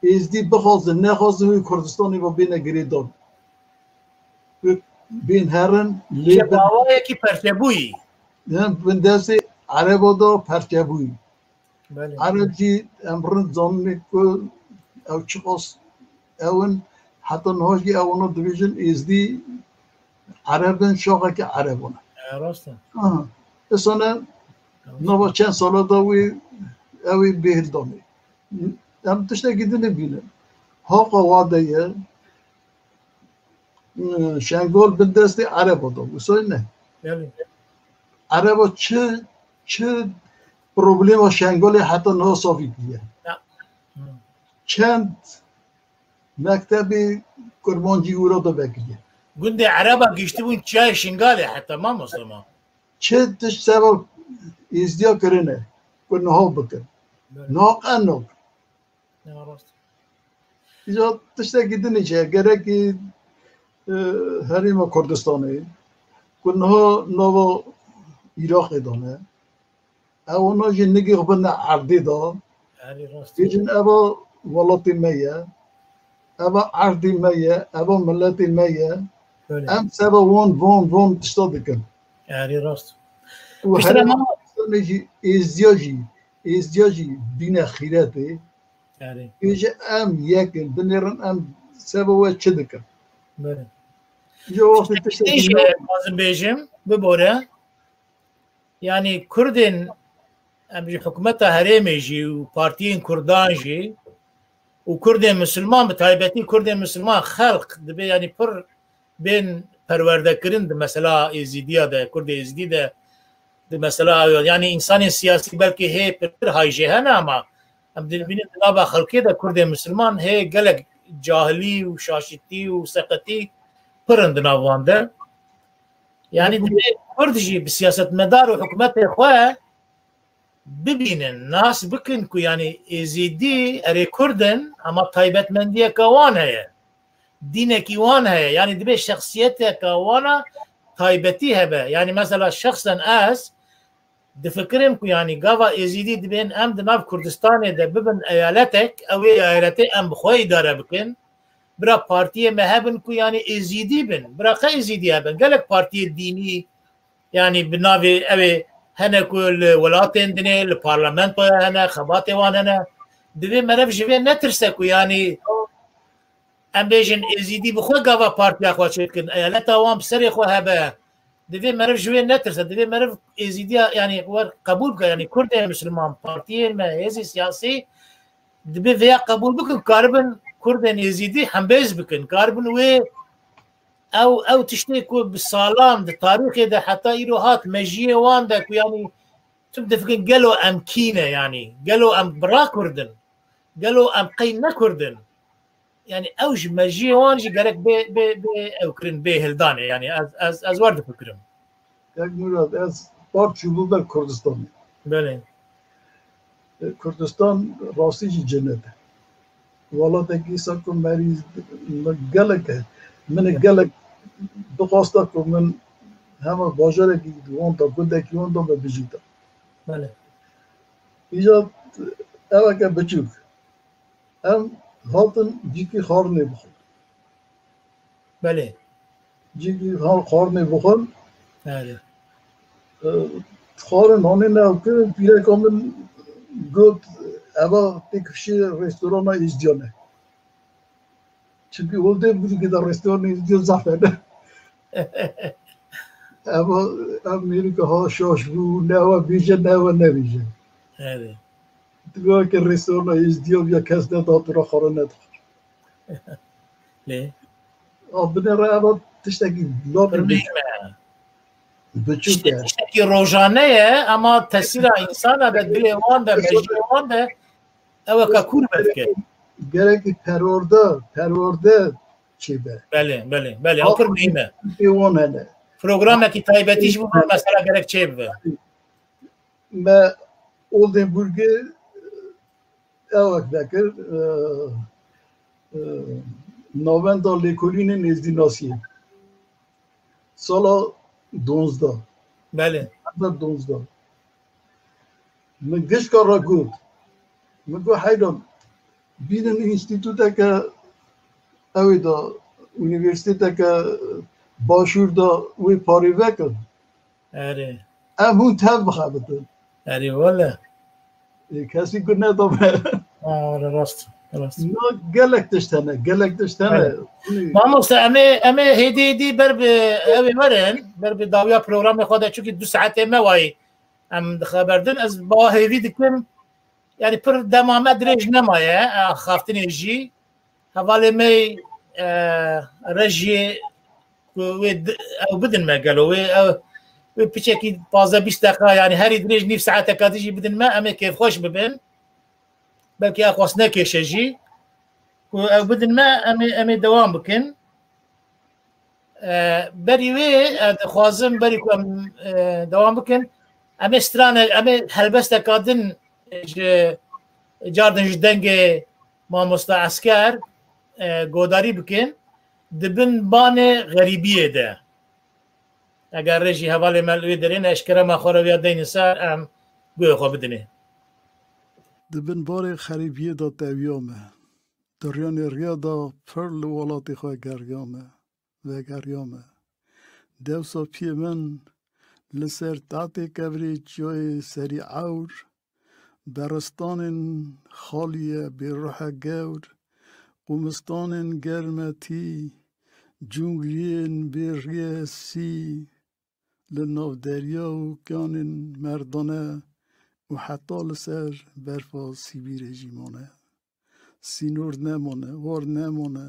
Êzdî bixwazin, nexwazin wê Kurdistanê ve bêne girêdan. Wê bên herin, lê Ji bin, awayekî perçebûyî. Hem bin destê Ereba de perçebûyî. Belê. Ereb jî em rind zanînê ku ew çiqas ew in, heta niha jî ew wana dibêjin Êzdî Ereb in, şaxekî Ereban e. E, rast e. Aha. Isane Rast. nava çend sala da wê ew ê bêhil danê. Em tiştekî din bînin. Haqa wa de ye, Şengal bin destê Ereba da. Wisa ne. Belê. Ereba çi, çi problema Şengalê heta niha savî kiriye. Ya. Hı. Çend mektebê kurmancî wira da vekiriye. Gundê Ereba giştibûn çiyayê Şingalê heta mamoste ma. Çi tişt seba Êzdiya kirine ku niha bikin. Belê. Niha qe nakin. Ya rast. Îca tiştekî din jî heye. Gerekî, e, Herêma Kurdistanê ku niha nava Iraqê de ne. Ew ona jî nigê xwe bine erdê de. Erê rast. Bêjin eva welatê me ye. Eva erdê me ye. Eva miletê me ye. Belê. Em seba wan, van, van tişta dikin. Erê rast. Û Piştre herêma ma- Kurdistanê jî, Êzdiya jî, Êzdiya jî bîne xîretê. Erê. Bêje em yek in, binêrin em seba we çi dikin. Belê. Ji wextê tiştekî Tiştekî nû- dixwazim bêjim, bibore. Yanî Kurdên, em ji hikûmeta herêmê jî û partiyên Kurdan jî û Kurdên Misilman, bi taybetî Kurdên Misilman, xelq dibê, yanî pir bên perwerdekirin di mesela Êzîdiya de, Kurdê Êzîdî de, di mesela, yanî însanên siyasî belkî hê pirtir hay jê hene, ama em dibînin di nava xelkê de Kurdên Misilman hê gelek cahilî û şaşîtî û seqetî pir in di nav wan de. Yanî divê Kurd jî bi siyasetmedar û hikûmetê xwe bibînin, nas bikin ku yanî Êzîdî erê Kurd in, ama taybetmendiyeke wan heye. Dînekî wan heye. Yanî divê şexsiyeteke wana taybetî hebe. Yanî mesela şexsen ez difikirim ku yanî gava Êzîdî dibên em di nav Kurdistanê de bibin eyaletek, ew ê eyaletê em bi xwe îdare bikin. Bira partiyê me hebin ku yanî Êzîdî bin. Bira qe Êzîdî hebin. Gelek partiyê dînî, yanî bi navê ew ê hene ku li welatên dinê, li parlamentoya hene, xebatê wan hene. Divê meriv ji vê netirse ku yanî em bêjin Êzîdî bi xwe gava partiya xwe çêdikin. Eyaleta wan bi serê xwe hebe. Divê meriv ji wê netirse. Divê meriv Êzîdiya, yanî wer qebûl bike. Yanî Kurdên Misilman, partiyên me, hêzên siyasî divê vêya qebûl bikin, karibin Kurdên Êzîdî hembêz bikin. Karibin wê ew, ew tiştê ku bi salan di tarîxê de heta îro hat mejiyê wan de ku yanî tu difikin gelo em kî ne yanî? Gelo em bira Kurd in? Gelo em qey ne Kurd in? Yanî ew ji mejiyê wan jî gerek bê, bê, bê ew kirin, bê hildanê. Yanî ez, ez, ez wer difikirim. Kek Murad, ez par çûbû ber Kurdistanê. Belê. E, Kurdistan rastî jî cennet e. Welatekî sa ku merî min gelek e. Min e gelek bixwasta ku min hema bajarekî wan da, gundekî wan da me bijîta. Belê. Îca eveke biçûk. Em hatin cîkî xwarinê bixwin. Belê. Cîkî xwarinê bixwin. Belê. E, xwarin hanê ne ew kirin, pîreka min got, eva tê kifşê restorana Êzdiyan e. Çimkî hûn dê bûdike de restorana Êzdiyan zaf hene. Eva, ev mêrike ha şaş bû, ne ewa bêje, ne ewa nebêje. Evet. Dibe ke restorana Êzdiya ya kes nedatura xwarin nedixwar. Lê? A binêre eva tiştekî lor Pir bihîm e. Biçûk Tişte-, e. Tiştekî rojane ye, ama tesîra însana de, dilê wan de, mejiyê wan de, ew eka kûr vedike. Gerekî perwerde, perwerde çêbe. Belê, belê, belê. Ew pir muhîm e. Ê wan hene. Programekî taybetî ji bo van mesela gerek çêbibe. Me Oldenburgê ewek vekir, e, e, navenda lêkolînên êzdînasiyê. Sala donzdeh. Belê. Hezar donzdeh. Min gişka re got. Min got, heyran, bînin înstîtûteke ew ê de, unîversîteteke başûr de wê parê vekin. Erê. Em hûn tev bixebitin. Erê, wele. Ê, kesî ku nedabe. Ha, wele, rast, rast. Na gelek tişt hene, gelek tişt hene. Wele. Hûn ê Mamoste, em ê, em ê hêdî hêdî ber bi ew ê werin, ber bi dawiya programê xwe de, çunkî du saetê me wayî em dixeberdin. Ez ba hêvî dikim, yani pir dema me dirêj nemaye, e, axaftinê jî. Hevalê me, e, rejiyê ku wê di-, ew bidin me gelo, wê ew, wê piçekî pazdeh bîst deqa, yani herî dirêj nîv saeteka din jî bidin me, em ê kêfxweş bibin. Belkî ew xwest nekêşe jî. Ku ew bidin me, em ê, em ê dewam bikin. E, berî wê, e, dixwazim berî ku em, e, dewam bikin, em ê strane, em ê helbesteka din ji cardin ji dengê Mamosta Esker, e, godarî bikin, di bin banê xerîbiyê de. Eger rê jî hevalê me li wê derê ne, ji kerema xwe re viya deynin ser, em guhê xwe bidinê. Di bin barê xerîbiyê de teviya me. Di riyanê riya de pir li welatê xwe geriya me, vegeriya me. Dewsa piyê min li ser tahtê kevirê çiyayê serî ewr, beristanên xalî ye bêruhe gewr, qûmistanên germe tî, cûngliyên bêrîye sî, li nav derya û kanên merdane û heta li ser berfa Sîbîrê jî mane. Sînor nemane, war nemane,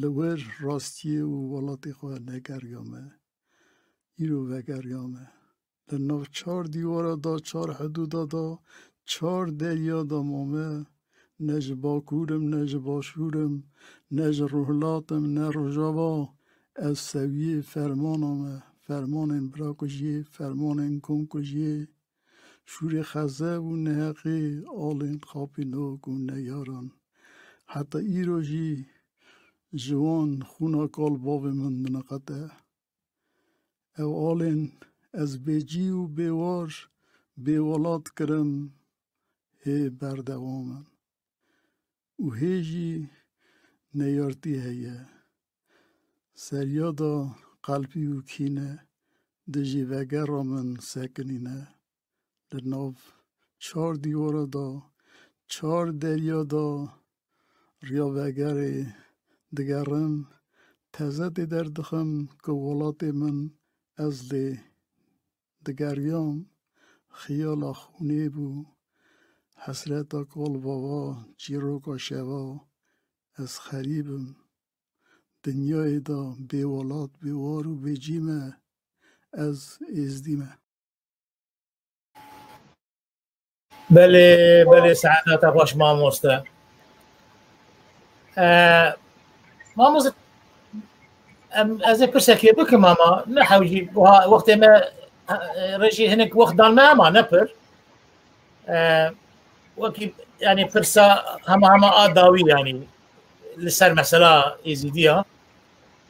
li wir rastiyê û welatê xwe negeriya me. Îro vegeriya me. Li nav çar dîwara da, çar hidûda da, çar derya da mame, ne ji Bakur im, ne ji Başûr im, ne ji Rojhilat im, ne Rojava, ez sewiyê fermana me, fermanên birakujiyê, fermanên komkujiyê, şûrê xezeb û neheqê, alên xapînok û neyaran. Heta îro jî ji wan xûna kal bavê min diniqete. Ew alên ez bêcî û bêwar, bêwelat kirim, hê berdewam in. Û hê jî neyartî heye. Serya da qelpî û kîne dijî vegera min sekinîne. Li nav çar dîwara da, çar derya da riya vegerê digerim, teze tê derdixim ku welatê min ez lê digeriyam, xiyala xûnê bû, hesreta kal bava, çîroka şeva, ez xerîb im. Dinyayê de bêwelat, bêwar û bêcî me, ez êzdî me. Belê, belê, saeta te xweş mamoste. E, mamoste, em, ez ê pirsekê bikim ama ne hewcî, wiha wextê me, e, rejî hinek wext dan me ama ne pir. E, wekî, yani pirsa hema hema a dawî yani li ser mesela Êzîdiya.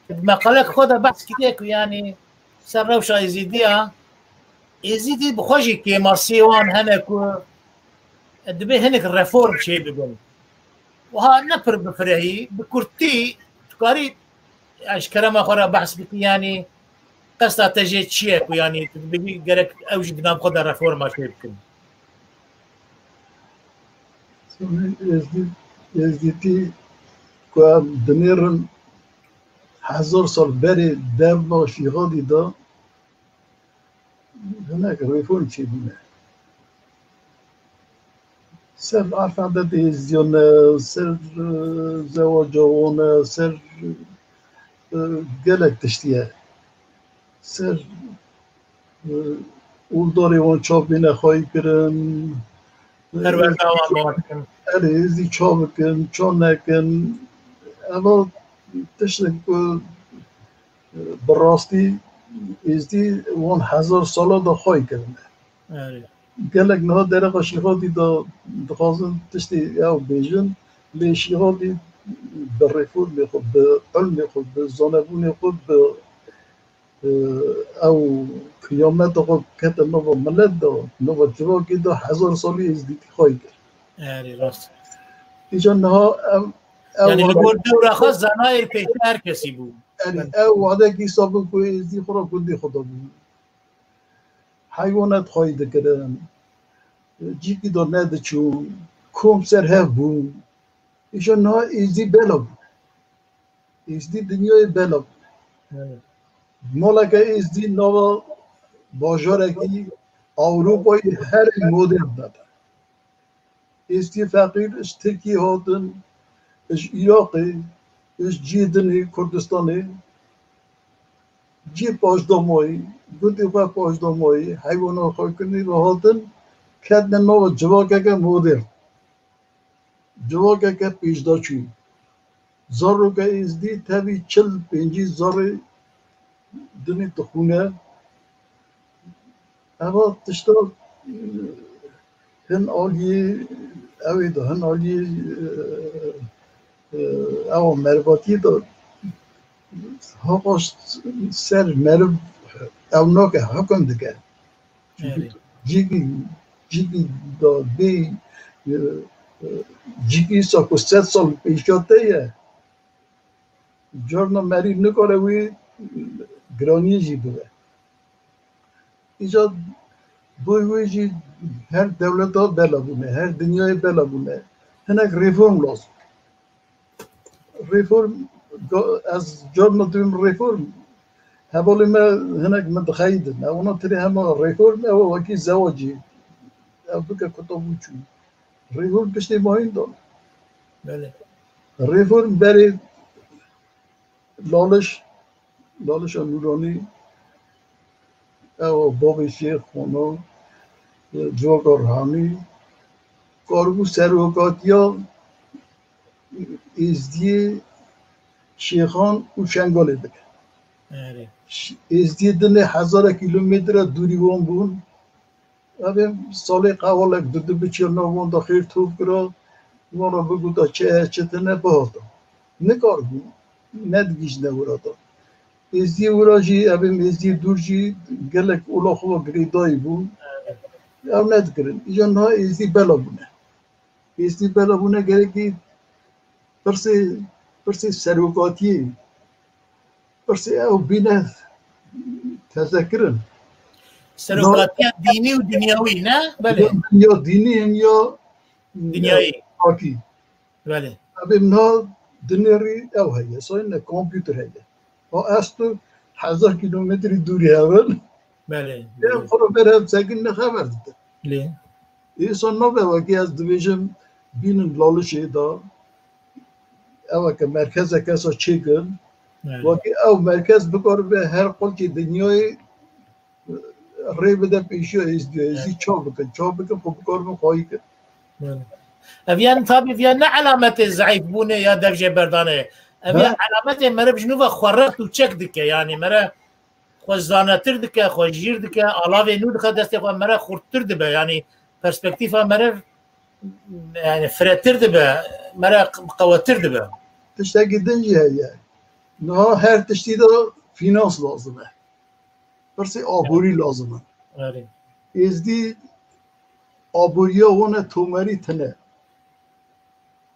Di meqalek xwe de behs kiriye ku yani ser rewşa Êzîdiya, Êzîdî bi xwe jî kêmasiyê wan hene ku dibê hinek reform çê bibin. Wiha ne pir bi firehî, bi kurtî, tu karî, yani ji kerema xwe re behs bikî, yani qesta te jê çi ye ku yani tu dibêjî gerek ew jî di nav xwe de reforma çê bikin? Êzdî-, Êzdîtî ku em dinêrin hezar sal berê devla Şîxadî de hinek reform çêbûne. Ser alfabetê êzdiyan e, ser, e, zewaca wan e, ser e, gelek tiştî ye. Ser, e, ûldarê wan çavbîne xwayî kirin. Perwerda wan mat dikin. Erê, êzdî ça bikin, ça nekin. Eva tiştek ku, e, bi rastî êzdî wan hezar sala de xwayî kirine. Erê. Gelek niha dereqa Şêxatî de dixwazin tiştê ew bêjin, lê Şêxatî bi reformê xwe, bi ilmê xwe, bi zanebûnê xwe, bi, e, ew qiyameta xwe kete nava milet de, nava civakê de, hezar salî êzdîtî xwayî kir. Erê, rast. Îca niha ev, ev Yanî li wade-, gor dewra xwe zanayê pêşî her kesî bû. Erê, ev wadekî sabin ku êzdî xwe re gundê xwe de bû. Heywanat xwayî dikirin. Cîkî de nediçûn. Kom ser hev bûn. Îşa niha êzdî bela bûn. Êzdî dinyayê bela bûn. Evet. Moleke êzdî nava bajarekî Ewropayê herî modern de. Êzdî feqîr ji Tirkiyê hatin, ji Iraqê, ji cihê din ê Kurdistanê, cihê paşdamayî, gundê xwe paşdamayî, heywana xwekirinê ve hatin, ketine nava civakeke modern. Civakeke pêşdaçû. Zaroke êzdî tevî çil pêncî zarê dinê dixwîne. Eva tişta, e, hin aliyê, ew ê de hin aliyê, e, e, ewa merivatiyê de hapa ser meriv ew nake, hukum dike. Çünkü Evet. cîkî, cîkî da bê, e, e, cîkî sa ku sed sal pêşiya te ye, carna merî nikare wî giraniyê jî bibe. Îca boy wê jî her dewleta bela bûne, her dinyayê bela bûne. Hinek reform lazim. Reform, ga-, ez carna dibêm reform. Hevalê me hinek min dixeyidin. Ew wana tirê hema reform, ew wekî zewacî. Ew bike kuta bû çû. Reform piştê mayîn da. Belê. Reform berê Laliş, Lalişa Nûranî, ew bavê Şêx Xana, e, Civaka Rihanî, karibû serokatiya Êzdiyê Şêxan û Şengalê bike. Erê. Ş-, Êzdiyê dinê hezara kîlometre dûrî wan bûn. Evê salê qewalek didu biçiya nav wan de xêr tov kira, wan re bigota çi heye çi tune bihata. Nikaribûn, nedigihîjtine wira de. Êzdiyê wira jî, evê êzdiyê dûr jî gelek ola xwe ve girêdayî bûn. Ew nedikirin. Îca niha êzdî bela bûne. Êzdî bela bûne gerekî pirsê, pirsê serokatiyê, pirsê ew bîne tezekirin. Serokatiya dînî û dinyawî, ne? Belê. Ya dinya dînî, ya, ya Dinyayî. Xakî. Belê. Evê niha dinêrî ew heye, sayne kompûter heye. O esto hezar kîlometrî dûrî hev in. Belê, Em belê. Xwe ber hev sekin ne xeber dide. Lê. Îsa nabe wekî ez dibêjim bînin Lalişê de. Ew ke merkezeke sa çêkin. Evet. Wekî ew merkez bikaribe her qulkî dinyayê rê bide pêşiya êzdî, êzdî çav bikin, çav bikin, xwe bikaribin xwayî kin. Belê. Ev yan tabî viya ne elametê zeîfbûnê ya dev jê berdanê. Ev ya Ha? elametê meriv ji nû ve xwe rext û çek dike. Yanî mere xwe zanetir dike, xwe jîr dike, alavê nû dixe destê xwe, mere xurttir dibe. Yanî perspektîfa meriv, yani firetir dibe, mere qewettir dibe. Tiştekî din jî heye. Niha her tiştî de fînans lazim e. Pirsê aborî lazim e. Erê. Êzdî aboriya wan e tomerî tine.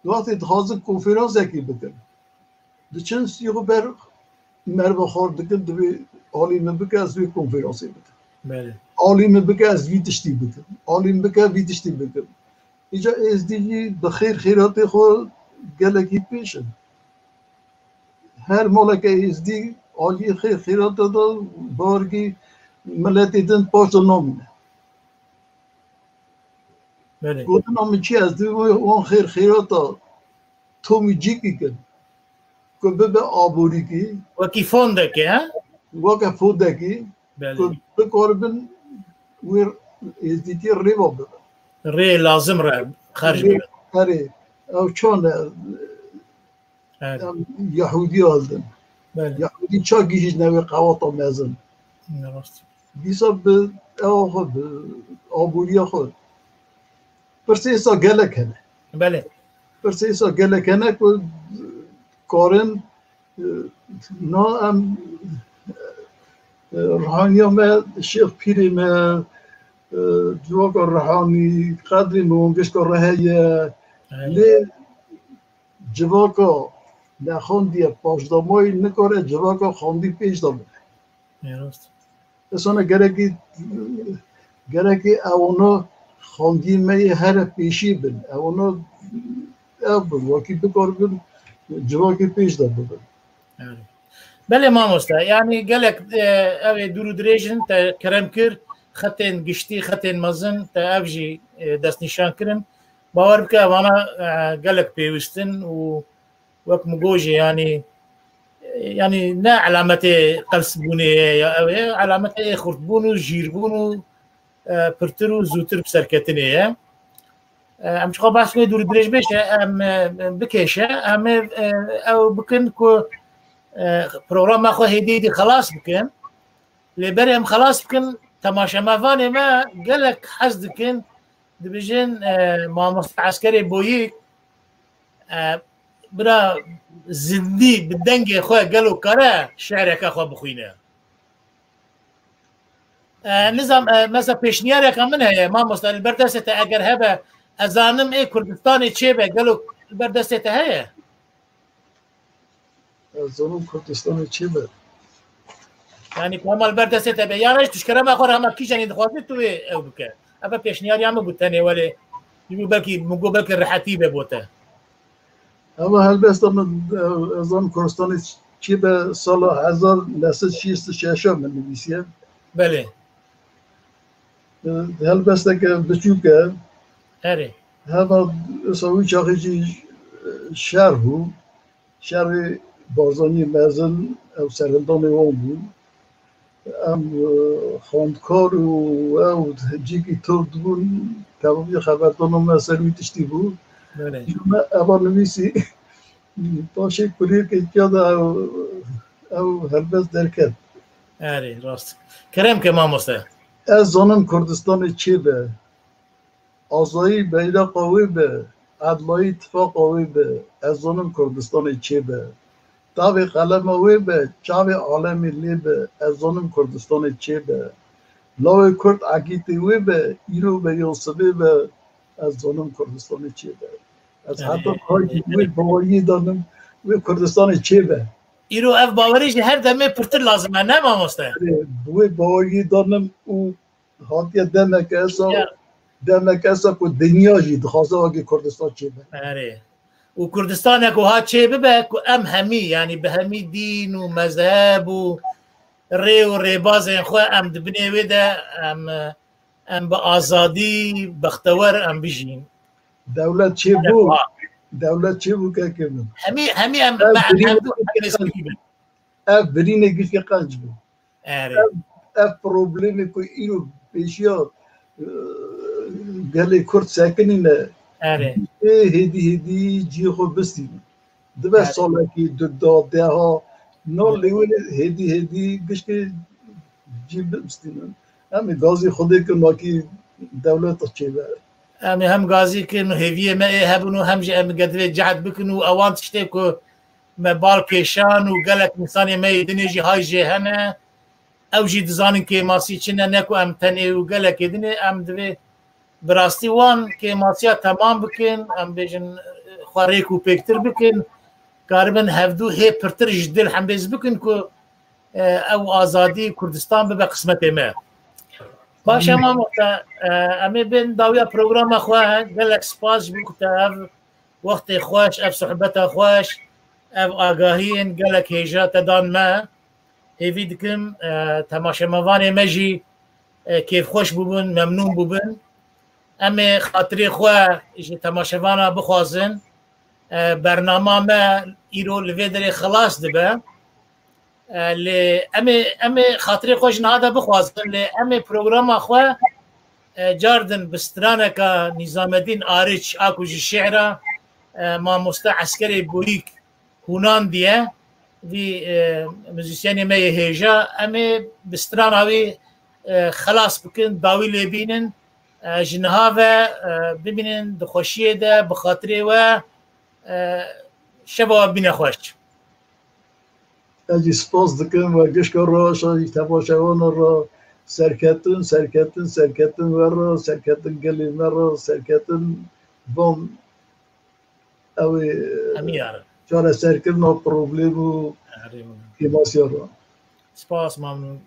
Wextê dixwazin konferansekî bikin. Diçin sî xwe ber merve xwar dikin, divê alî min bike ez vê konferansê bikim. Belê. Alî min bike ez vî tiştî bikim. Alî min bike vî tiştî bikim. Îca êzdî jî bi xêr xêratê xwe gelekî pêş in. Her maleke êzdî aliyê xêr xêrata de bargî miletê din paş de namîne. Belê. Gotina min çi ez divê wan xêr xêrata tomî cîkî kin. ku bibe aborîkî, Wekî fondekê, he? Weke fondekî, Belê. Ku bikaribin wê êzdîtî rêva bibin. Rê lazim re xerc bibin. Erê, ew çan e, em Yahûdî hildin. Belê. Yahûdî ça gihîştine wê qewata mezin. Rast. Dîsa bi ewa xwe, bi aboriya xwe. Pirsê êsa gelek hene. Belê. Pirsê êsa gelek hene ku karin Na em, e, ruhaniya me, şêx pîrê me, e, civaka ruhanî, qedrê me wan gişka re heye. Lê civaka nexandiye paşdamayî nikare civaka xandî pêş de bide. Esana gerekî, gerekî ewana xandî me yê here pêşî bin. Ewana ev bin, wekî bikaribin civakê pêş de bibin. Belê mamoste, yanî gelek, e, ev ê dûr û dirêj in, te kerem kir, xetên giştî, xetên mezin, te ev jî, e, destnîşan kirin. Bawer bike, evana, e, gelek pêwîst in û wek min got jî, yanî, yanî ne elametê qelsbûnê ye ya ew ê, elametê xurtbûn û jîrbûn û, e, pirtir û zûtir bi serketinê ye. E, em çiqa behs wê dûr dirêj bêje, em, e, bikêşe, em ê, e, ew bikin ku, e, programa xwe hêdî hêdî xelas bikin. Lê berê em xelas bikin, temaşemevanê me gelek hez dikin, dibêjin, e, mamoste Eskerê Boyîk, e, bira zindî bi dengê xwe gelo kare şi'reke xwe bixwîne. E, nizam, e, mesela pêşniyareka min heye, mamoste, li ber destê te eger hebe, ez zanim ê Kurdistanê çêbe, gelo li ber destê te heye? Ez zanim Kurdistanê çêbe. Yanî ku hema li ber destê te be. Yan ji tu ji kerema xwe re hema kîjanî dixwaze tu wê ew bike. Eve pêşniyariya min bû tenê welê. Ji bo belkî, min got belkî rehetî be bo te. Eva helbesta min, e, ez zanim Kurdistanê çêbe sala hezar neh sed şêst û şeş min nivîsiye. Belê. E, helbesteke biçûk e. Erê. Hema wisa wî çaxê jî, e, şer bû. Şerê Barzanî mezin ew serhildanê wan bû. Em, e, xwendkar û ew cîkî top dibûn, tevabî xeberdana me ser wî tiştî bû. Belê. Ji me eva nivîsî paşê kuriyekê tiya de ew, ew helbest derket. Erê, rast. Kerem ke mamoste. Ez zanim Kurdistanê çê be. Azayî beyreqa wê be, edlayî tifaqa wê be, ez zanim Kurdistanê çê be. Tavê qelema wê be, çavê alemê lê be, ez zanim Kurdistanê çê be. Lawê Kurd egîtê wê be, îro be yan sibê be, ez zanim Kurdistanê çê be. Ez heta niha jî wê baweriyê danim, wê Kurdistanê çê be. Îro ev bawerî jî her demê pirtir lazim e, ne mamoste? Bi wê baweriyê danim û hatiye demeke esa, demeke esa ku dinya jî dixwaze wekî Kurdistan çêbe. Erê. Û Kurdistanek wiha çê bibe ku em hemî, yanî bi hemî dîn û mezheb û rê û rêbazên xwe em di binê wê de em, em bi azadî bextewer em bijîn. Dewlet çêbû, dewlet çêbû kekê min. Hemî, hemî em, em hemdû hemî bin. Ev birînê giştê qenc bû. Erê. Ev, ev problemê ku îro pêşiya, e, gelê Kurd sekinîne, erê, ê hêdî hêdî cihê xwe bistîne. Dibe, erê, salekî, du da, deha, no, erê, lê wê hêdî hêdî giştê cî bistîne. Em ê gazî Xwedê kin nakî dewlet çêbe. Em ê hem gazî kin û hêviyê me ê hebin û hem jî em ê gedivê cehd bikin û ewan tiştê ku me bal kêşan û gelek însanê me yê dinê jî hay jê hene. Ew jî dizanin kêmasî çi ne, ne ku em tenê û gelekê dinê, em divê bi rastî wan kêmasiya temam bikin, em bêjin xwe rêk û pêktir bikin, karibin hevdû hê pirtir ji dil hembêz bikin ku, e, ew azadî Kurdistan bibe qismetê me. Baş e mamoste, e, em ê bên dawiya programa xwe, gelek spas ji bo ku te ev wextê xweş, ev sohbeta xweş, ev agahiyên gelek hêja te dan me. Hêvî dikim, e, temaşemevanê me jî, e, kêfxweş bûbin, memnûn bûbin. Em ê xatirê xwe ji temaşevana bixwazin. E, bernama me îro li vê derê xilas dibe. E, lê em ê, em ê xatirê xwe ji niha de bixwazin, lê em ê programa xwe, e, cardin bi straneka Nîzamedîn Ariç a ku ji şêra, e, mamoste Eskerê Boyîk hûnandiye, vî, e, muzîsyenê me yê hêja, em ê bi strana wî, e, xelas bikin, dawî lê bînin, e, ji niha ve, e, bimînin di xweşiyê de, bi xatirê we, e, şeva we bîne xweş. Ez jî spas dikim we gişka re, şa jî temaşevana re, serketin, serketin, serketin we re, serketin gelê me re, serketin van ew ê Em yarin. çareserkirina problem û Erê, kêmasiya re. Spas, memnun.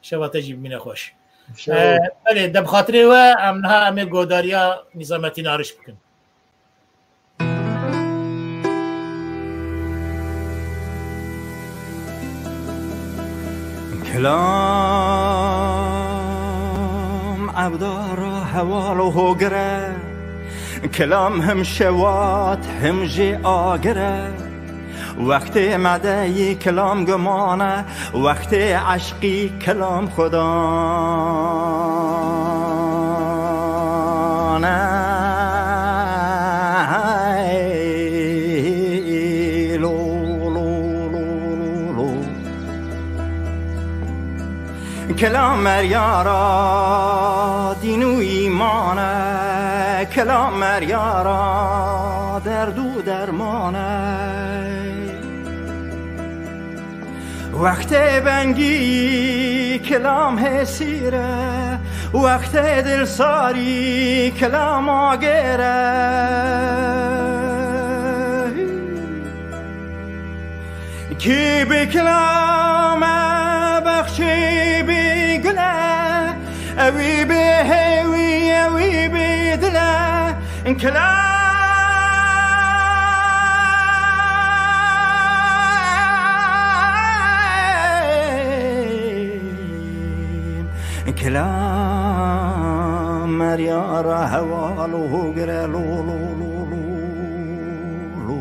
Şeva te jî bimîne xweş. Şeva. E, belê, de bi xatirê we, em niha em ê godariya Nîzametîn Ariş bikin. Kilam evdara heval û hogire, kilam him şewat him jî agire. Wextê medeyî kilam gumane, wextê eşqî kilam xudane. Lo, lo, lo, lo, lo. Kilam meryara dîn û îman e, kilam meryara derd û derman e. Wextê bengî kilam hêsîr e, wextê dilsarî kilam agêr e. Kî bi kilam e, bexçî bi gul e, ewî bi hêwî, ewî bi dil e. Kilam, kilam meryara heval û hogire lo, lo, lo, lo, lo.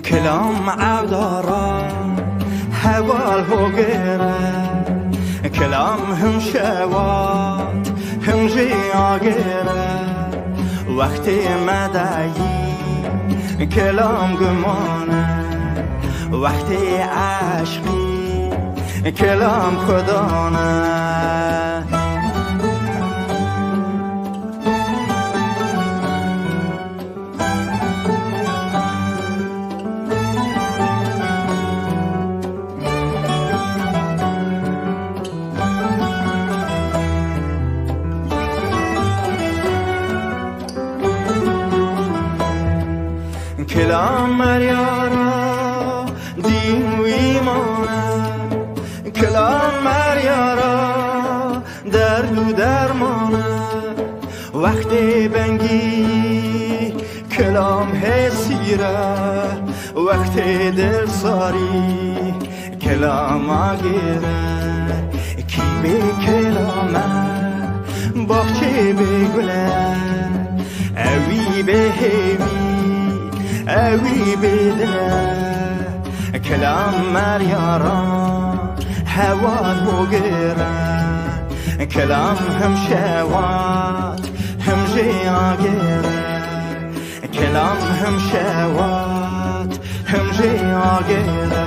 Kilam evdara heval hogere, kilam him şewat him jî agere. Wextê medeyî kilam gumane, wextê eşqî kilam xudane. Kilam meryara dîn û îman e, kilam meryara derd û derman e. Wextê bengî kilam hêsîr e, wextê dilsarî kilam agêr e. Kî bê kilam e, baxçê bê gul e, ewî bê hêvî, ewî bê dil e. Kilam meryara heval hogere, kilam him şewat him jî agere. Kilam him şewat him jî agere.